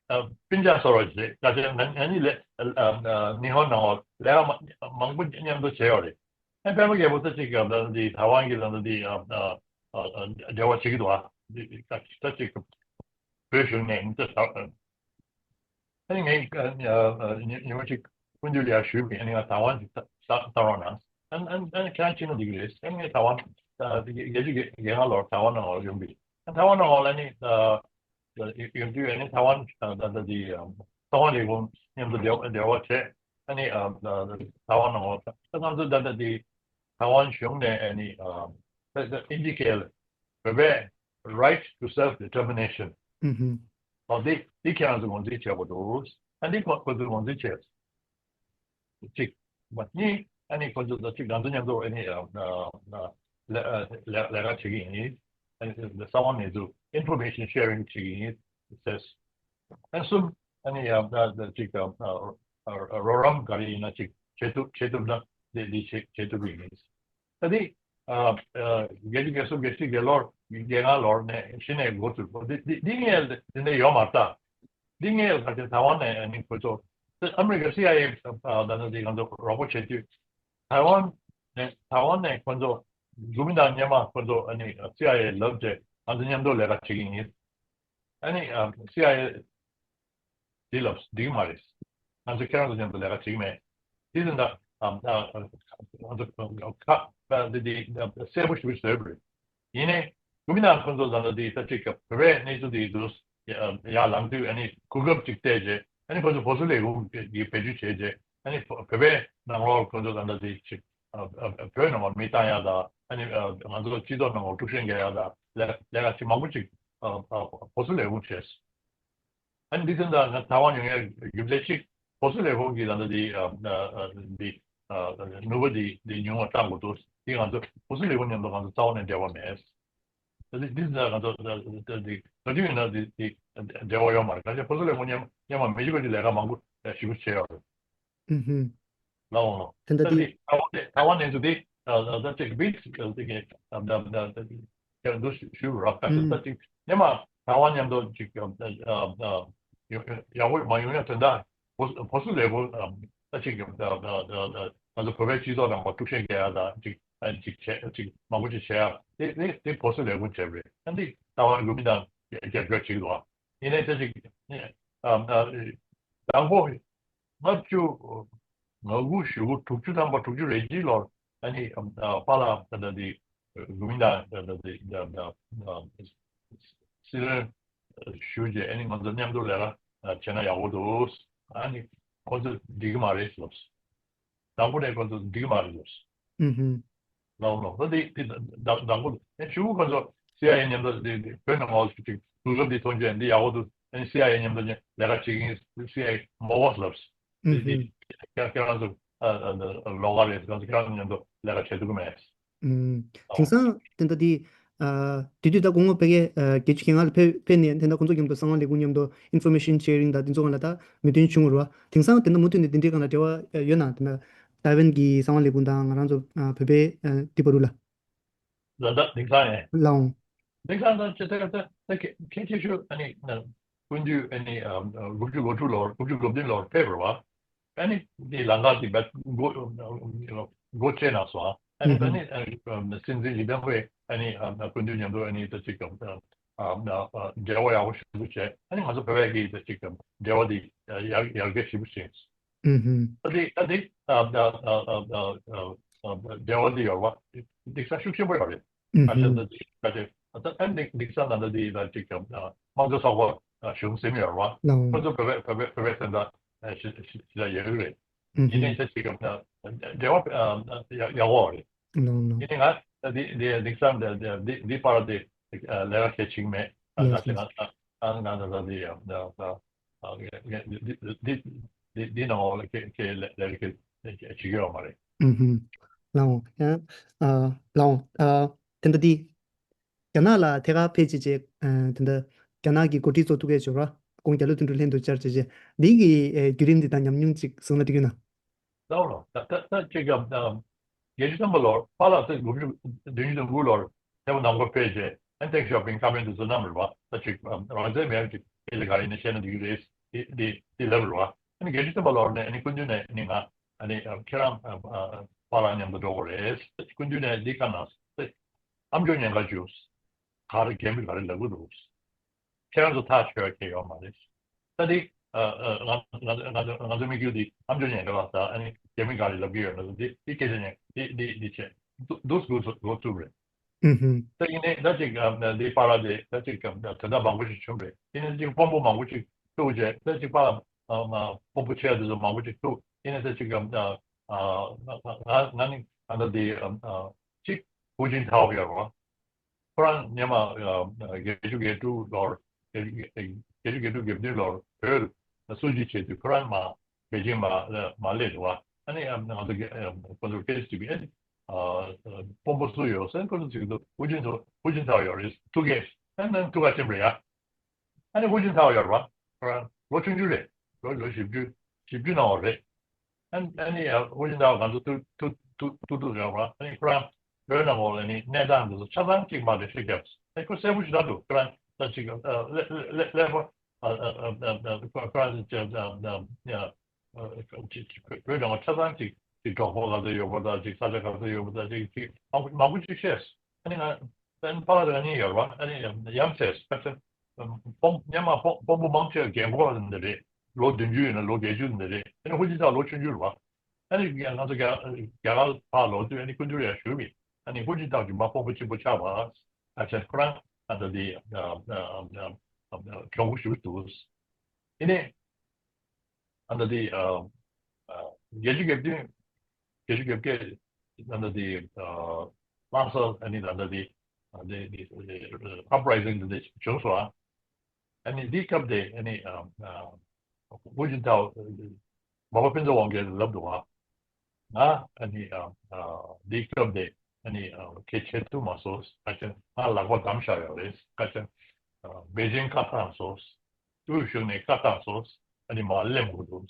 ཨ་སྤུན་ཀྱག་བཟོ་འདྲ་ཞིག་རེད། ད་ཆ་ང་ང་གཉིས་ལས་ཨ་ཨ་ཉི་ཧོང་ནང་ལ་ལས་ཀ་མ་མང་པོ་མཉམ་དུ་བྱས་ཡོད་རེད། ཨ་པད་མ་རྒྱལ་པོ་ད་ཅིག་ཨ་ད་འདི་ཐའེ་ཝན་གྱི་ད་འདི་ཨ་ཨ་ཨ་འབྲེལ་བ་བྱེད་ཀྱི་འདུག་ཨ། འདི་ད་ཅིག་བོད་གཞུང་ནས་འདི་ད། ཨ་ནི་ངས་ཉི་མ་གཅིག་སྐུ་མདུན་ལ་ཡར་ཞུས་པས། ཨ་ནི་ང་ཐའེ་ཝན་གྱི་ལྟ་ལྟ་རོགས་གནང་། ཨ་ནི་ཨ་ནི་ཁྱེད་རང་ཕྱིན་ན་འགྲིག་གི་རེད། ཨ་ནི་ངས་ཐའེ་ཝན་བརྒྱད་ཅུ་གྱ་ལྔ་ལོར་ཐའེ་ཝན་ནང་ལ་ཡོང་གི། ཨ་ཐའེ་ཝན་ནང་ལ་ནི་ཡོང་དུས་ཨ་ནི་ཐའེ་ཝན་ད་ལྟ་དེ་ཚོང་ལས་ཁུངས་མཉམ་དུ་འབྲེལ་འབྲེལ་བ་བྱས། ཨ་ནི་ཐའེ་ཝན་ནང་ལ་ད་ང་ཚོ་ད་ལྟ་དེ་ཐའེ་ཝན་གཞུང་ནས་ཨ་ནི་ད་ད་ཨིན་ཇི་སྐད་ལ་བོད་པའི་right to self determination། ཨོ་དེ་དེ་ཁྱེད་རང་ཚོ་ངོས་འཛིན་བྱེད་དགོས་འདུག་ཨ་འདི་ཁོ་ཁོ་ཚོས་ངོས་འཛིན་བྱས། གཅིག་མ་གཉིས་ཨ་ནི་ཁོ་ཚོ་ད་གཅིག་ང་ཚོ་མཉམ་དུ་ཨ་ནི་ལས་ལས་ལས་ཀ་བྱེད་ཀྱི་ཡིན། ཨ་ནི་གསང་བ་མི་འཛུགས། information sharing བྱེད་ཀྱི་ཡིན་ཟེར། ཨ་གསུམ་ཨ་ནི་ཡང་ད་གཅིག་རོགས་རམ་ག་རེ་ཡིན་ན་གཅིག་བྱེད་ཐུབ་བྱེད་ཐུབ་ན་དེ་དེ་བྱེད་བྱེད་ཐུབ་ཀྱི་ཡིན། ད་དེ་བརྒྱད་ཅུ་གྱ་གསུམ་གྱ་བཞི་གྱ་ལོར་གྱ་ལྔ་ལོར་ནས་གཞི་ནས་འགོ་ཚུགས། འདི་འདི་འདི་ངས་འདི་འདྲ་ཡོད་མ་རེད་ད། འདི་ངས་ག་ཚོད་ཐའེ་ཝན་ནས་ཨ་ནི་ཁོ་ཚོ་ཨ་མི་རི་ཀ་སི་ཨའི་ཨེ་ད་ནི་འདི་ང་ཚོ་རོགས་པ་བྱེད་དུས་ཐའེ་ཝན་ནས་ཐའེ་ཝན་ནས་ཁོ་ཚོ་གོ་མིན་ཏང་སྔོན་མ་ཁོ་ཚོ་ཨ་ནི་སི་ཨའི་ཨེ་ལབ་བྱས་ང་ཚོ་མཉམ་དུ་ལས་ཀ་བྱེད་ཀྱི་ཡིན། ཨ་ནི་སི་ཨའི་ཨེ་དེ་ལབ་འགྲིག་མ་རེད། ང་ཚོ་ཁྱེད་རང་ཚོ་མཉམ་དུ་ལས་ཀ་བྱེད་ཀྱི་མེད། དེ་ཚོ་ད་ང་ཚོ་ཁ་དེ་དེ་གསལ་པོ་ཞིག་བཟོས་པ་རེད། ཡིན་ནའི་གོ་མིན་ཏང་ཁོ་ཚོ་ད་ལྟ་དེ་ད་ཅིག་བོད་པའི་གནས་ཚུལ་དེ་ཚོ་ཡར་ལངས་དུས་ཨ་ནི་གོ་སྐབས་ཅིག་སྤྲད་རྗེས་ཨ་ནི་ཁོ་ཚོ་བོད་སོག་ལས་ཁུངས་ཀྱིས་བེད་སྤྱོད་བྱས་རྗེས་ཨ་ནི་བོད་པའི་ནང་ལོགས་ཁོ་ཚོ་ད་ལྟ་དེ་ཅིག་བོད་ནང་ལ་མི་བཏང་ཡག་དང་ཨ་ནི་ང་ཚོ་སྤྱི་ཚོགས་ནང་ལ་དཀྲུག་ཤིང་རྒྱག་ཡག་དང་ལས་ལས་ཀ་ཅིག་མང་པོ་ཅིག་བོད་སོག་ལས་ཁུངས་བྱས། ཨ་ནི་འདི་ཚོ་ད་ང་ཐའེ་ཝན་ཡོང་ཡའི་རྒྱུ་མཚན་གཅིག་བོད་སོག་ལས་ཁུངས་ཀྱིས་ད་ལྟ་འདི་ཨ་ཨ་འདི་ཨ་ནུས་པ་འདི་འདི་ཉུང་བ་བཏང་དགོས་འདུག་འདི་ང་ཚོ་བོད་སོག་ལས་ཁུངས་མཉམ་དུ་ང་ཚོ་རྩ་བ་ནས་འབྲེལ་བ་མེད། ད་འདི་འདི་ད་ང་ཚོ་ད་ད་འདི་ག་དུས་ཡིན་ན་འདི་འདི་འབྲེལ་བ་ཡོད་མ་རེད། ག་ཚོད་བོད་སོག་ལས་ཁུངས་མཉམ་མཉམ་མ་མི་གཅིག་པ་གཅིག་ལས་ཀ་མང་པོ་ཞེ་པོ་བྱས་ཡོད་རེད། ཨུ་ཧུ། ལའོ་ལོ། དེ་འདྲ་ད་དེ་དེ་ཐའེ་ཝན་དེ་ཐའེ་ཝན་ནས་ཚུར་དེ་ད་ད་ཅིག་བིད་ཅིག་གི་ད་ད་ད་ད་ཁྱེད་འདུ་ཞུ་རོགས་ད་ད་ཅིག་ཉི་མ་ཐའེ་ཝན་མཉམ་དུ་ཅིག་ཡག་པོ་མ་ཡོང་ཡ་དོན་དག་བོད་བོད་སོག་ལས་ཁུངས་ད་ཅིག་ད་ད་ད་ང་ཚོ་བོད་པའི་སྤྱི་ཚོགས་ནང་ལ་དཀྲུག་ཤིང་རྒྱག་ཡ་ད་ཅིག་ཅིག་བྱས་ཅིག་མང་པོ་ཅིག་བྱས་ཡ་དེ་དེ་དེ་བོད་སོག་ལས་ཁུངས་བྱས་པ་རེད། ད་འདི་ཐའེ་ཝན་གོ་མིན་ཏང་རྒྱབ་སྐྱོར་བྱེད་ཀྱི་འདུག་ཡིན་ནའི་ད་ཅིག་ཨ་ཨ་དང་པོ་ལྔ་བཅུ་ང་དགུ་ཞེ་དགུ་དྲུག་ཅུ་ཐམ་པ་དྲུག་ཅུ་རེ་གཅིག་ལོར་ཨ་ནི་ཨ་པཱ་ལགས་ད་ལྟ་དེ་གོ་མིན་ཏང་ད་ལྟ་དེ་ད་ད་སྲིད་བློན་ཞུས་རྗེས་ཨ་ནི་ང་ཚོ་མཉམ་དུ་ལས་ཀ་བྱས་ན་ཡག་པོ་འདུག་ཨ་ནི་ཁོ་ཚོ་འགྲིག་གི་མ་རེད་ལབ། དང་པོ་ནས་ཁོ་ཚོ་འགྲིག་གི་མ་རེད་ལབ། ཨུ་ཧུ། ལའོ་ལོ། ད་དེ་དེ་དང་དང་པོ་ཨེ་ཞུ་ཁོ་ཚོ་སི་ཨའི་ཨེ་མཉམ་དུ་དེ་དེ་བོད་ནང་ལ་ཅིག་གོ་སྐབས་འདི་ཐོན་རྗེས་འདི་ཡག་པོ་འདུག་ཨེ་སི་ཨའི་ཨེ་མཉམ་དུ་ལས་ཀ་བྱེད་ཀྱི་ཡིན། སི་ཨའི་མོ་བོ་ལབ། དེ་དེ་ཁྱེད་ཁྱེད་རང་ཚོ་ཨ་ཨ་ལོགས་ཀ་རེད། ཁྱེད་རང་ཚོ་མཉམ་དུ་ལས་ཀ་བྱེད་ཐུབ་ཀྱི་མེད། ཨུམ། དེང་སང་དེ་འདྲ་དེ་ཨ་དེ་དུས་ད་སྐུ་ངོ་ཕ་གི་ཨ་བརྒྱད་ཅུ་གྱ་ལྔ་ལ་ཕེབས་ཕེབས་ནས་དེ་འདྲ་ཁོང་ཚོ་མཉམ་དུ་གསང་བ་ལས་ཁུངས་མཉམ་དུ་ཨིན་ཕོར་མེ་ཤན་ཤེ་རིང་དང་དེ་ཚོ་སྒང་ལ་ད་མོས་མཐུན་བྱུང་བ་རེད་པ། དེང་སང་དེ་འདྲ་མུ་མཐུད་ནས་དེ་འདྲའི་སྒང་ལ་འབྲེལ་བ་ཡོད་ན། དེ་འདྲ་ཏའེ་ཝན་གྱི་གསང་བ་ལས་ཁུངས་དང་ང་རང་ཚོ་ཨ་བོད་པའི་ཨ་དེ་བར་དུ་ལ། ལ་ད་དེང་སང་ཡང་། ལའོ། དེང་སང་ད་ཅི་ད་ད་ད་གལ་གལ་ཆེ་ཤོས་ཨ་ནི་སྐུ་མདུན་ཨ་ནི་དགུ་བཅུ་གོ་དྲུག་ལོར་དགུ་བཅུ་གོ་བདུན་ལོར་ཕེབས་རེད་པ། ཨ་ནི་འདི་ལམ་ཁ་འདི་བས་སྒོ་སྒོ་ཕྱེ་གནང་སོང་། ཨ་ནི་ཨ་ནི་སྲིད་འཛིན་ལི་ཏེན་ཧུའེ་ཨ་ནི་སྐུ་མདུན་མཉམ་དུ་ཨ་ནི་ད་ཅིག་འབྲེལ་བ་ཡག་པོ་ཞིག་བྱས། ཨ་ནི་ང་ཚོ་བོད་པའི་གི་ད་ཅིག་འབྲེལ་བ་འདི་ཡར་ཡར་རྒྱས་ཞིབ་པོ་ཕྱིན། ཨ་ནི་ཨ་ནི་འབྲེལ་བ་འདི་ཡོད་པ་འདི་ས་ཤུགས་ཆེན་པོ་ཡོད་རེད། ཨ་ཅེ་ད་ཅིག་ད་ཅེ་ད་ཨ་ནི་འདི་ས་ད་ད་འདི་ད་ཅིག་དམངས་གཙོ་ཚོགས་པ་གཞུང་ཟིན་ཡོད་རེད་པ། ཁོ་ཚོ་བོད་པའི་བོད་པའི་བོད་པའི་སེམས་ད་ཞི་ཞི་ཞི་ད་ཡོད་རེད། ཡིན་ནའི་ད་ཅིག་ད་འབྲེལ་བ་ཡག་ཡག་པོ་རེད། ཡིན་ནའི་ང་འདི་འདི་འདི་ས་འདི་འདི་འདི་པར་འདི་ལས་ཀ་གལ་ཆེ་གི་མེད། ད་ཅེ་ང་ང་ང་ད་འདི་ཡ་ད་ད་འདི་འདི་འདི་འདི་ནང་ལ་ཁྱེད་ཁྱེད་ལས་ལས་ཀ་བྱེད་ཀྱི་ཡོད་མ་རེད། ལའོ། ཡང་། ཨ། ལའོ། ཨ། དེ་འདྲ་འདི། རྒྱ་ནག་ལ་ཐད་ཀར་ཕེབས་བྱས་བྱས། ཨ། དེ་འདྲ། རྒྱ་ནག་གི་འགོ་ཁྲིད་ཚོ་ཐུག་གས་བྱོས་ར། ཁོང་རྒྱ་ལོ་དོན་གྲུབ་ལྷན་དུ་བཅར་བྱས་བྱས། འདི་གི་ཨེ་བརྒྱུད་རིམ་འདི་དང་ཉམས་མྱོང་ཅིག་གསུང་ན་འགྲིག་གི་ན། ལའོ་ལའོ། ད་ད་ད་ཅིག་གམ་ད་བརྒྱད་ཅུ་ཐམ་པ་ལོར་ཕ་ལ་ཚེ་དགུ་བཅུ་བདུན་ཅུ་དོན་དགུ་ལོར་ཐེ་བོ་ནང་ཁོ་ཕེབས་རྗེས་ཨན་ཏེག་ཤོ་པིང་ཀ་མེན་དུ་བཟོ་གནང་རེད་བ། ད་ཅིག་རང་བཙན་མེད་ཅིག་དེ་ལ་ག་ཡིན་ན་བཤད་ན་འགྲིག་གི་རེད། དེ་དེ་དེ་ལབ་རེད་བ། ཨ་ནི་བརྒྱད་ཅུ་ཐམ་པ་ལོར་ནས་ཨ་ནི་སྐུ་མདུན་ནས་ཨ་ནི་ང་ཨ་ནི་ཁྱེད་རང་ཕ་ལ་མཉམ་དུ་འགྲོ་དགོས་རེད། སྐུ་མདུན་ནས་འདི་བཀའ་གནང་། ཨམ་ཅོག་ཉན་ག་བཅུག་ག་རེ་རྒན་པས་ག་རེ་ལབ་གི་འདུག་ཁྱེད་རང་ཚོ་ཐག་ཆོད་ཡ་ཁྱེད་ཡོད་མ་རེད། ད་འདི་ཨ་ཨ་ང་ང་ང་ང་ཚོ་མི་རྒྱུད་འདི་ཨམ་ཅོག་ཉན་ག་ལ་ད་ཨ་ནི་རྒན་མི་ག་རེ་ལབ་གི་ཡོད་ན་འདི་འདི་སྐད་ཆ་ཉན་འདི་འདི་འདི་བྱས་འདུག་འདུག་འགོ་ཚུགས་འགོ་ཚུགས་རེད། ཨུ་ཧུམ། ད་ཡིན་ནའི་ད་ཅིག་ཨ་འདི་པ་ར་འདི་ད་ཅིག་ཨ་དོན་དག་མང་པོ་ཞིག་བྱུང་རེད། ཡིན་ནའི་ཅིག་དཔོན་པོ་མང་པོ་ཞིག་ཐུག་རྗེས་ད་ཅིག་པ་ཨ་དཔོན་པོ་ཆེ་འདི་ཚོ་མང་པོ་ཞིག་ཐུག་ཡིན་ནའི་ད་ཅིག་ཨ་ཨ་ང་ང་ང་ནི་ཨ་ད་འདི་ཨ་ཅིག་ཧུའུ་ཅིན་ཐའོ་ཡོད་རེད་བ། ཁོ་རང་སྔོན་མ་ཨ་བརྒྱད་ཅུ་གྱ་དྲུག་ལོར་བརྒྱད་ཅུ་གྱ་དྲུག་གྱ་བདུན་ལོར་བོད་ལ་སྲིད་ཇུས་བྱས་དུས་ཁོ་རང་མ་པེ་ཅིང་མ་མ་སླེབས་འདུག་བ། ཨ་ནི་ཨ་ང་ཚོ་གི་ཨ་ཁོ་ཚོ་སྐད་ཆ་དྲིས་པས་ཨ་དཔོན་པོ་སུ་ཡོད་ཟེར། ཁོ་ཚོ་ཅིག་ཏུ་ཧུའུ་ཅིན་ཐའོ་ཧུའུ་ཅིན་ཐའོ་ཡོད་རེད་ཐུག་གས། ཨ་ནི་ཐུག་ག་ཕྱིན་པ་རེད་ཡ། ཨ་ནི་ཧུའུ་ཅིན་ཐའོ་ཡོད་རེད་བ། ཁོ་རང་ལོ་ཆུང་ཆུང་རེད། ལོ་ལོ་བཞི་བཅུ་བཞི་བཅུ་ནང་བ་རེད། ཨ་ཨ་ནི་ཡང་ཧུའུ་ཅིན་ཐའོ་ང་ཚོ་ཐུག་ཐུག་ཐུག་ཐུག་ཐུག་ཡོད་རེད་བ། ཨ་ནི་ཁོ་རང་བོད་ནང་ལོགས་ལ་ནི་གནས་སྟངས་འདི་ཚོ་ཆ་ཚང་གཅིག་མ་རེད་ཤེས་རྒྱབ། ཨ་ཁོ་གསལ་པོ་ཞིག་ལབ་འདུག་ཁོ་རང་ད་ཅིག་ཨ་ཀླད་ཀླད་ཀླད་པ་ཨ་ཨ་ཨ་ཨ་ཁོ་ཁོ་རང་ཅིག་ཨ་ཨ་ཨ་ཅིག་ཅིག་བོད་ནང་ཆ་ཚང་ཅིག་ཅིག་གྲོགས་པོ་ག་ཚོད་ཡོད་པ་དང་ཅིག་ས་ཆ་ག་ཚོད་ཡོད་པ་དང་ཅིག་ཅིག་མང་པོ་མང་པོ་ཅིག་བཤད། ཨ་ནི་ང་ཨ་ནི་ཕ་ལ་རང་ཉིད་ཡོད་རེད་བ། ཨ་ནི་ཡང་ཡང་བྱས་ཁ་ཆེ་དཔོན་སྔོན་མ་དཔོན་དཔོན་པོ་མང་ཆེ་རྒན་གོག་འདི་རེད། ལོ་བདུན་ཅུ་ཡིན་ན་ལོ་བརྒྱད་ཅུ་འདི་རེད། ཨ་ནི་ཧུའུ་ཅིན་ཐའོ་ལོ་ཆུང་ཆུང་རེད་བ། ཨ་ནི་ང་ཚོ་རྒྱ་རྒྱ་གར་ཕར་ལོག་དུས་ཨ་ནི་སྐུ་མདུན་ལ་ཡང་ཞུས་པས། ཨ་ནི་ཧུའུ་ཅིན་ཐའོ་གྱིས་མ་དཔོན་པོ་ཆེན་པོ་ཆགས་པ། ཨ་ཆེ་ཁོ་རང་ཨ་ད་དེ་གྱོང་པོ་ཞིག་འདུག་ཡིན་ནའི། ཨ་ད་དེ་ཨ་ཨ་བརྒྱད་ཅུ་གྱ་བདུན་བརྒྱད་ཅུ་གྱ་བརྒྱད་ཨ་ད་དེ་ཨ་བླངས་ས་ཨ་ནི་ད་ད་དེ་ཨ་དེ་དེ་ཨ་པ་རའི་ཛིང་དེ་འདྲ་བྱུང་སོང་ཨ། ཨ་ནི་འདི་སྐབས་དེ་ཨ་ནི་ཨ་ཨ་ཧུའུ་ཅིན་ཐའོ་མ་པ་ཕུན་ཚོགས་དབང་རྒྱལ་ལབ་འདུག་ཨ། ང་ཨ་ནི་ཨ་ཨ་འདི་སྐབས་དེ་ཨ་ནི་ཨ་གལ་ཆེ་ཐུབ་མ་སོང་། ཁ་ཆེ་ང་ལག་པ་བསྡམས་བཞག་ཡོད་རེད། ཁ་ཆེ་ཨ་པེ་ཅིང་བཀའ་བཏང་སོང་། དབུས་གཞུང་ནས་བཀའ་བཏང་སོང་། ཨ་ནི་མ་སླེབས་དགོས་འདུག་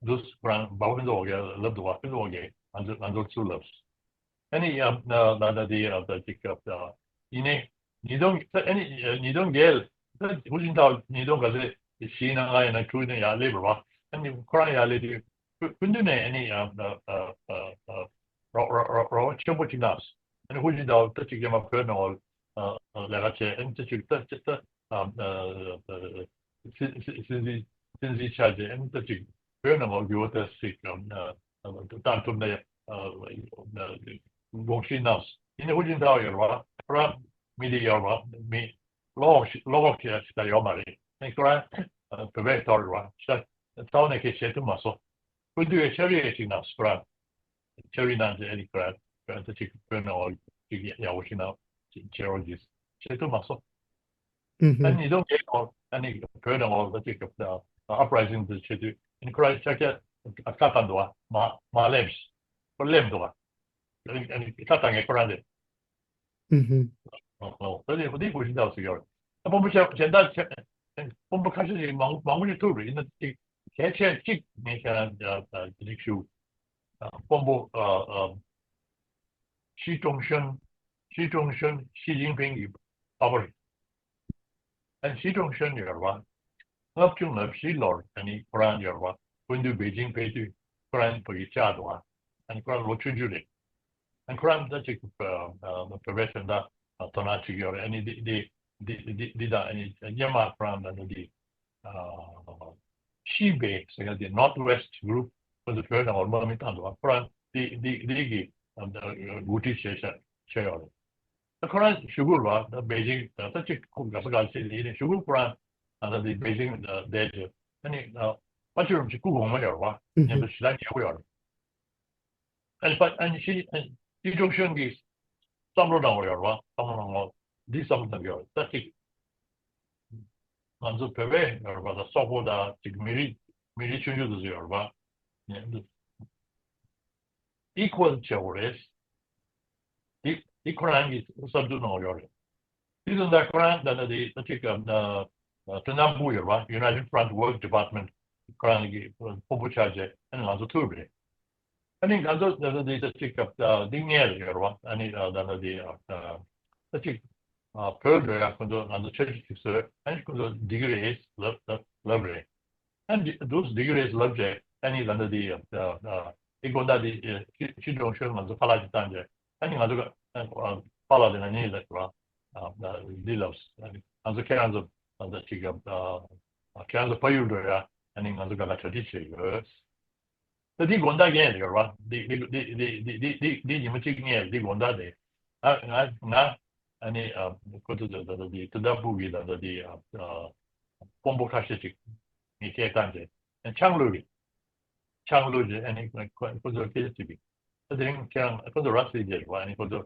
འདུག་ཁོ་རང་མ་པ་ཕུན་ཚོགས་དབང་རྒྱལ་ལབ་འདུག་བ། ཕུན་ཚོགས་དབང་རྒྱལ་ང་ཚོ་ང་ཚོར་ཚུར་ལབ། ཨ་ནི་ཡང་ན་ན་ད་དེ་ཡང་ད་ཅིག་སྐབས་ད་ཡིན་ནའི་ཉིས་སྟོང་ད་ཨ་ནི་ཉིས་སྟོང་བརྒྱད་ད་ཧུའུ་ཅིན་ཐའོ་ཉིས་སྟོང་ག་ཚོད་བཞི་ཡིན་ན་ལྔ་ཡིན་ན་དྲུག་ཡིན་ན་ཡར་སླེབས་པ་རེད་བ། ཨ་ནི་ཁོ་རང་ཡར་སླེབས་དུས་སྐུ་སྐུ་མདུན་ནས་ཨ་ནི་ཡང་ཨ་ཨ་ཨ་ཨ་རོགས་རོགས་རོགས་རོགས་ཆེན་པོ་ཅིག་གནང་། ཨ་ནི་ཧུའུ་ཅིན་ཐའོ་ད་ཅིག་རྗེས་མ་བོད་ནང་ལ་ཨ་ཨ་ལས་ཀ་བྱས། ཨ་ནི་ད་ཅིག་ད་ཅིག་ད་ཨ་ཨ་ཨ་སྲིད་སྲིད་སྲིད་འཛིན་སྲིད་འཛིན་ཆགས་རྗེས་ཨ་ནི་ད་ཅིག་བོད་ནང་ལ་འགྱུར་བ་ད་ཞིག་ཨ་ཨ་བཏང་ཐུབ་ན་ཨ་ཨ་དགོངས་བཞེས་གནང་། ཡིན་ནའི་ཧུའུ་ཅིན་ཐའོ་ཡོད་རེད་བ། ཁོ་རང་མི་དེ་ཡོད་རེད་བ། མི་བློ་ཁོག་ཞིག་བློ་ཁོག་ཞིག་ཞིག་ད་ཡོད་མ་རེད། ཨ་ནི་ཁོ་རང་ཨ་བོད་པའི་ཐོག་རེད་བ། ཤ་རྩ་བ་ནས་ཁས་བྱེད་ཐུབ་མ་སོང་། སྐུ་མདུན་ཕྱག་བྲིས་ཞིག་གནང་སོང་། ཁོ་རང་ཕྱག་བྲིས་གནང་རྗེས་ཨ་ནི་ཁོ་རང་ཁོ་རང་ད་ཅིག་བོད་ནང་ལ་ཅིག་ཡག་པོ་ཞིག་གནང་ཅིག་བྱེད་རོགས་གྱིས། བྱེད་ཐུབ་མ་སོང་། ཨ་ནི་ཉིས་སྟོང་བརྒྱད་ལོར་ཨ་ནི་བོད་ནང་ལ་ཅིག་ཨ་པ་རའི་ཛིང་དེ་བྱེད་དུས་ཨ་ནི་ཁོ་རང་ཕྱག་རྒྱ་བཀའ་བཏང་འདུག་བ། མ་མ་སླེབས། ཁོ་སླེབས་འདུག་བ། ཨ་ནི་བཀའ་བཏང་མཁན་ཁོ་རང་རེད། ཨུ་ཧུ། ཨོ་ཨོ། ད་དེ་དེ་ཧུའུ་ཅིན་ཐའོ་ཟེར་གྱི་ཡོད་རེད། ད་དཔོན་པོ་ཆེ་གཞན་དག་ཆེ་དཔོན་པོ་ཁ་ཤས་ཤིག་མང་མང་པོ་ཞིག་ཐུག་རེད། ཡིན་ན་ཅིག་གལ་ཆེ་གཅིག་ངས་ཁྱེད་རང་ཅིག་ཞུ། དཔོན་པོ་ཨ་ཨ་ཞི་ཀྲུང་ཧྲན། ཞི་ཀྲུང་ཧྲན་ཞི་ཅིན་ཕིང་གི་པ་ཕ་རེད། ཨ་ཞི་ཀྲུང་ཧྲན་ཡོད་རེད་བ། ལྔ་བཅུ་ང་བཞི་ལོར་ཨ་ནི་ཁོ་རང་ཡོད་རེད་བ། སྐུ་མདུན་པེ་ཅིང་ཕེབས་དུས་ཁོ་རང་ཕ་གི་བཅར་འདུག་བ། ཨ་ནི་ཁོ་རང་ལོ་ཆུང་ཆུང་རེད། ཨ་ནི་ཁོ་རང་ད་ཅིག་བོད་པའི་གཞན་དག་དོ་སྣང་བྱེད་ཀྱི་ཡོད་རེད། ཨ་ནི་འདི་འདི་འདི་འདི་འདི་དང་ཨ་ནི་སྔོན་མ་ཁོ་རང་ད་ནི་འདི་ཨ་ཤི་བེ་ཟེར་མཁན་འདི་North West Group ཁོ་ཚོ་བོད་ནང་ལ་དམག་མི་བཏང་འདུག་བ། ཁོ་རང་འདི་འདི་འདི་གི་འགོ་ཁྲིད་བྱས་བྱས་བྱས་ཡོད་རེད། ད་ཁོ་རང་གཞུག་གུ་ལ་ད་པེ་ཅིང་ད་ད་ཅིག་ཁོ་ག་ས་ག་ཟེར་ཡིན་ནའི་གཞུག་གུ་ཁོ་རང་ད་ད་འདི་པེ་ཅིང་བསྡད་རྗེས་ཨ་ནི་ཨ་པ་ཆུ་རིན་པོ་ཆེ་སྐུ་གོང་མ་ཡོད་རེད་བ། མཉམ་དུ་ཞེ་དྲག་ཉེ་པོ་ཡོད་རེད། ཨ་ནི་པ་ཨ་ནི་ཤི་ཨ་ནི་ཤི་ཀྲུང་ཧྲན་གྱིས་བསམ་བློ་བཏང་བ་ཡོད་རེད་བ། བསམ་བློ་བཏང་བ་འདི་བསམ་བློ་བཏང་གི་ཡོད་རེད། ད་ཅིག་ང་ཚོ་བོད་པའི་ཡོད་རེད་བ། ད་སོག་པོ་ད་ཅིག་མི་རིགས་མི་རིགས་ཆུང་ཆུང་དེ་ཚོ་ཡོད་རེད་བ། ཨ་ equal བྱེད་དགོས་རེད། འདི་འདི་ཁོ་རང་གིས་གསར་འཛུགས་གནང་ཡོད་རེད། དེ་དང་ད་ཁོ་རང་ད་ལྟ་དེ་ད་ཅིག་ཨ་ཨ་དོན་དམ་པོ་ཡོད་པ་United Front Work Department ཁོ་རང་གི་དཔོན་པོ་ཆགས་བྱས་ཨ་ནི་ང་ཚོ་ཐུག་རེད། ཨ་ནི་ང་ཚོ་ད་ལྟ་དེ་ད་ཅིག་ཨ་འདི་ངས་ཡོད་པ་ཨ་ནི་ད་ལྟ་དེ་ཨ་ད་ཅིག་ཨ་བོད་འགྲོ་ཡ་ཁོ་ཚོ་ང་ཚོ་འཆར་གཞི་ཅིག་བཟོས། ཨ་ནི་ཁོ་ཚོ་འགྲིག་གི་རེད་ལབ་ལབ་ལབ་རེད། ཨ་ནི་འདུག་འགྲིག་གི་རེད་ལབ་བྱས་ཨ་ནི་ད་ལྟ་དེ་ཨ་ཨ་དེ་དགོང་དག་དེ་ཕྱི་ཕྱི་ལྗོངས་ཤོར་ང་ཚོ་ཁ་ལག་ཅིག་བཏང་བྱས། ཨ་ནི་ང་ཚོ་ཨ་ཨ་པཱ་ལགས་དེ་ང་གཉིས་ལ་ར་ཨ་ཨ་འདི་ལབ། ཨ་ནི་ང་ཚོ་ཁྱེད་རང་ཚོ་ཨ་ད་ཅིག་ཨ་ཨ་ཁྱེད་རང་ཚོ་ཕ་ཡུལ་འགྲོ་ཡ་ཨ་ནི་ང་ཚོ་ག་ལ་གྲ་སྒྲིག་བྱས་ཡོད། ད་འདི་དགོང་དག་ངས་ཡོད་ར་འདི་འདི་འདི་འདི་འདི་འདི་འདི་ཉི་མ་གཅིག་ངས་འདི་དགོང་དག་དེ་ཨ་ང་ང་ཨ་ནི་ཨ་ཁོ་ཚོ་ད་ད་འདི་དོན་དམ་པོ་གི་ད་ད་འདི་ཨ་ཨ་དཔོན་པོ་ཁ་ཤས་ཅིག་ངས་སྐད་བཏང་བྱས་ཆང་བླུགས་གི་ཆང་བླུགས་བྱས་ཨ་ནི་ཁོ་ཁོ་ཚོ་སྐད་ཆ་དྲིས་གི་ད་དེ་རིང་ཁྱེད་རང་ཁོ་ཚོ་ར་སི་རྒྱལ་བ་ཨ་ནི་ཁོ་ཚོ་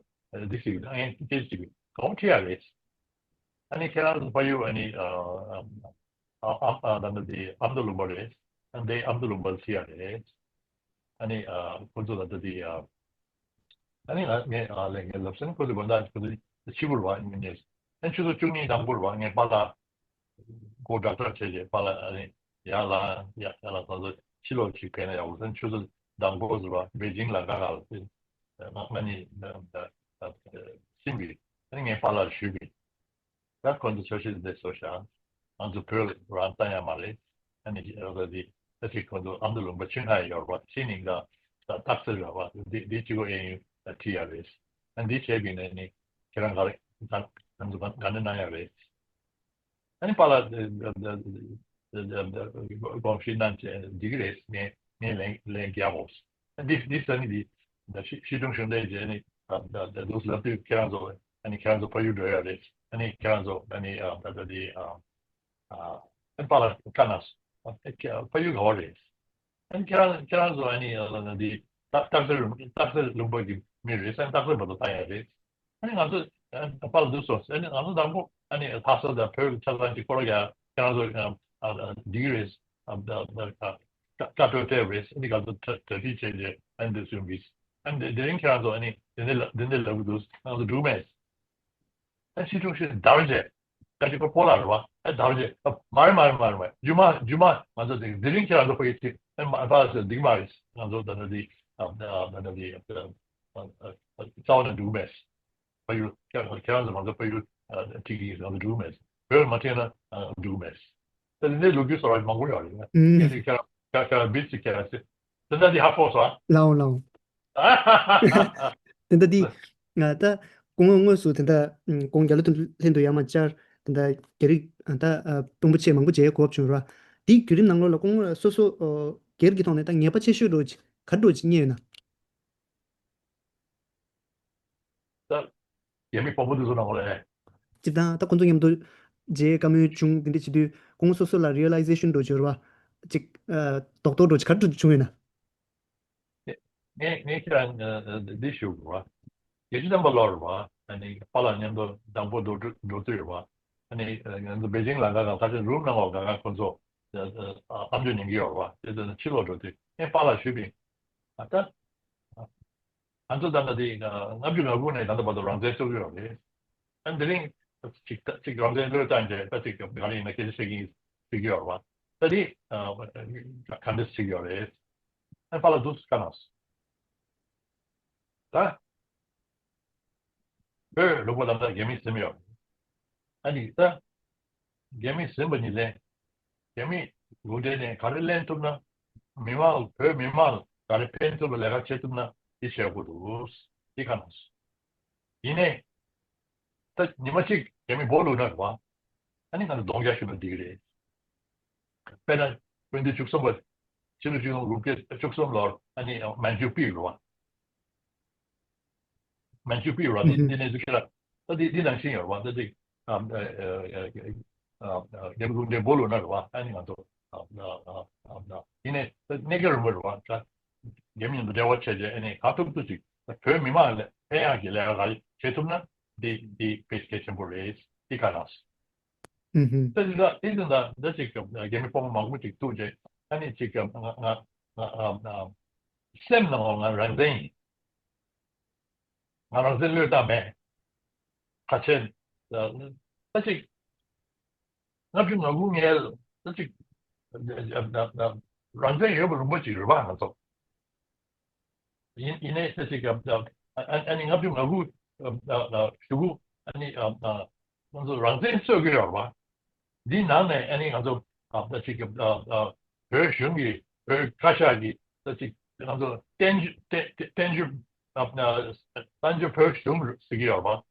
འདི་ཞིག་ཨ་ནི་སྐད་ཆ་དྲིས་གི་གང་ཁྲིད་ཡ་རེད། ཨ་ནི་ཁྱེད་རང་ཚོ་ཕ་ཡུལ་ཨ་ནི་ཨ་ཨ་ཨ་ཨ་ད་ནི་དེ་ཨ་མདོ་ལུང་པ་རེད། ཨ་འདི་ཨ་མདོ་ལུང་པ་ལ་ཁྲིད་ཡ་རེད། ཨ་ནི་ཨ་ཁོ་ཚོ་ལ་ད་དེ་ཨ་ཨ་ནི་ང་ངས་ཨ་ལས་ངས་ལབ་སོང་ཁོ་ཚོ་དགོང་དག་ཁོ་ཚོ་ཕྱི་པོ་རེད་བ་ཨ་ནི་ངས་ཨ་ཆུ་ཚོད་བཅུ་གཉིས་དང་པོ་རེད་བ་ངས་པཱ་ལགས་སྒོ་སྒྲ་སྒྲ་བྱས་རྗེས་པཱ་ལགས་ཨ་ནི་ཡར་ལངས་ཡར་ཡར་ལངས་ད་ཚོ་ཕྱི་ལོགས་ཤིག་ཕེབས་ན་ཡག་པོ་ཟེར་ཆུ་ཚོད་དང་པོ་ཟེར་བ་པེ་ཅིང་ལ་ག་ག་ལ་ཕེབས་ང་ང་གཉིས་ཕྱིན་པའི་ཨ་ནི་ངས་པཱ་ལགས་ཞུས་པའི། ད་ཁོང་ཚོ་འཆར་གཞི་འདི་བཟོ་ཤག་ང་ཚོ་བོད་རང་བཏང་ཡ་མ་རེད། ཨ་ནི་ར་ད་དེ་ད་ཅིག་ཁོང་ཚོ་ཨ་མདོ་ལུང་པ་ཆུ་སྣ་ཡོད་རེད་བ་ཕྱི་ནང་ག་ད་སྟག་རྩེ་རེད་བ་འདི་འདི་གཅིག་པོ་ཨེ་ཡུ་ད་ཁྲིད་ཡ་རེད། ཨ་འདི་བྱས་པ་ཡིན་ན་ནི་ཁྱེད་རང་ག་རེ་ད་ང་ཚོ་ག་ག་འདྲ་གནང་ཡ་རེད། ཨ་ནི་པཱ་ལགས་དགོངས་ཞུ་གནང་བྱས་འགྲིག་གི་རེད། ངས་ངས་ལན་ལན་རྒྱག་གོ་འདི་འདི་ས་ནི་འདི་ད་ཤི་ཤི་ཀྲུང་ཞུང་ལས་བྱས་ནི་ད་ད་ད་འདུག་ལབ་དུས་ཁྱེད་རང་ཚོ་ཨ་ནི་ཁྱེད་རང་ཚོ་ཕ་ཡུལ་འགྲོ་ཡ་རེད། ཨ་ནི་ཁྱེད་རང་ཚོ་ཨ་ནི་ཨ་ད་ད་འདི་ཨ་ཨ་ཨ་ནི་པཱ་ལགས་བཀའ་གནང་སོང་། ཨ་ཁྱེད་ཕ་ཡུལ་ག་བ་རེད། ཨ་ནི་ཁྱེད་རང་ཁྱེད་རང་ཚོ་ཨ་ནི་ཨ་ད་འདི་ད་སྟག་རྩེ་ལུང་སྟག་རྩེ་ལུང་པ་གི་མི་རེད། ཨ་ནི་སྟག་རྩེ་བར་དུ་བཏང་ཡ་རེད། ཨ་ནི་ང་ཚོ་ཨ་པཱ་ལགས་འདུག་སོང་། ཨ་ནི་ང་ཚོ་དང་པོ་ཨ་ནི་ལྷ་ས་དང་བོད་ཀྱི་ཆ་ཚང་གི་སྐོར་ལ་ཡ་ཁྱེད་རང་ཚོ་ཨ་ཨ་ཨ་འདི་རེད། ཨ་ཨ་ཨ་ཨ་བཀའ་བཀའ་གྲོས་སྤྲད་རེད། ཨ་ནི་ང་ཚོ་གྲ་གྲ་སྒྲིག་བྱས་རྗེས་ཨ་ནི་འདི་བཟོས་ཡིན། ཨ་ནི་དེ་དེ་རིང་ཁྱེད་རང་ཚོ་ཨ་ནི་དེ་འདྲ་ལ་དེ་འདྲ་ལབ་གི་འདུག་ང་ཚོ་འགྲིག་མེད། ཨ་ནི་ཤི་ཀྲུང་ཞུང་འདར་རྗེས་བཀའ་ཁྲི་ཁོ་སྤོ་ལགས་རེད་བ། ཨ་འདར་རྗེས་ཨ་མ་རེད་མ་རེད་མ་རེད་མ་རེད། རྒྱུ་མ་རྒྱུ་མ་ང་ཚོ་དེ་དེ་རིང་ཁྱེད་རང་ཚོ་ཕ་གི་ཁྲི་ཨ་ནི་མ་ཕ་ལ་སེ་འགྲིག་མ་རེད། ང་ཚོ་ད་ལྟ་དེ་ཨ་ཨ་ད་ལྟ་དེ་ཨ་ཨ་ཨ་རྩ་བ་ནས་འགྲིག་མེད། ཕ་ཡུལ་ཁྱེད་ཁྱེད་རང་ཚོ་ང་ཚོ་ཕ་ཡུལ་ཨ་ཁྲིད་ཀྱི་ཡིན། ང་ཚོ་འགྲིག་མེད། བོད་མ་ཁྲིད་ན་ཨ་འགྲིག་མེད། ད་དེ་འདྲའི་ལོ་རྒྱུས་ཟེར་བ་མང་པོ་ཡོད་རེད། ཨུམ། ངས་དེ་ཁྱེད་རང་ཁྱེད་ཁྱེད་རང་བིས་ཅིག་ཁྱེད་རང་ཚེ་དེ་འདྲ་དེ་ཧ་གོ་སོང་ཨ། ལའོ་ལའོ། དེ་འདྲ་དེ་ང་ད་སྐུ་ངོ་དངོས་སུ་དེ་འདྲ་ཨུམ་ཁོང་རྒྱ་ལོ་དེ་ལྷན་དུ་ཡར་མར་བཅར་དེ་འདྲ་རྒྱ་རིགས་ད་ཨ་དཔོན་པོ་ཆེ་མང་པོ་མཇལ་གོ་བྱུང་ར། དེའི་བརྒྱུད་རིམ་ནང་ལོགས་ལ་སྐུ་ངོ་སོ་སོ་ཨོ་སྒེར་གྱི་ཐོག་ནས་ད་ངེས་པ་ཆེ་ཤོས་འདྲ་བོ་ཅིག་ག་འདྲ་བོ་ཅིག་རྙེད་ཡོད་ན། ད་རྒྱ་མི་དཔོན་པོ་དེ་ཚོ་ནང་ལོགས་ལ་ཨེ། སྤྱིར་བཏང་ད་ཁོང་ཚོ་མཉམ་དུ་མཇལ་བཀའ་མོལ་བྱུང་དེ་འདྲ་བྱེད་དུས་ཁོང་སོ་སོ་ལ་རི་ཡ་ལའི་ཟེ་ཤན་འདྲ་བོ་ཅིག་ཡོད་རེད་བ། ཅིག་ཨ་རྡོག་རྡོག་འདྲ་བོ་ཅིག་ག་འདྲ་བྱུང་ཡོད་ན། ངས་ངས་ཁྱེད་རང་ཨ་འདི་ཞུ་དགོས་བ། བརྒྱད་ཅུ་ཐམ་པ་ལོར་བ། ཨ་ནི་པཱ་ལགས་མཉམ་དུ་དང་པོ་འགྲོ་འགྲོ་འགྲོ་དུས་རེད་བ། ཨ་ནི་ང་ཚོ་པེ་ཅིང་ལ་ང་ག་ཁ་ཆེ་རུམ་ནང་ལ་ང་ག་ཁོང་ཚོ་ཨ་ཨ་ཨ་མཆོད་ཉན་གྱི་ཡོད་རེད་བ། དེ་ཚོ་ཕྱི་ལོགས་འགྲོ་དུས་ངས་པཱ་ལགས་ཞུས་པས། ཨ་ད། ང་ཚོ་ད་ལྟ་དེ་ལྔ་བཅུ་ང་དགུ་ནས་ད་ལྟ་བར་དུ་རང་བཙན་རྩོད་ཀྱི་ཡོད་རེད། ཨ་འདི་རིང་ཅིག་ཅིག་རང་བཙན་བློས་བཏང་རྗེས་ད་ཅིག་ག་རེ་ཡིན་ན་སྐད་ཆ་བཤད་ཀྱི་ཡིན་ཟེར་གྱི་ཡོད་རེད་བ། ད་དེ་ག་འདྲ་ཟེར་གྱི་ཡོད་རེད། ཨ་པཱ་ལགས་འདུག་སེ་བཀའ་གནང་སོང་། ད་བོད་ལུང་པ་ལ་ད་རྒྱ་མིས་ཟིན་ཡོད་རེད། ཨ་ནི་ད་རྒྱ་མིས་ཟིན་པ་ཉིད་ལས་རྒྱ་མི་ལུང་འདྲེན་ནས་ག་རེ་ལེན་ཐུབ་ན། མི་མང་བོད་མི་མང་ལ་ག་རེ་ཕན་ཐོགས་པའི་ལས་ཀ་བྱེད་ཐུབ་ན་དེ་བྱེད་དགོས་འདུག་དེ་བཀའ་གནང་སོང་། ཡིན་ནའི། ད་ཉི་མ་གཅིག་རྒྱ་མི་སྦོ་ལུག་ན་རེད་བ། ཨ་ནི་ང་ཚོ་གདོང་རྒྱག་ཤེས་པ་འགྲིག་གི་རེད། དཔེར་ན་སྤྱི་ལོ་བཅུ་གསུམ་པ། ཕྱི་ལོ་ཆིག་སྟོང་དགུ་བརྒྱ་བཅུ་གསུམ་ལོར་ཨ་ནི་མན་ཇུ་པི་རེད་བ། མན་ཇུ་པི་ར་འདི་འདི་ནས་ཚུར་ཁྱེར་ད་འདི་འདི་ནང་བཞིན་ཡོད་རེད་བ། ད་ཅིག་རྒྱ་མི་ལུང་འདྲེན་སྦོ་ལུག་ན་རེད་བ། ཨ་ནི་ང་ཚོ་ཡིན་ནའི་གནས་སྐབས་རིང་པོ་རེད་བ། རྒྱ་མི་མཉམ་དུ་འབྲེལ་བ་བྱས་རྗེས་ཨ་ནི་ག་ཐུབ་ཐུབ་ཅིག་བོད་མི་མང་ལ་ཕན་ཡག་གི་ལས་ཀ་ག་རེ་བྱེད་ཐུབ་ན་འདི་འདི་དཔེ་གལ་ཆེན་པོ་རེད། འདི་ག་རང་། ད་ཅིག་ད་འདི་ད་ད་ཅིག་རྒྱ་མི་དཔོན་པོ་མང་པོ་ཅིག་ཐུག་རྗེས་ཨ་ནི་ཅིག་ང་ང་ང་ང་སེམས་ནང་ང་རང་བཙན་ཡིན། ང་རང་བཙན་བློས་བཏང་མེད། ཁ་ཆེ། ད་ཅིག་ལྔ་བཅུ་ང་དགུ་ངལ་ད་ཅིག་རང་བཙན་ཡོད་པ་རིན་པོ་ཅིག་རེད་པ་ང་ཚོ། ཡིན་ཡིན་ནའི་ད་ཅིག་ཨ་ཨ་ཨ་ནི་ལྔ་བཅུ་ང་དགུ་ཨ་ཨ་ཞུ་གུ་ཨ་ནི་ཨ་ཨ་ང་ཚོ་རང་བཙན་རྩོད་ཀྱི་ཡོད་རེད་པ། འདིའི་ནང་ནས་ཨ་ནི་ང་ཚོ་ཨ་ད་ཅིག་ཨ་ཨ་བོད་གཞུང་གི་བོད་བཀའ་ཤག་གི་ད་ཅིག་ང་ཚོ་བསྟན་བཅོས་བསྟན་བསྟན་བཅོས་ཨ་ཨ་བསྟན་བཅོས་བོད་གཞུང་ཟེར་གྱི་ཡོད་རེད་པ།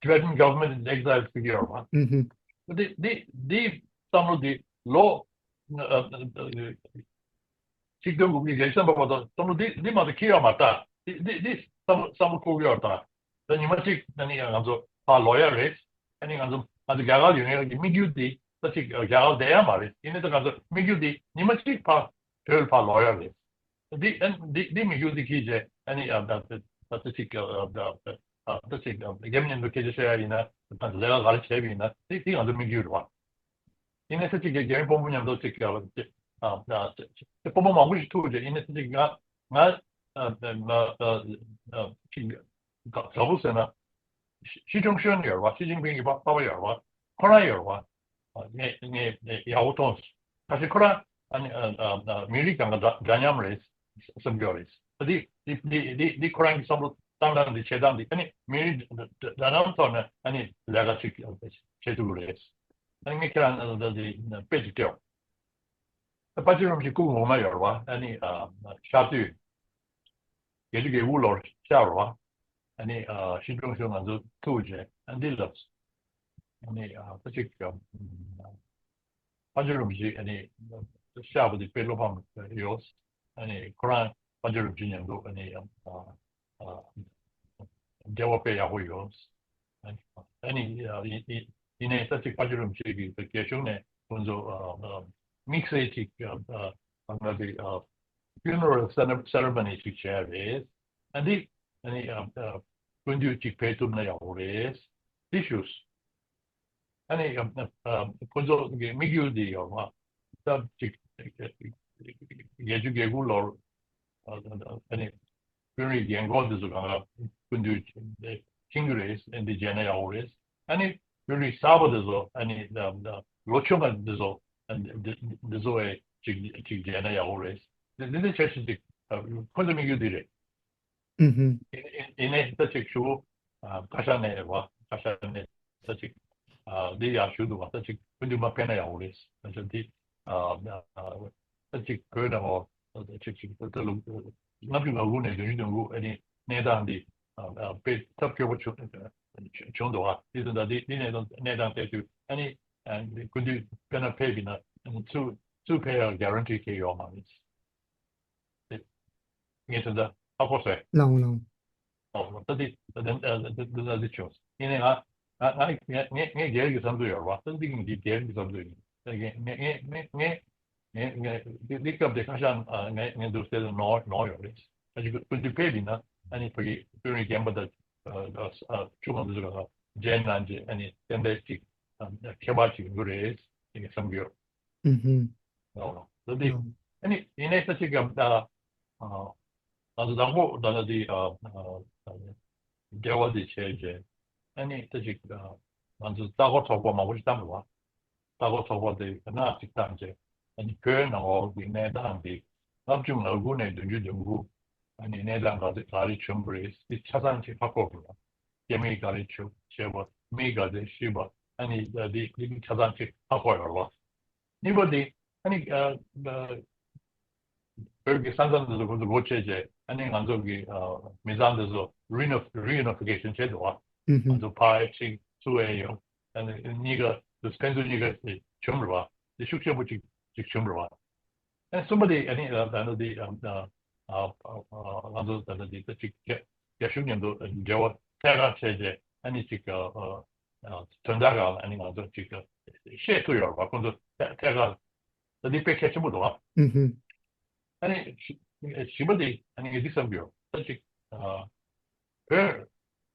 Tibetan Government in Exile ཟེར་གྱི་ཡོད་རེད་པ། ཨུ་ཧུ། འདི་འདི་འདི་བསམ་བློ་འདི་ལོ་ཨ་ཨ་ཨ་ཆིག་སྟོང་དགུ་བརྒྱ་བརྒྱད་ཅུ་ཐམ་པ་བར་དུ་བསམ་བློ་འདི་འདི་མ་གཏོགས་འཁྱེར་ཡོད་མ་རེད་ད། འདི་འདི་འདི་བསམ་བློ་བསམ་བློ་འཁོར་གྱི་ཡོད་རེད་ད། ད་ཉི་མ་གཅིག་ཨ་ནི་ང་ཚོ་ཕར་ལོག་ཡ་རེད། ཨ་ནི་ང་ཚོ་ང་ཚོ་རྒྱ་གར་ཡོང་ཡ་གི་དམིགས་ཡུལ་འདི་ད་ཅིག་རྒྱ་གར་བསྡད་ཡ་མ་རེད། ཡིན་ནའི་ད་ང་ཚོ་དམིགས་ཡུལ་འདི་ཉི་མ་གཅིག་ཕར་བོད་ལ་ཕར་ལོག་ཡ་རེད། འདི་ཨ་འདི་འདི་དམིགས་ཡུལ་འདི་འཁྱེར་བྱས་ཨ་ནི་ཨ་ད་ད་ད་ཅིག་ཨ་ད་ཨ་ད་ཅིག་ཨ་རྒྱ་མི་མཉམ་དུ་སྐད་ཆ་བཤད་ཡ་ཡིན་ན་ད་ལས་ཀ་ག་རེ་བྱས་པ་ཡིན་ན་འདི་འདི་ང་ཚོ་དམིགས་ཡུལ་རེད་བ། ཡིན་ནའི་ད་ཅིག་རྒྱ་རྒྱ་མི་དཔོན་པོ་མཉམ་དུ་ཅིག་ཨ་ཨ་ཨ་དཔོན་པོ་མང་པོ་ཞིག་ཐུག་བྱས། ཡིན་ནའི་ད་ཅིག་ང་ང་ཨ་ཨ་ཨ་ཅིག་ག་ག་པར་ཟེར་ན། ཞི་ཞི་ཅུང་ཤོན་ཡོད་རེད་བ། ཞི་ཅིན་ཕིང་གི་པ་པ་ཡོད་རེད་བ། ཁོ་རང་ཡོད་རེད་བ། ངས་ངས་ངས་ཡག་པོ་མཐོང་སོང་། ཁ་ཤས་ཁོ་རང་ཨ་ནི་ཨ་ཨ་ཨ་མི་རིགས་གང་ག་འདྲ་འདྲ་མཉམ་རེད་བསམ་གྱི་ཡོད་རེད། ད་འདི་འདི་འདི་འདི་འདི་ཁོ་རང་གི་བསམ་བློ་བཏང་སྟངས་འདི་བྱེད་སྟངས་འདི་ཨ་ནི་མི་རིགས་འདྲ་འདྲ་མཉམ་ཐོག་ནས་ཨ་ནི་ལས་ཀ་ཅིག་བྱེད་ཐུབ་ཀྱི་རེད། ཨ་ནི་ངས་ཁྱེད་རང་ལ་འདི་དཔེ་ཅིག་སྟེར། ད་དཔལ་ཆེན་རིན་པོ་ཆེ་སྐུ་ངོ་མ་ཡོད་རེད་བ། ཨ་ནི་ཨ་ཤར་དུས་བརྒྱད་ཅུ་གྱ་དགུ་ལོར་ཤར་བ། ཨ་ནི་ཨ་ཞི་ཅུང་ཤོན་ང་ཚོ་ཐུག་བྱས་ཨ་འདི་ལབ། ཨ་ནི་ཨ་ད་ཅིག་ཨ་དཔལ་ཆེན་རིན་པོ་ཆེ་ཨ་ནི་ཤར་བ་དེ་དཔེ་བློ་ཕམ་ཡོད། ཨ་ནི་ཁོ་རང་དཔལ་ཆེན་རིན་པོ་ཆེ་མཉམ་དུ་ཨ་ནི་ཨ་ཨ་འབྲེལ་བ་དཔེ་ཡག་པོ་ཡོད། ཨ་ནི་ཨ་ནི་ཡིན་ཡིན་ཡིན་ནའི་ད་ཅིག་དཔལ་ཆེན་རིན་པོ་ཆེ་གིས་རྒྱ་གཞུང་ནས་ཁོང་ཚོ་ཨ་ཨ་དམིགས་བསལ་ཅིག་ཨ་ཨ་ང་ཚོའི་ཨ་funeral cere- ceremony ཅིག་བྱས་རེད། ཨ་འདི་ཨ་ནི་ཨ་ཨ་སྐུ་མདུན་ཅིག་ཕེབས་ཐུབ་ན་ཡག་པོ་རེད། འདི་ཞུས། ཨ་ནི་ཨ་ཨ་ཁོ་ཚོ་གི་དམིགས་ཡུལ་འདི་ཡོད་མ། ད་ཅིག་བརྒྱད་ཅུ་གྱ་དགུ་ལོར་ཨ་ཨ་ནི་དཔོན་རིགས་རྒན་གོག་འདི་ཚོ་གང་ག་སྐུ་མདུན་ཕྱིན་གྱི་རེད། ཨ་འདི་མཇལ་ན་ཡག་པོ་རེད། ཨ་ནི་དཔོན་རིགས་གསར་པ་འདི་ཚོ་ཨ་ནི་ད་ད་ལོ་ཆུང་བ་འདི་ཚོ་ཨ་འདི་འདི་འདི་ཚོ་བས་ཅིག་ཅིག་མཇལ་ན་ཡག་པོ་རེད། འདི་འདི་འདི་ཆ་ཤས་ཅིག་ཁོ་ཚོ་དམིགས་ཡུལ་འདི་རེད། ཨུ་ཧུ། ཡིན་ཡིན་ཡིན་ནའི་ད་ཅིག་ཞུ། ཨ་བཀའ་ཤག་ནས་རེད་བ། བཀའ་ཤག་ནས་ད་ཅིག་ཨ་འདི་ཡར་ཞུ་འདུག་བ། ད་ཅིག་སྐུ་མདུན་མར་ཕེབས་ན་ཡག་པོ་རེད། ད་ཅིག་འདི་ཨ་ཨ་ད་ཅིག་བོད་ནང་ལ་ད་ཅིག་ཅིག་ད་ལོ་ལྔ་བཅུ་ང་དགུ་ནས་བདུན་ཅུ་དོན་དགུ་ཨ་ནི་གནས་སྟངས་འདི་ཨ་ཨ་དཔེ་ཐབས་སྐྱོ་པོ་བྱུང་བྱུང་འདུག་བ། འདི་ད་འདི་འདི་གནས་སྟངས་གནས་སྟངས་བལྟས་དུས་ཨ་ནི་ཨ་སྐུ་མདུན་དཔེར་ན་ཕེབས་པ་ཡིན་ན་ཚུར་ཚུར་ཕེབས་ཡག་གྷ་རན་ཊི་གང་ཡང་ཡོད་མ་རེད། ངས་དོན་དག་ཧ་གོ་སོང་། ལའོ་ལའོ། ཨོ་ད་དེ་ད་དེ་ད་དེ་ད་དེ་བྱུང་། ཡིན་ནའི་ང་ང་ང་ངས་ངས་སྒེར་གྱི་བསམ་ཚུལ་ཡོད་རེད་བ། ད་འདི་ངས་འདི་སྒེར་གྱི་བསམ་ཚུལ་ཡིན། ད་ངས་ངས་ངས་ངས་ངས་ངས་ངས་འདི་འདི་སྐབས་དེ་ཁ་ཤས་ཨ་ངས་ངས་འདུག་སེ་ནོར་ནོར་ཡོད་རེད། ཨ་ཅིག་ཀུན་ཏུ་ཕེབས་ཡིན་ན་ཨ་ནི་ཕ་གི་དཔོན་རིགས་རྒན་པ་དང་ཨ་ཨ་ཨ་ཆུང་བ་འདི་ཚོ་ག་མཇལ་གནང་རྗེས་ཨ་ནི་ཏན་ཏན་ཅིག་ཨ་ཁྱད་པར་ཅིག་ཡོང་གི་རེད་ཅེས་བསམ་གྱི་ཡོད། ཨུ་ཧུ། ཨོ། ད་དེ་ཨ་ནི་ཡིན་ནའི་ད་ཅིག་གམ་ད་ཨ་ང་ཚོ་དང་པོ་ད་ལྟ་དེ་ཨ་ཨ་འབྲེལ་བ་དེ་བྱས་རྗེས་ཨ་ནི་ད་ཅིག་ཨ་ང་ཚོ་ལྟ་སྐོར་ཚོགས་པ་མང་པོ་ཞིག་བཏང་བ། ལྟ་སྐོར་ཚོགས་པ་དེ་ནག་ཅིག་བཏང་རྗེས་ཨ་ནི་བོད་ནང་ལོགས་ཀྱི་གནས་སྟངས་དེ་ལྔ་བཅུ་ང་དགུ་ནས་བདུན་ཅུ་དོན་དགུ་ཨ་ནི་གནས་སྟངས་ག་ཚོད་ག་རེ་བྱུང་བ་རེད། དེ་ཆ་ཚང་ཅིག་ཧ་གོ་དགོས་པ། རྒྱ་མིས་ག་རེ་བྱུང་བྱས་པ། མིས་ག་ཚོད་ཤི་བ། ཨ་ནི་ད་དེ་དེ་ཆ་ཚང་ཅིག་ཧ་གོ་ཡོད་རེད་བ། གཉིས་པ་དེ་ཨ་ནི་ཨ་ཨ་བོད་ཀྱི་ས་མཚམས་འདི་ཚོ་ཁོ་ཚོ་སྒོ་ཕྱེ་བྱས་ཨ་ནི་ང་ཚོ་གི་ཨ་མི་ཚང་འདི་ཚོ་རི་ནོ་རི་ནོ་ཕི་ཀེ་ཤན་བྱས་འདུག་བ། ང་ཚོ་ཕར་ཡར་ཕྱིན་ཚུར་ཡར་ཡོང་ཨ་ནི་གཉིས་ཀ་དུ་ཕན་ཚུན་གཉིས་ཀ་དེ་བྱུང་རེད་བ། དེ་ཤུགས་ཆེན་པོ་ཅིག་ཅིག་བྱུང་རེད་བ། ཨ་གསུམ་པ་དེ་ཨ་ནི་ཨ་ད་ནི་དེ་ཨ་ཨ་ཨ་ང་ཚོ་ད་ནི་དེ་ད་ཅིག་རྒྱ་རྒྱ་གཞུང་མཉམ་དུ་འབྲེལ་བ་ཐད་ཀར་བྱས་རྗེས་ཨ་ནི་ཅིག་ཨ་ཨ་དོན་དག་གང་ལ་ཨ་ནི་ང་ཚོ་ཅིག་ཨ་ཤེས་ཐུབ་ཡོད་རེད་བ། ཁོང་ཚོ་ཐད་ཐད་ཀར་ད་འདི་དཔེ་གལ་ཆེན་པོ་འདུག་ཨ། ཨ་ནི་བཞི་བཞི་པ་དེ་ཨ་ནི་ངས་འདི་བསམ་གྱི་ཡོད། ད་ཅིག་ཨ་བོད་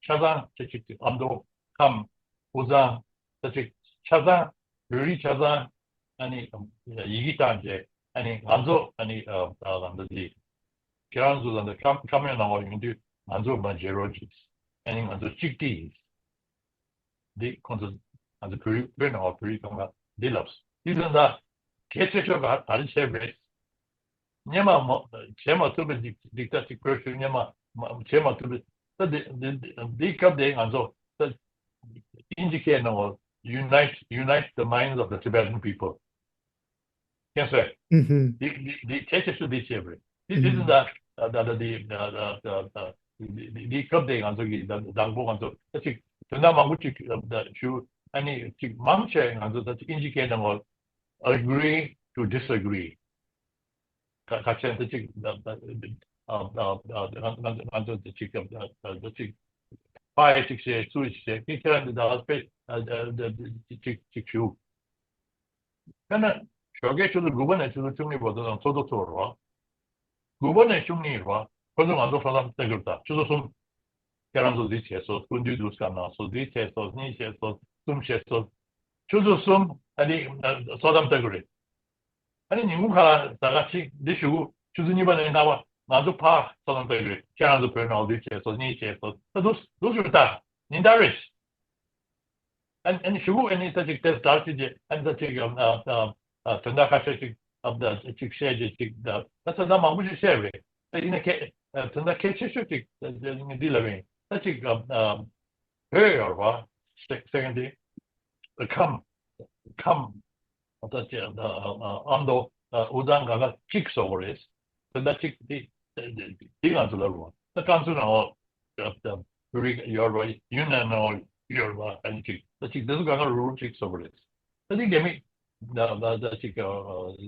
ཆ་ཚང་ཆ་ཅིག་ཨ་མདོ་ཁམས་དབུས་གཙང་ད་ཅིག་ཆ་ཚང་བོད་རིགས་ཆ་ཚང་ཨ་ནི་ཡི་གེ་བཏང་རྗེས་ཨ་ནི་ང་ཚོ་ཨ་ནི་ཨ་ཨ་ལམ་འདི་ཁྱེད་རང་ཚོ་ལ་འདི་ཁམས་ཁམས་ཡོད་ནང་བ་ཡོང་དུས་ ང་ཚོ་མ་བརྗེད་རོགས་གྱིས། ཨ་ནི་ང་ཚོ་གཅིག་སྒྲིལ་ཡིན། འདི་ཁོང་ཚོ་ང་ཚོ་བོད་རིགས་བོད་ནང་བ་བོད་རིགས་ཚང་མ་འདི་ལབས། དེ་དོན་དག་གལ་ཆེ་ཤོས་ག་ག་རེ་བྱས་པ་རེད། སྔོན་མ་མ་བྱེད་མ་ཐུབ་པའི་སྡིག་སྡིག་ད་ཅིག་བོད་ཤུལ་སྔོན་མ་མ་བྱེད་མ་ཐུབ་པའི་ད་འདི་འདི་འདི་འདི་སྐབས་དེ་ང་ཚོ་ད་ཨིན་ཇི་སྐད་ནང་བ unite unite the minds of the Tibetan people། མཁྱེན་སོང་། ཨུ་ཧུམ། འདི་འདི་འདི་གལ་ཆེ་ཤོས་འདི་བྱས་པ་རེད། འདི་འདི་ཨུ་ཧུམ། འདི་ད་ད་ད་འདི་ད་ད་ད་འདི་འདི་འདི་སྐབས་དེ་ང་ཚོ་གི་ད་དང་པོ་ང་ཚོ་ད་ཅིག་དོན་དག་མང་པོ་ཅིག་ད་ཞུ། ཨ་ནི་ཅིག་མང་ཆེ་ང་ཚོ་ད་ཅིག་ཨིན་ཇི་སྐད་ནང་བ་agree to disagree། ཁ་ཁ་ཆེན་དེ་གཅིག་ཨ་ཨ་ཨ་ང་ང་ང་ཚོ་དེ་གཅིག་ཨ་ཨ་དེ་གཅིག་ཕ་ཡི་གཅིག་བྱས་སུ་ཡི་གཅིག་བྱས་ཁྱེད་ཁྱེད་རང་འདི་ད་དཔེ་ཨ་ཨ་དེ་གཅིག་གཅིག་ཞུ། ཁ་ན་ཞོགས་ཀའི་ཆུ་ཚོད་དགུ་པ་ནས་ཆུ་ཚོད་བཅུ་གཉིས་བར་དུ་དང་ཚོགས་འདུ་ཚོགས་རོགས། དགུ་པ་ནས་བཅུ་གཉིས་རོགས་ཁོ་ཚོ་ང་ཚོ་ཐོག་ལམ་སྟེང་གྱུར་ད་ཆུ་ཚོད་གསུམ། ཁྱེད་རང་ཚོ་འདི་བྱས་སོ། སྐུ་མདུན་འདུག་སྐབས་ནང་སོ། འདི་བྱས་སོ། གཉིས་བྱས་སོ། གསུམ་བྱས་སོ། ཆུ་ཚོད་གསུམ་ཨ་ནི་ཚོགས་གཏམ་ལྟ་གི་རེད། ཨ་ནི་ཉིན་གུང་ཁ་ལ་ཟ་ཁ་གཅིག་འདི་ཞུ་གུ་ཆུ་ཚོད་གཉིས་པ་ནས་ལྔ་པ་ང་ཚོ་ཕར་ཚོགས་གཏམ་ལྟ་གི་རེད། ཁྱེད་རང་ཚོ་བོད་ནང་འདི་བྱས་སོ། གཉིས་བྱས་སོ། ད་འདུག་འདུག་ཞུ་ད་ཉིན་ལྟར་རེད། ཨ་ནི་ཞུ་གུ་ཨ་ནི་ད་ཅིག་དེ་ལྟར་ཅིག་ཅིག་ཨ་ནི་ད་ཅིག་ཨ་ཨ་ཨ་དོན་དག་ཁ་ཤས་ཅིག་ཨ་ད་ཅིག་བཤད་ཅིག་ཅིག་ད་ད་དོན་དག་མང་པོ་ཞིག་བཤད་རེད། ད་ཡིན་ན་ཁྱད་དོན་དག་གལ་ཆེ་ཤོས་ཅིག་འདི་ལ་བས་ད་ཅིག་ཨ་ཨ་བོད་ཡོད་པ་སེ་སེ་གན་དེ་ཁམས་ཁམས་ད་ཅིག་ཨ་ཨ་ཨ་མདོ་ཨ་དབུས་གཙང་ག་ག་གཅིག་བཟོ་དགོས་རེད། དེ་འདྲ་གཅིག་དེ་དེ་ང་ཚོ་ལ་རུང་ད་ཀན་སུའུ་ནང་ཨོ་ཡོད་རེད། ཡུན་ནན་ནང་ཡོད་རེད། ཨ་ནི་གཅིག་ད་གཅིག་དེ་ཚོ་གང་ག་རུ་རུ་གཅིག་བཟོ་དགོས་རེད། ད་དེ་རྒྱ་མི་ད་ད་ད་གཅིག་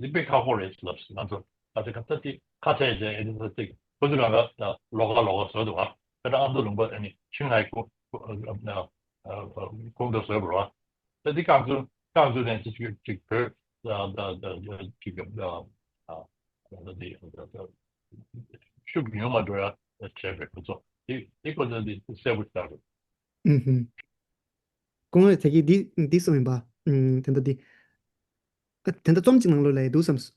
ལི་པེ་ཁག་པོ་རེད་ལབ་སོང་། ང་ཚོ་ད་ཅིག་ད་ཅིག་ཁ་ཆད་བྱས་ཨེ་ད་ཅིག་ཁོ་ཚོ་གང་ག་ད་ལོག་ག་ལོག་ག་བཟོ་འདུག་ཨ། ད་ད་ཨ་མདོ་ལུང་པ་ཨ་ནི་ཆིང་ཧའེ་ཁོ་ཁོང་དུ་བཟོས་པ་རེད། ད་འདི་རྐང་ཚུགས་རྐང་ཚུགས་ནས་ཅིག་ཅིག་བོད་ད་ད་ད་ཅིག་ད་ད་འདི་ཤུགས་ཉུང་མ་འགྲོ་ཡ་བྱས་པའི་ཁོ་ཚོ་འདི་འདི་ཁོ་ཚོ་འདི་གསལ་པོ་ཆགས་རེད། ཨུ་ཧུམ། སྐུ་ངོ་ཚེ་གིས་འདི་འདི་གསུངས་ཡིན་པ། ཨུམ། དེ་འདྲ་འདི། ཨ། དེ་འདྲ་རྩོམ་གཅིག་ནང་ལོགས་ལ་ཡི་འདུག་བསམ་སོང་།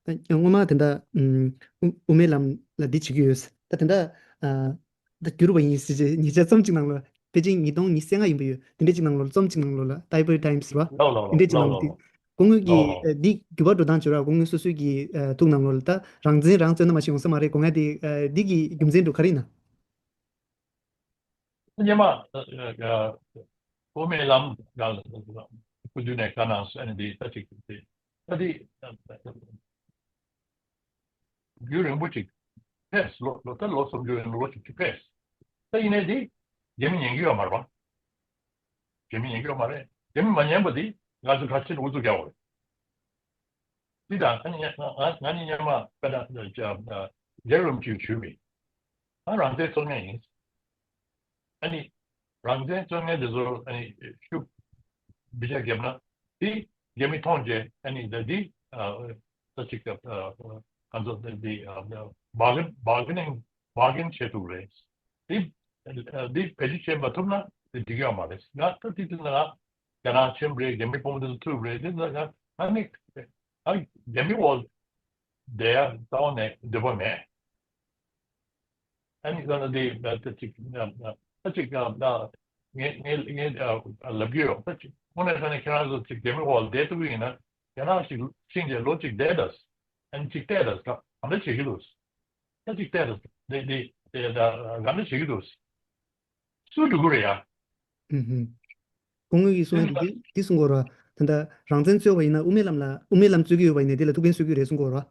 ཨ། སྔོན་མ་དེ་འདྲ་ཨུམ། དབུ་དབུ་མའི་ལམ་ལ་འདི་བྱེད་ཀྱི་ཡོད། ད་དེ་འདྲ་ཨ། ད་འགྱུར་བ་ཡིན་ཟེར་བྱས་ཉེ་ཆར་རྩོམ་གཅིག་ནང་ལོགས་ཕལ་ཆེར་ཉིས་སྟོང་ཉི་ཤུ་རྩ་ལྔ་ཡིན་པ་ཡོད། དེ་འདྲ་གཅིག་ནང་ལོགས་རྩོམ་གཅིག་ནང་ལོགས་ལ་Tibet Times རེད་བ། ལའོ་ལའོ་དེ་འདྲ་གཅིག་ལའོ་ནང་ལོ་དེ་ལའོ། སྐུ་ངོ་གི་ལའོ་ལའོ། ཨ། འདི་འགྱུར་བ་འགྲོ་སྟངས་བྱོས་ར། སྐུ་ངོ་སོ་སོའི་གི་ཨ། ཐུགས་ནང་ལོགས་ལ་ད་རང་བཙན་རང་རྩོད་ན་མ་ཤེས་ཡོང་ས་མ་རེད་དགོངས་ཡ་དེ། ཨ། འདི་གི་རྒྱུ་མཚན་འདྲ་ག་རེ་ཡིན་ན། སྔོན་མ་ཨ་ཨ་དབུ་མའི་ལམ་ལ་སྐུ་མདུན་ནས་བཀའ་གནང་སོང་། ཨ་ནི་འདི་ད་ཅིག་དེ་ད་འདི་རྒྱུན་རིང་པོ་ཅིག་ཕེབས། ལོ་ལོ་ད་ལོ་སུམ་ཅུ་ཡན་ལོ་ཅིག་ཅིག་ཕེབས། ད་ཡིན་ནའི་འདི་རྒྱ་མི་ཉན་གྱི་ཡོད་མ་རེད་པ། རྒྱ་མི་ཉན་གྱི་ཡོད་མ་རེད། རྒྱ་མི་མ་ཉན་པ་འདི་ང་ཚོ་ག་ཅི་ཨུ་ཚུགས་རྒྱག་དགོས་རེད། འདི་དང་ང་གཉིས་ང་ང་གཉིས་སྔོན་མ་དཔེར་ན་རྒྱལ་རིན་པོ་ཆེས་ཞུས་པའི་ང་རང་བཙན་རྩོད་མཁན་ཡིན། ཨ་ནི་རང་བཙན་རྩོད་མཁན་དེ་ཚོ་ཨ་ནི་ཤུགས་འབུད་རྒྱག་བརྒྱབ་ན་དེ་རྒྱ་མི་མཐོང་རྗེས་ཨ་ནི་ད་འདི་ད་ཅིག་ང་ཚོ་འདི་bargain bargaining bargain བྱེད་ཐུབ་རེད། འདི་འདི་བེད་སྤྱོད་བྱེད་མ་ཐུབ་ན་འདི་འགྲིག་ཡོད་མ་རེད། ང་ད་དེ་དུས་ང་རྒྱ་ནག་ཆེན་པོ་རེད། རྒྱ་མི་དཔོན་པོ་དེ་ཚོ་ཐུབ་རེད། དེ་ཚོ་ང་ང་ནི་ང་རྒྱ་མི་འོག་བསྡད་ཡ་རྩ་བ་ནས་འདོད་པ་མེད། ཨ་ནི་ང་འདི་ད་ཅིག་ད་ཅིག་ངས་ངས་ངས་ལབ་ཀྱི་ཡོད། ད་ཅིག་དངོས་གནས་ད་ནི་ཁྱེད་རང་ཚོ་ཅིག་རྒྱ་མི་འོག་བསྡད་ཐུབ་ཀྱི་ཡིན་ན་རྒྱ་ནག་ཅིག་ཕྱིན་རྗེས་ལོ་གཅིག་བསྡད་ད། ཨ་ནི་ཅིག་བལྟས་ད་ག་ག་འདྲ་བྱེད་ཀྱི་འདུག་ད་ཅིག་བལྟས་ད། འདི་འདི་འདི་ད་ག་འདྲ་བྱེད་ཀྱི་འདུག་སུ་འགྲོ་གི་རེད་ཡ། ཨུ་ཧུམ། སྐུ་ངོ་གིས་གསུངས་ཡ་དེ་འདི་འདི་གསུང་གི་ཡོད་རེད་བ། ད་ལྟ་རང་བཙན་རྩོད་པ་ཡིན་ན་དབུ་མའི་ལམ་ལ་དབུ་མའི་ལམ་རྩོད་ཀྱི་ཡོད་པ་ཡིན་ན་དེ་ལ་ཐུགས་ཕན་གསོས་ཀྱི་རེད་གསུང་གི་ཡོད་རེད་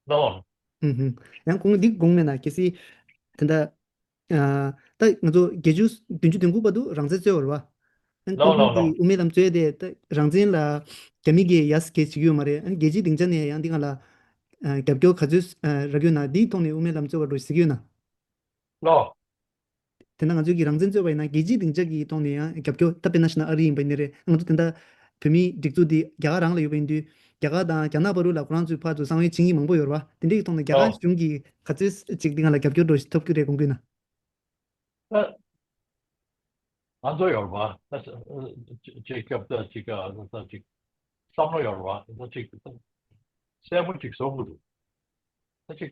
བ། ལའོ། ཨུ་ཧུམ། ཡང་སྐུ་ངོ་འདི་དགོངས་མེད་ན་གལ་སྲིད་ད་ལྟ་ཨ། ད་ང་ཚོ་བརྒྱད་ཅུ་བདུན་ཅུ་དོན་དགུ་བར་དུ་རང་བཙན་རྩོད་པ་རེད་བ། ཨ་ནི་ལའོ་སྐུ་ངོ་ལའོ་གིས་ལའོ། དབུ་མའི་ལམ་རྩོད་དེ་ད་རང་བཙན་ལ་རྒྱ་མི་གིས་ཡ་སི་གེ་བྱེད་ཀྱི་ཡོད་མ་རེད། ཨ་ནི་རྒྱལ་སྤྱིའི་སྡིངས་ཆ་ནས་ཡང་འདི་སྒང་ལ་ཨ། རྒྱབ་སྐྱོར་ག་ཚོད་ཨ། རག་ཡོད་ན་འདིའི་ཐོག་ནས་དབུ་མའི་ལམ་རྩོད་པ་འགྲོ་ཟེར་གྱི་ཡོད་ན། ལའོ། དེ་ན་ང་ཚོའི་གི་རང་བཙན་རྩོད་པ་ཡིན་ན་རྒྱལ་སྤྱིའི་སྡིངས་ཆ་གི་ཐོག་ནས་ཡང་རྒྱབ་སྐྱོར་ད་དཔེར་ན་བཞག་ན་ཨ་རི་ཡིན་པ་ཡིན་ནའི་རེད། ང་ཚོ་དེ་འདྲ་བོད་མིའི་སྒྲིག་འཛུགས་འདི་རྒྱ་གར་རང་ལ་ཡོད་པ་ཡིན་དུས་རྒྱ་གར་དང་རྒྱ་ནག་བར་དུ་ལ་ཁོ་རང་ཚོའི་ཕར་ཚུར་གསང་བའི་བྱེད་མཁན་མང་པོ་ཡོད་རེད་བ། དེ་འདྲའི་ཐོག་ནས་རྒྱ་གར་ལའོ། གཞུང་གིས་ག་ཚོད་ཅིག་འདི་སྒང་ལ་རྒྱབ་སྐྱོར་འགྲོ་ཐོབ་ཀྱི་རེད་དགོངས་ཀྱི་ན། ད་ང་ཚོ་ཡོད་རེད་བ། ད་ཅིག་སྐབས་ད་ཅིག་ད་ཅིག་བསམ་བློ་ཡོད་རེད་བ། ད་ཅིག་གསལ་པོ་ཅིག་བཟོ་དགོས་འདུག་ད་ཅིག་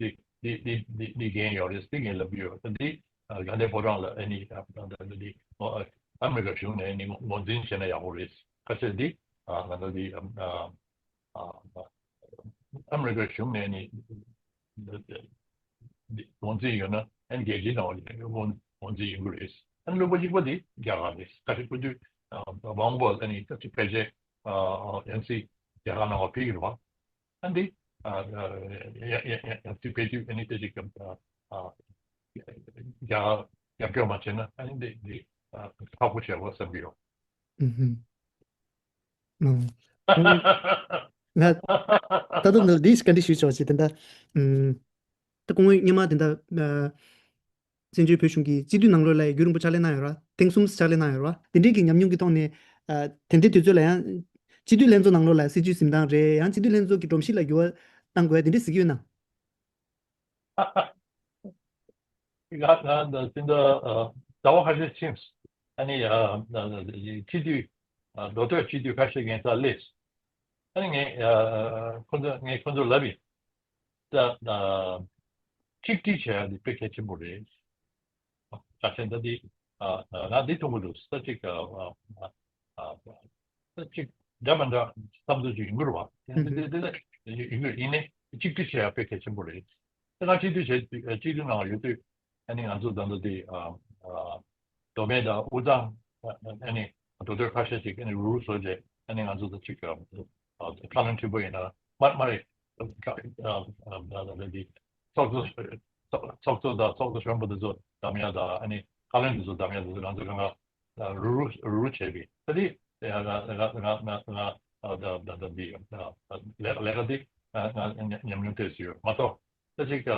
དེ་དེ་དེ་དེ་དེ་འགན་ཡོད་རེད། དེ་ངས་ལབ་ཀྱི་ཡོད། དེ་འདི་དགའ་ལྡན་ཕོ་བྲང་ལ་ཨ་ནི་ཨ་ཨ་ཨ་མེ་རི་ཀ་གཞུང་ནས་ཨ་ནི་ངོས་འཛིན་བྱས་ན་ཡག་པོ་རེད། ཁ་ཤས་འདི་ ཨ་ང་ཚོ་འདི་ཨ་ཨ་ཨ་ཨ་མི་རི་ཀའི་གཞུང་ནས་ནི་འདི་འདི་དབང་འཛིན་ཡོད་ན་ཨ་ནི་རྒྱལ་སྤྱིའི་ནང་ལ་དབང་དབང་འཛིན་ཡོང་གི་རེད། ཨ་ནི་གློ་བུར་དབྱུག་པ་འདི་རྒྱ་གར་རེད། ཁ་ཤས་ཕུད་དུས་ཨ་མང་པོ་ཨ་ནི་ད་ཅིག་ཕལ་ཆེར་ཨ་ཨ་ཡང་སྲིད་རྒྱ་གར་ནང་ལ་ཕེབས་ཀྱི་རེད་བ། ཨ་འདི་ཨ་ཨ་ཡ་ཡ་ཡ་ཡང་སྲིད་ཕེབས་དུས་ཨ་ནི་ད་ཅིག་ཨ་ཨ་རྒྱ་རྒྱབ་སྐྱོར་མ་བྱས་ན་ཨ་ནི་འདི་འདི་ཨ་ཁག་པོ་བྱེད་དགོས་བསམ་གྱི་ཡོད། ཨུ་ཧུམ། ཨོ། ང་ད་དུང་འདི་འདྲ་བཀའ་འདྲི་ཞུ་ཆོག་ཅིག་དེ་འདྲ། ཨུམ། ད་སྐུ་ངོ་སྔོན་མ་དེ་འདྲ་ཨ་བཙན་བྱོལ་བོད་གཞུང་གི་སྤྱི་འཐུས་ནང་ལོགས་ལ་རྒྱུན་རིང་པོ་ཕྱག་ལས་གནང་ཡོད་ར། ཐེངས་གསུམ་ཕྱག་ལས་གནང་ཡོད་ར། དེ་འདྲའི་གི་ཉམས་མྱོང་གི་ཐོག་ནས་ཨ་དེ་འདྲའི་དུས་ཚོད་ལ་ཡང་སྤྱི་འཐུས་ལྷན་ཚོགས་ནང་ལོགས་ལ་སྲིད་བྱུས་འཛིན་སྟངས་རེད། ཡང་སྤྱི་འཐུས་ལྷན་ཚོགས་ཀྱི་སྒྲོམ་གཞི་ལ་འགྱུར་བ་གཏང་དགོས་དེ་འདྲའི་གཟིགས་ཀྱི་ཡོད་ན། ང་ང་འདི་འདི་ཟླ་བ་ཁ་ཤས་ཕྱིན། ཨ་ནི་སྤྱི་འཐུས་མདོ་སྟོད་སྤྱི་འཐུས་ཁ་ཤས་ངའི་རྩར་སླེབས། ཨ་ནི་ངས་ཁོ་ཚོ་ངས་ཁོ་ཚོར་ལབ་ཡིན། ད་གཅིག་སྒྲིལ་བྱེད་ཡ་འདི་དཔེ་གལ་ཆེན་པོ་རེད། ཆ་ཆེན་ད་འདི་ང་འདི་མཐོང་གི་འདུག་ས་གཅིག་ད་གཅིག་འདྲ་མི་འདྲ་བསམ་ཚུལ་ཅིག་ཡོང་གི་རེད་བ། དེ་འདི་འདི་འདི་ཡོང་གི་ཡིན་ནའི་གཅིག་སྒྲིལ་བྱེད་ཡ་དཔེ་གལ་ཆེན་པོ་རེད། དེ་ང་སྤྱི་འཐུས་བྱས་སྤྱི་འཐུས་ནང་ཡོད་དུས་ཨ་ནི་ང་ཚོ་ད་ལྟ་དེ་མདོ་སྨད་དང་དབུས་གཙང་ཨ་ནི་མདོ་སྟོད་ཁ་ཤས་ཅིག་ཨ་ནི་རུ་རུ་བཟོ་བྱས་ཨ་ནི་ང་ཚོ་ད་ཅིག་ཁ་ལན་མཐུན་པོ་ཡིན་ན་མ་མ་རེད། ད་ད་ད་འདི་ཚོགས་གཙོ་ཚོགས་གཙོ་དང་ཚོགས་གཙོ་གཞོན་པ་དེ་ཚོ་བདམས་ཡ་དང་ཨ་ནི་ཁ་ལན་དེ་ཚོ་བདམས་ཡ་དེ་ཚོ་ང་ཚོ་གང་ག་རུ་རུ་རུ་རུ་བྱས་པས་ད་དེ་ང་ང་ང་ང་ང་ད་ད་ད་འདི་ལས་ལས་ཀ་དེ་ང་ང་ཉམས་མྱོང་ཐེབས་སུ་ཡོད་མ་གཏོགས། ད་ཅིག་ང་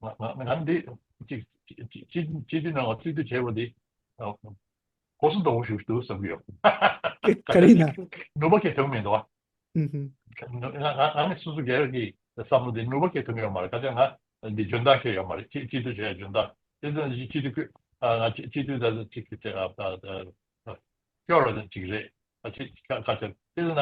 ང་ང་འདི་ཅིག་ཅིག་ཅིག་ཅིག་ཅིག་དུས་ནང་ཅིག་ཏུ་བྱས་པ་འདི་གོ་སོ་དོག་ཞུ་འདུག་བསམ་གྱི་ཡོད། ག་རེ་ཡིན་ན། ནུས་པ་གས་ཐོན་མི་འདུག་ཨ། ང་ང་ང་ནི་སོ་སོ་སྒེར་གྱི་བསམ་བློ་འདི་ནུས་པ་གས་ཐོན་ཡོད་མ་རེད། ཁ་ཅིག་ང་འདི་འཇོན་ཐང་ཤེས་ཡོད་མ་རེད། ཅིག་ཅིག་ཏུ་བྱས་འཇོན་ཐང་དེ་ཚོ་ཅིག་ཅིག་ཏུ་ང་ཅིག་ཅིག་ཏུ་ད་ཅིག་ཅིག་སྐྱོ་ར་ཅིག་རེད། ཨ་ཅིག་ཁ་ཁ་ཅིག་དེ་ན་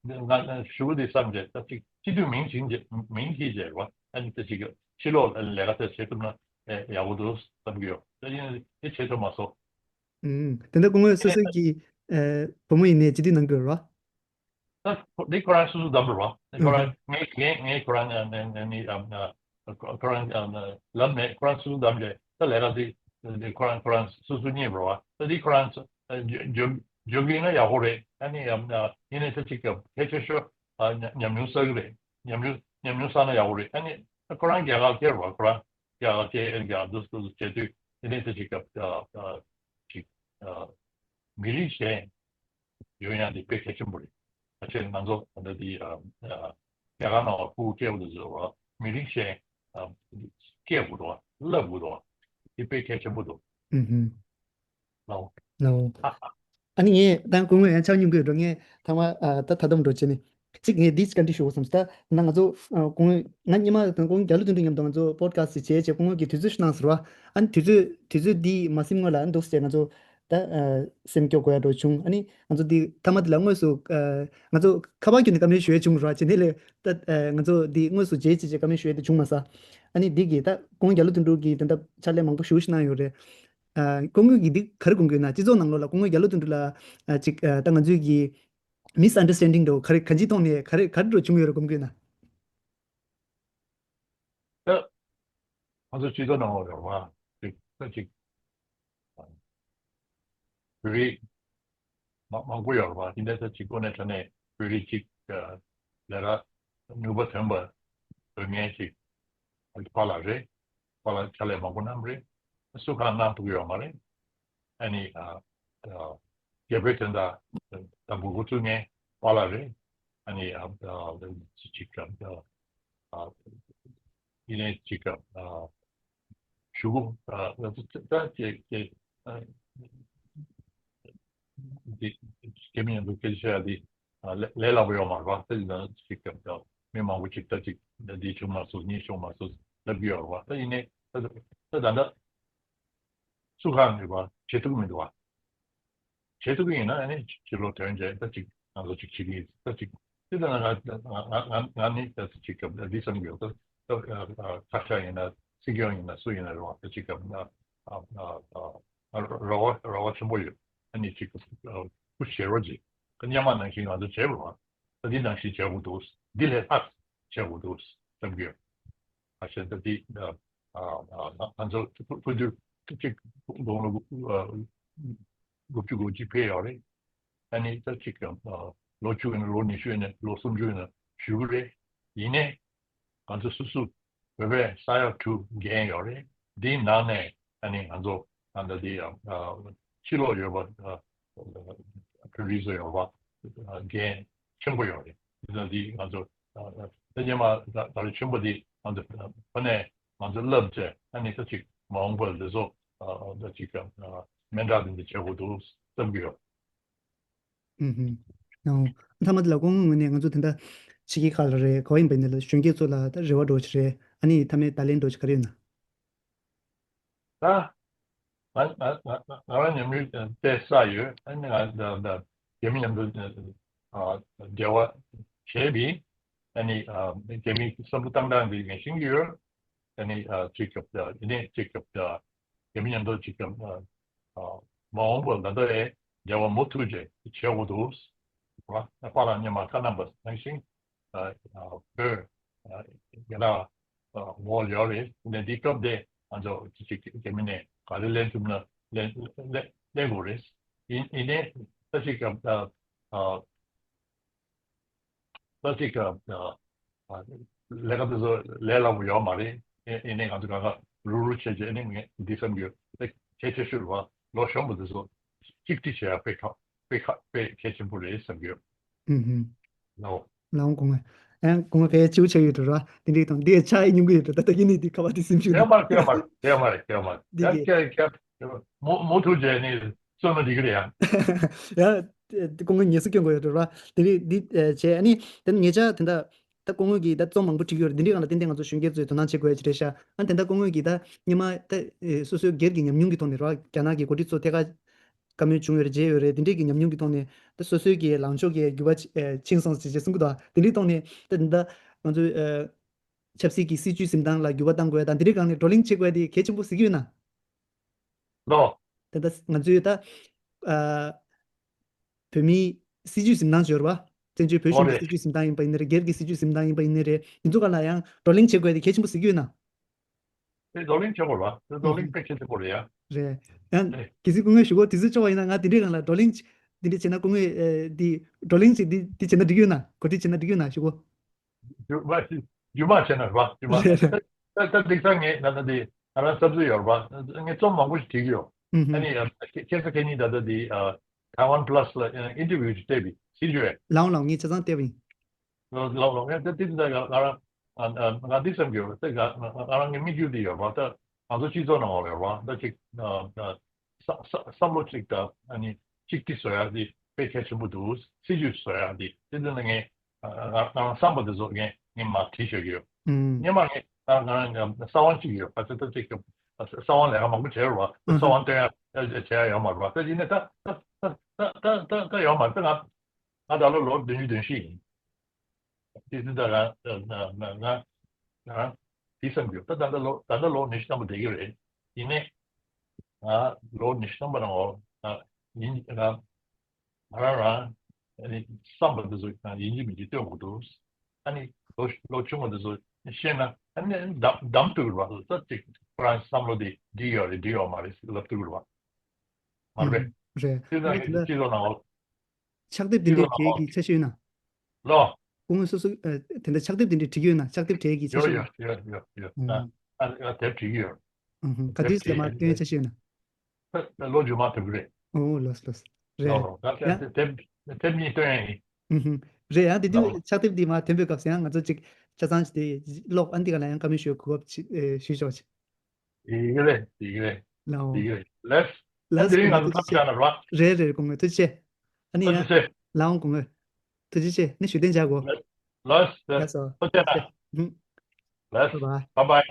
ང་ཞུ་གི་དེ་བསམ་བྱས་ད་ཅིག་སྤྱི་འཐུས་མིང་བྱིན་བྱས་མིང་གིས་བྱས་རོགས་ཨ་ནི་ད་ཅིག་ཕྱི་ལོགས་ལས་ཀ་དེ་བྱེད་ཐུབ་ན་ཡག་པོ་འདུག་བསམ་གྱི་ཡོད། ད་ཡིན་དེ་བྱེད་ཐུབ་མ་སོང་། ཨུམ། དེ་འདྲ་སྐུ་ངོ་སོ་སོའི་གི་ཨ་བུ་མོ་ཡིན་ནའི་སྤྱི་འཐུས་གནང་དགོས་རོགས། ད་འདི་ཁོ་རང་སོ་སོ་བདམས་རོགས། ཁོ་རང་ངས་ངས་ངས་ཁོ་རང་ནི་ཁོ་རང་ལབ་མེད། ཁོ་རང་སོ་སོ་བདམས་རེད། ད་ལས་ཀ་འདི་འདི་ཁོ་རང་ཁོ་རང་སོ་སོ་གཉིས་རོགས། ད་འདི་ཁོ་རང་འཇོན་འཇོན་གྱི་ན་ཡག་པོ་རེད། ཨ་ནི་ཡིན་ནའི་ད་ཅིག་ག་ཕལ་ཆེར་ཤོ་ཉམས་མྱོང་བསགས་ཀྱི་རེད། ཉམས་མྱོང་ཉམས་མྱོང་བསགས་ན་ཡག་པོ་རེད། ཨ་ནི་ཁོ་རང་རྒྱ་གར་ཁྱེར་བ་ཁོ་རང་རྒྱ་གར་ཁྱེར་ཨ་ནི་རྒྱ་གར་འདུག་འདུག་བྱེད་དུས་ཡིན་ནའི་ད་ཅིག་ག་ཅིག་མི་རིགས་གཞན། ཡོད་ཡང་དེ་དཔེ་གལ་ཆེན་པོ་རེད། ཕལ་ཆེར་ང་ཚོ་ད་ལྟ་དེ་རྒྱ་གར་ནང་ལ་ཕྲུ་གུ་སྐྱེ་བ་དེ་ཚོ་མི་རིགས་གཞན་སྐྱེ་དགོས་འདུག་བ་བསླབ་དགོས་འདུག་བ་དེ་དཔེ་གལ་ཆེན་པོ་འདུག་ཨུ་ཧུམ། ལའོ། ལའོ། ཨ་ནི་ངས་ད་སྐུ་ངོ་ཡང་ཆགས་མྱོང་གི་འགྲོ། ངས་ཐ་མ་ད་ད་དམ་འགྲོ་བྱས་ནས་གཅིག་ངས་འདི་བཀའ་འདྲི་ཞུ་བསམ་སོང་། ད་ན་ང་ཚོ་སྐུ་ངོ་ང་སྔོན་མ་དང་སྐུ་ངོ་རྒྱ་ལོ་དོན་གྲུབ་མཉམ་དུ་ང་ཚོ་པོ་ཌི་ཁ་སི་བྱས་བྱས་སྐུ་ངོ་གི་དུས་ཚོད་ཞིག་གནང་ཟེར་བ། ཨ་ནི་དུས་ཚོད་དུས་ཚོད་འདི་མ་ཟིན་སྔོན་ལ་ཨ་ནི་འདུག་ཟེར་ང་ཚོ། ད་ཨ་སེམས་སྐྱོ་དགོས་ཡ་འགྲོ་བྱུང་། ཨ་ནི་ང་ཚོ་འདི་མཐའ་མ་འདི་ལ་དངོས་སུ་ཨ་ང་ཚོ་ཁ་པར་བརྒྱུད་ནས་བཀའ་མོལ་ཞུ་ཡ་བྱུང་ར་བྱས་ནས་ལས་ད་ཨ་ང་ཚོ་འདི་དངོས་སུ་མཇལ་བྱས་བྱས་བཀའ་མོལ་ཞུ་ཡ་དེ་བྱུང་མ་སོང་། ཨ་ནི་འདི་གི་ད་ཁོང་རྒྱ་ལོ་དོན་གྲུབ་ཀྱིས་དེ་འདྲ་ཕྱག་ལས་མང་པོ་ཞེ་པོ་ཞིག་གནང་ཡོད་རེད། ཨ་སྐུ་ངོ་གིས་འདི་ག་རེ་དགོངས་ཀྱི་ཡོད་ན། སྤྱི་ཚོགས་ནང་ལོགས་ལ་སྐུ་ངོ་རྒྱ་ལོ་དོན་གྲུབ་ལ་ཨ་ཅིག་ཨ་ད་ང་ཚོའི་གི་མིས་ཨན་ཌར་སི་ཊན་ཌིང་འདྲ་བོ་ག་རེ་གང་ཅིའི་ཐོག་ནས་ག་རེ་ག་རེ་འདྲ་བྱུང་ཡོད་རེད་དགོངས་ཀྱི་ཡོད་ན། ད་ང་ཚོ་སྤྱི་ཚོགས་ནང་ལོགས་ལ་ཅིག་ད་ཅིག་བོད་རིགས་མང་མང་པོ་ཡོད་རེད་པ། དེ་འདྲ་ས་ཅིག་ཁོ་ནའི་དྲ་ནས་བོད་རིགས་ཅིག་ལས་ཀ་ནུས་པ་ཐོན་པ་དགོས་མཁན་ཅིག་ཕར་ལ་རེད། ཕར་ལ་ཕྱག་ལས་མང་པོ་གནང་རེད། སུ་གང་གནང་ཐུབ་ཀྱི་ཡོད་མ་རེད། ཨ་ནི་ཨ་ཨ་རྒྱལ་པོའི་དོན་དག་དང་འགོ་ཚུགས་མཁན་ཕར་ལ་རེད། ཨ་ནི་ཨ་ཨ་ཅིག་ཅིག་ཨ་ཨ་ཡིན་ནའི་ཅིག་ཨ་ཞུ་གུ་ཨ་ད་ཅེ་ཅེ་ཨ་འདི་སྐད་མི་ཉན་འདུག་སྐད་ཆ་བཤད་ཡ་འདི་ཨ་ལས་ལས་སླ་པོ་ཡོད་མ་རེད་པ། ད་ཅིག་ཨ་ཅིག་མི་མང་པོ་ཅིག་ད་ཅིག་འདི་བྱུང་མ་སོང་གཉིས་བྱུང་མ་སོང་ལབ་ཀྱི་ཡོད་རེད་པ། ད་ཡིན་ནའི་ད་ད་ད་ད་སུ་གང་ཡོད་པ་བྱེད་ཐུབ་ཀྱི་མི་འདུག་བ། བྱེད་ཐུབ་ཀྱི་ཡིན་ན་ཨ་ནི་ཕྱི་ལོགས་ཐོན་བྱས་ད་ཅིག་ང་ཚོ་ཅིག་བྱེད་ཀྱི་ཡིན། ད་ཅིག་དེ་ལྟ་ན་ང་ང་ང་ང་ནི་ད་ཅིག་སྐབས་འདི་བསམ་གྱི་ཡོད། ད་ད་ཁ་ཤས་ཡིན་ན་སྲིད་སྐྱོང་ཡིན་ན་སུ་ཡིན་ན་རེད་བ། ད་ཅིག་སྐབས་ཨ་ཨ་ཨ་རེ་བ་རེ་བ་ཆེན་པོ་ཡོད། ཨ་ནི་ཅིག་སྐུ་ཞེ་རོ་ཅིག་ ཁ་སྔོན་མ་ནང་བཞིན་ང་ཚོ་བྱེད་དགོས་པ། ད་འདི་ནང་བཞིན་བྱེད་དགོས་འདུག་འདི་ལས་ལྷག་བྱེད་དགོས་འདུག་བསམ་གྱི་ཡོད། ཨ་ཤེས་ད་འདི་ཨ་ཨ་ང་ཚོ་ཕུ་ཕུ་དུ་ཐུག་ཅིག་དགུང་ལོ་དགུ་ཨ་དགུ་བཅུ་གོ་གཅིག་ཕེབས་ཡོད་རེད། ཨ་ནི་ད་ཅིག་ཨ་ལོ་བཅུ་ཡིན་ན་ལོ་ཉི་ཤུ་ཡིན་ན་ལོ་སུམ་ཅུ་ཡིན་ན་བཞུགས་ཀྱི་རེད། ཡིན་ནའི་ང་ཚོ་སོ་སོ་བོད་པའི་ས་ཡ་དྲུག་འགན་ཡོད་རེད། འདིའི་ནང་ནས་ཨ་ནི་ང་ཚོ་ཨ་ད་འདི་ཨ་ཕྱི་ལོགས་ཡོད་པ་ཨ་ཕུ་རི་སི་ཡོད་པ་འགན་ཆེན་པོ་ཡོད་རེད། འདི་ད་འདི་ང་ཚོ་ཨ་ད་སྔོན་མ་ད་ད་རེས་ཆེན་པོ་འདི་ང་ཚོ་ཁོ་ནས་ང་ཚོ་བསླབ་བྱས་ཨ་ནི་ད་ཅིག་མ་འོངས་པར་འདི་ཚོ་ཨ་ད་ཅིག་ཨ་སྨན་ཁང་འདི་འདི་བྱེད་དགོས་འདུག་བསམ་གྱི་ཡོད། ཨུ་ཧུ། ཨོ། མཐའ་མ་དེ་ལ་སྐུ་ངོ་ངོས་ནས་ང་ཚོ་དེ་འདྲ་ཕྱི་རྒྱལ་ཁག་ལ་རེད་ག་བ་ཡིན་པ་ཡིན་ན་ལ་གཞོན་སྐྱེས་ཚོ་ལ་ད་རེ་བ་འདྲ་བོ་ཞིག་རེད། ཨ་ནི་མཐའ་མའི་བརྡ་ལན་འདྲ་བོ་ཞིག་ག་རེ་ཡོད་ན། ད་ང་ང་ང་ང་རང་ཉམས་མྱོང་དེ་བསགས་ཡོད། ཨ་ནི་ང་ད་ད་རྒྱ་མི་མཉམ་དུ་ཨ་འབྲེལ་བ་བྱས་པས་ཨ་ནི་ཨ་རྒྱ་མིའི་བསམ་བློ་བཏང་སྟངས་དེ་ངས་ཤེས་ཀྱི་ཡོད། ཨ་ནི་ཨ་གཅིག་སྐབས་ད་ཡིན་ནའི་གཅིག་སྐབས་ད་རྒྱ་མི་མཉམ་དུ་གཅིག་སྐབས་ཨ་ཨ་མ་འོངས་པར་ད་ལྟ་ཡང་འབྲེལ་བ་མུ་མཐུད་བྱས་བྱེད་དགོས་འདུག་བ། ཨ་པ་རང་སྔོན་མ་བཀའ་གནང་པ་ནང་བཞིན་ཨ་ཨ་བོད་ཨ་རྒྱ་ནག་ཨ་ངོ་ཡོད་རེད། ནས་འདི་སྐབས་དེ་ང་ཚོ་གཅིག་གཅིག་རྒྱ་མི་ནས་ག་རེ་ལེན་ཐུབ་ན་ལེན་ལེན་ལེན་དགོས་རེད། ཡིན་ཡིན་ནའི་ད་གཅིག་སྐབས་ཨ་ཨ་ད་ཅིག་ཨ་ཨ་ལས་ཀ་དེ་ཚོ་ལས་སླ་པོ་ཡོད་མ་རེད། ཨེ་ཨེ་ནས་ང་ཚོ་གང་ག་རུ་རུ་བྱས་བྱས་ཨེ་ནས་ངས་འདི་བསམ་གྱི་ཡོད། ཨེ་གལ་ཆེ་ཤོས་རེད་བ། ལོ་གཞོན་པ་དེ་ཚོ་གཅིག་སྒྲིལ་བྱེད་ཡག་དཔེ་ཁག་དཔེ་ཁག་དཔེ་གལ་ཆེན་པོ་རེད་བསམ་གྱི་ཡོད། ཨུ་ཧུ། ལའོ། ལའོ་སྐུ་ངོ་། ཨེ་སྐུ་ངོ་ཕལ་ཆེར་ཆགས་ཡོད་འགྲོ་ར། དེ་འདྲའི་དང་དེ་ཆགས་ཡིན་མྱོང་གི་ཡོད་འགྲོ། ད་ལྟ་ཡིན་ནི་དེ་ཁ་བ་དེ་སེམས་ཤུགས་ཡོད་མ་རེད་ཡོད་མ་རེད་ཡོད་མ་རེད་ཡོད་མ་རེད། འདི་ཡ་གི་ཁྱེད་ཁྱེད་མུ་མུ་མཐུད་བྱས་ནས་གསོན་ན་འགྲིག་གི་རེད་ཡ། ཡ། སྐུ་ངོ་ངལ་གསོ་སྐྱོན་དགོས་ཡོད་འགྲོ་ར། དེ་རིང་འདི་བྱས་ཨ་ནི་དེ་ནས་ཉེ་ཆར་དེ་འདྲ་ད་སྐུ་ངོ་གིས་ད་རྩོམ་མང་པོ་བྲིས་ཡོད་རེད། འདི་འདྲའི་སྒང་ལ་ཏན་ཏན་ང་ཚོ་གཞོན་སྐྱེས་ཚོས་དོ་སྣང་བྱེད་དགོས་ཡ་ཅིག་རེད་ཤག་ཨ་དེ་འདྲ་སྐུ་ངོ་གིས་ད་སྔོན་མ་ད་སོ་སོའི་སྒེར་གྱི་ཉམས་མྱོང་གི་ཐོག་ནས་ར་རྒྱ་ནག་གི་འགོ་ཁྲིད་ཚོ་ཐད་ཀར་བཀའ་མོལ་བྱུང་ཡོད་རེད་མཇལ་ཡོད་རེད། དེ་འདྲའི་གི་ཉམས་མྱོང་གི་ཐོག་ནས་ད་སོ་སོའི་གི་ལངས་ཕྱོགས་ཀྱི་འགྱུར་བ་ཕྱིན་སོང་ཟེར་བྱས་གསུང་གི་འདུག་དེ་འདྲའི་ཐོག་ནས་ད་དེ་འདྲ་ང་ཚོའི་ཆབ་སྲིད་ཀྱི་སྲིད་བྱུས་འཛིན་སྟངས་ལ་འགྱུར་བ་གཏང་དགོས་ཡ་དང་དེ་འདྲའི་སྒང་ནས་བགྲོ་གླེང་བྱེད་དགོས་ཡ་དེ་གལ་ཆེན་པོ་གཟིགས་ཀྱི་ཡོད་ན། ལོ། ད་ལྟ་ང་ཚོའི་ད་ཨ་བོད་མིའི་སྲིད་བྱུས་འཛིན་སྟངས་ཡོད་རེད་བ། བཙན་བྱོལ་བོད་གཞུང་ཨོ་གི་རེད། སྲིད་བྱུས་འཛིན་སྟངས་ཡིན་པ་ཡིན་ནའི་རེད། སྒེར་གྱི་སྲིད་བྱུས་འཛིན་སྟངས་ཡིན་པ་ཡིན་ནའི་རེད། དེ་ཚོ་སྒང་ལ་ཡང་བགྲོ་གླེང་བྱེད་དགོས་ཡ་དེ་གལ་ཆེན་པོ་གཟིགས་ཀྱི་ཡོད་ན། དེ་བགྲོ་གླེང་བྱེད་དགོས་རེད་བ། དེ་བགྲོ་གླེང་དཔེ་གལ་ཆེན་པོ་རེད་ཡ། རེད། ཡང་ཨེ། གལ་སྲིད་སྐུ་ངོས་ཞུ་སྒོ་དུས་ཚོད་ལྕོགས་པ་ཡིན་ན་ང་དེ་འདྲའི་སྒང་ལ་བགྲོ་གླེང་ཅིག་དེ་འདྲ་བྱས་ན་སྐུ་ངོས་ཨེ་དེ་བགྲོ་གླེང་ཅིག་དེ་དེ་བྱས་ན་འགྲིག་གི་ཡོད་ན། གོ་སྒྲིག་བྱས་ན་འགྲིག་གི་ཡོད་ན་ཞུ་སྒོ། རྒྱུ་མ་རྒྱུ་མ་བྱས་ན་རེད་བ། རྒྱུ་མ་རེད་རེད། ད་ད་འགྲིག་ས་ངས་ད་ལྟ་དེ་ང་རང་ཚབ་ཚུད་ཡོད་རེད་བ། ངས་རྩོམ་མང་པོ་ཞིག་བྲིས་ཀྱི་ཡོད། ཨུ་ཧུ། ཨ་ནི་ཁྱེད་ཁྱེད་ཚོ་ཁྱེད་གཉིས་ད་ལྟ་དེ་ཨ་Taiwan Plus ལ་ཨིན་ཊར་བིའུ་ཞིག་སྤྲད་པའི་སྲིད་ཇུས། ལའོ་ལའོ་ངས་ཆ་ཚང་སྟེར་བ་ཡིན། ལའོ་ལའོ་ངས་ད་དེ་ད་ང་རང་ང་འདི་བསམ་གྱི་ཡོད་རེད། ད་ང་རང་གི་དམིགས་ཡུལ་འདི་ཡོད་རེད་བ། ད་ང་ཚོ་སྤྱི་ཚོགས་ནང་ཡོད་རེད་བ། ད་ཅིག་བསམ་བསམ་བསམ་བློ་གཅིག་དང་ཨ་ནི་གཅིག་སྒྲིལ་བཟོ་ཡག་འདི་དཔེ་གལ་ཆེན་པོ་འདུག་སྲིད་ཇུས་བཟོ་ཡག་འདི་དེ་འདི་ནི་ངས་ང་རང་བསམ་པ་འདི་ཚོ་ངས་ངས་མར་བྲིས་བཞག་གི་ཡོད། ཨུམ། སྔོན་མ་ངས་ང་རང་ང་རང་ས་བོན་གཅིག་ཡོད་པ་ཚོད་ལྟ་གཅིག་གི་ས་བོན་ལས་ཀ་མང་པོ་བྱས་ཡོད་པ། ཨུམ། ས་བོན་སྟོན་ཡག་བྱས་ཡག་ཡོད་མ་རེད་པ། ད་ཡིན་ནའི་ད་ད་ད་ད་ད་ཡོད་མ་རེད། ད་ང་ང་ད་ལོ་ལོ་བདུན་ཅུ་དོན་བཞི་ཡིན། དེ་དུས་ད་ང་ང་ང་ང་དེ་བསམ་གྱི་ཡོད། ད་ད་ལྟ་ལོ་ད་ལྟ་ལོ་ཉི་ཤུ་ཐམ་པ་བསྡད་ཀྱི་རེད། ཡིན་ནའི་ང་ལོ་ཉི་ཤུ་ཐམ་པ་ནང་ལ་ཡིན་ང་ང་རང་རང་ཨ་ནི་བསམ་པ་འདི་ཚོ་ཡིན་གཅིག་མིན་གཅིག་སྟོན་དགོས་འདུག་ཨ་ནི་ལོ་ལོ་ཆུང་བ་འདི་ཚོ་ཤེས་ན་ཨ་ནི་གདམ་གདམ་ཐུབ་ཀྱི་རེད་པ། ད་ཅིག་ཁོ་རང་བསམ་བློ་དེ་འགྲིག་ཡོད་རེད་འགྲིག་ཡོད་མ་རེད་ལབ་ཐུབ་ཀྱི་རེད་པ། མ་རེད་པས། ཨུ་ཧུ། རེད། དེ་ད་ནང་གི་སྤྱི་ཚོགས་ནང་ལ། ཕྱག་དེབ་དེ་འདྲའི་སྤྲད་ཀྱི་འཆར་གཞི་ཡོད་ན། ལོ། སྐུ་ངོ་སོ་སོ་ཨ་དེ་འདྲ་ཕྱག་དེབ་དེ་འདྲའི་བྲིས་ཀྱི་ཡོད་ན། ཕྱག་དེབ་སྤྲད་ཀྱི་འཆར་གཞི་ཡོད་ཡོད་ཡོད་ཡོད་ཡོད། ཨ་ཨ་དེབ་བྲིས་ཀྱི་ཡོད། ཨུ་ཧུ། ག་དུས་ལ་མར་སྟོན་འཆར་གཞི་ཡོད་ན། ད་ལོ་རྗེས་མ་ཐུབ་ཀྱི་རེད། ཨོ་ལགས་ལགས། རེད། ལོ་ལོ་ད་ཡ། དེབ་དེབ་དེབ་གཉིས་སྟོན་ཡ་ཡིན། ཨུ་ཧུ། རེད་ཡ། དེ་དུས་ལོ་ཕྱག་དེབ་འདི་མར་ཐོན་པའི་སྐབས་སུ་ཡང་ང་ཚོ་ཅིག་ཆ་ཚང་ཅིག་དེ་ཀློག་ཨ་འདི་ག་ལ་ཡང་བཀའ་མོལ་ཞུ་གོ་སྐབས་ཅིག་ཞུས་ཆོག་ཅིག་ཡིན་གྱི་རེད། ཡིན་གྱི་རེད། ལའོ། ཡིན་གྱི་རེད། ལགས། ལགས་དེ་རིང་ང་ཚོ་ཐབས་ཆག་ན་རོགས། རེད་རེད། སྐུ་ངོ་ཐུགས་རྗེ་ཆེ། ཨ་ནི་ཡ། ཐུགས་རྗེ་ཆེ། ལའོ་སྐུ་ངོ། ཐུགས་རྗེ་ཆེ། ནི་ཞུ་གཏན་འཇགས་གོ། ལགས་ལགས། ཐུགས་རྗེ་ཆེ། ལགས། Bye bye. Bye bye.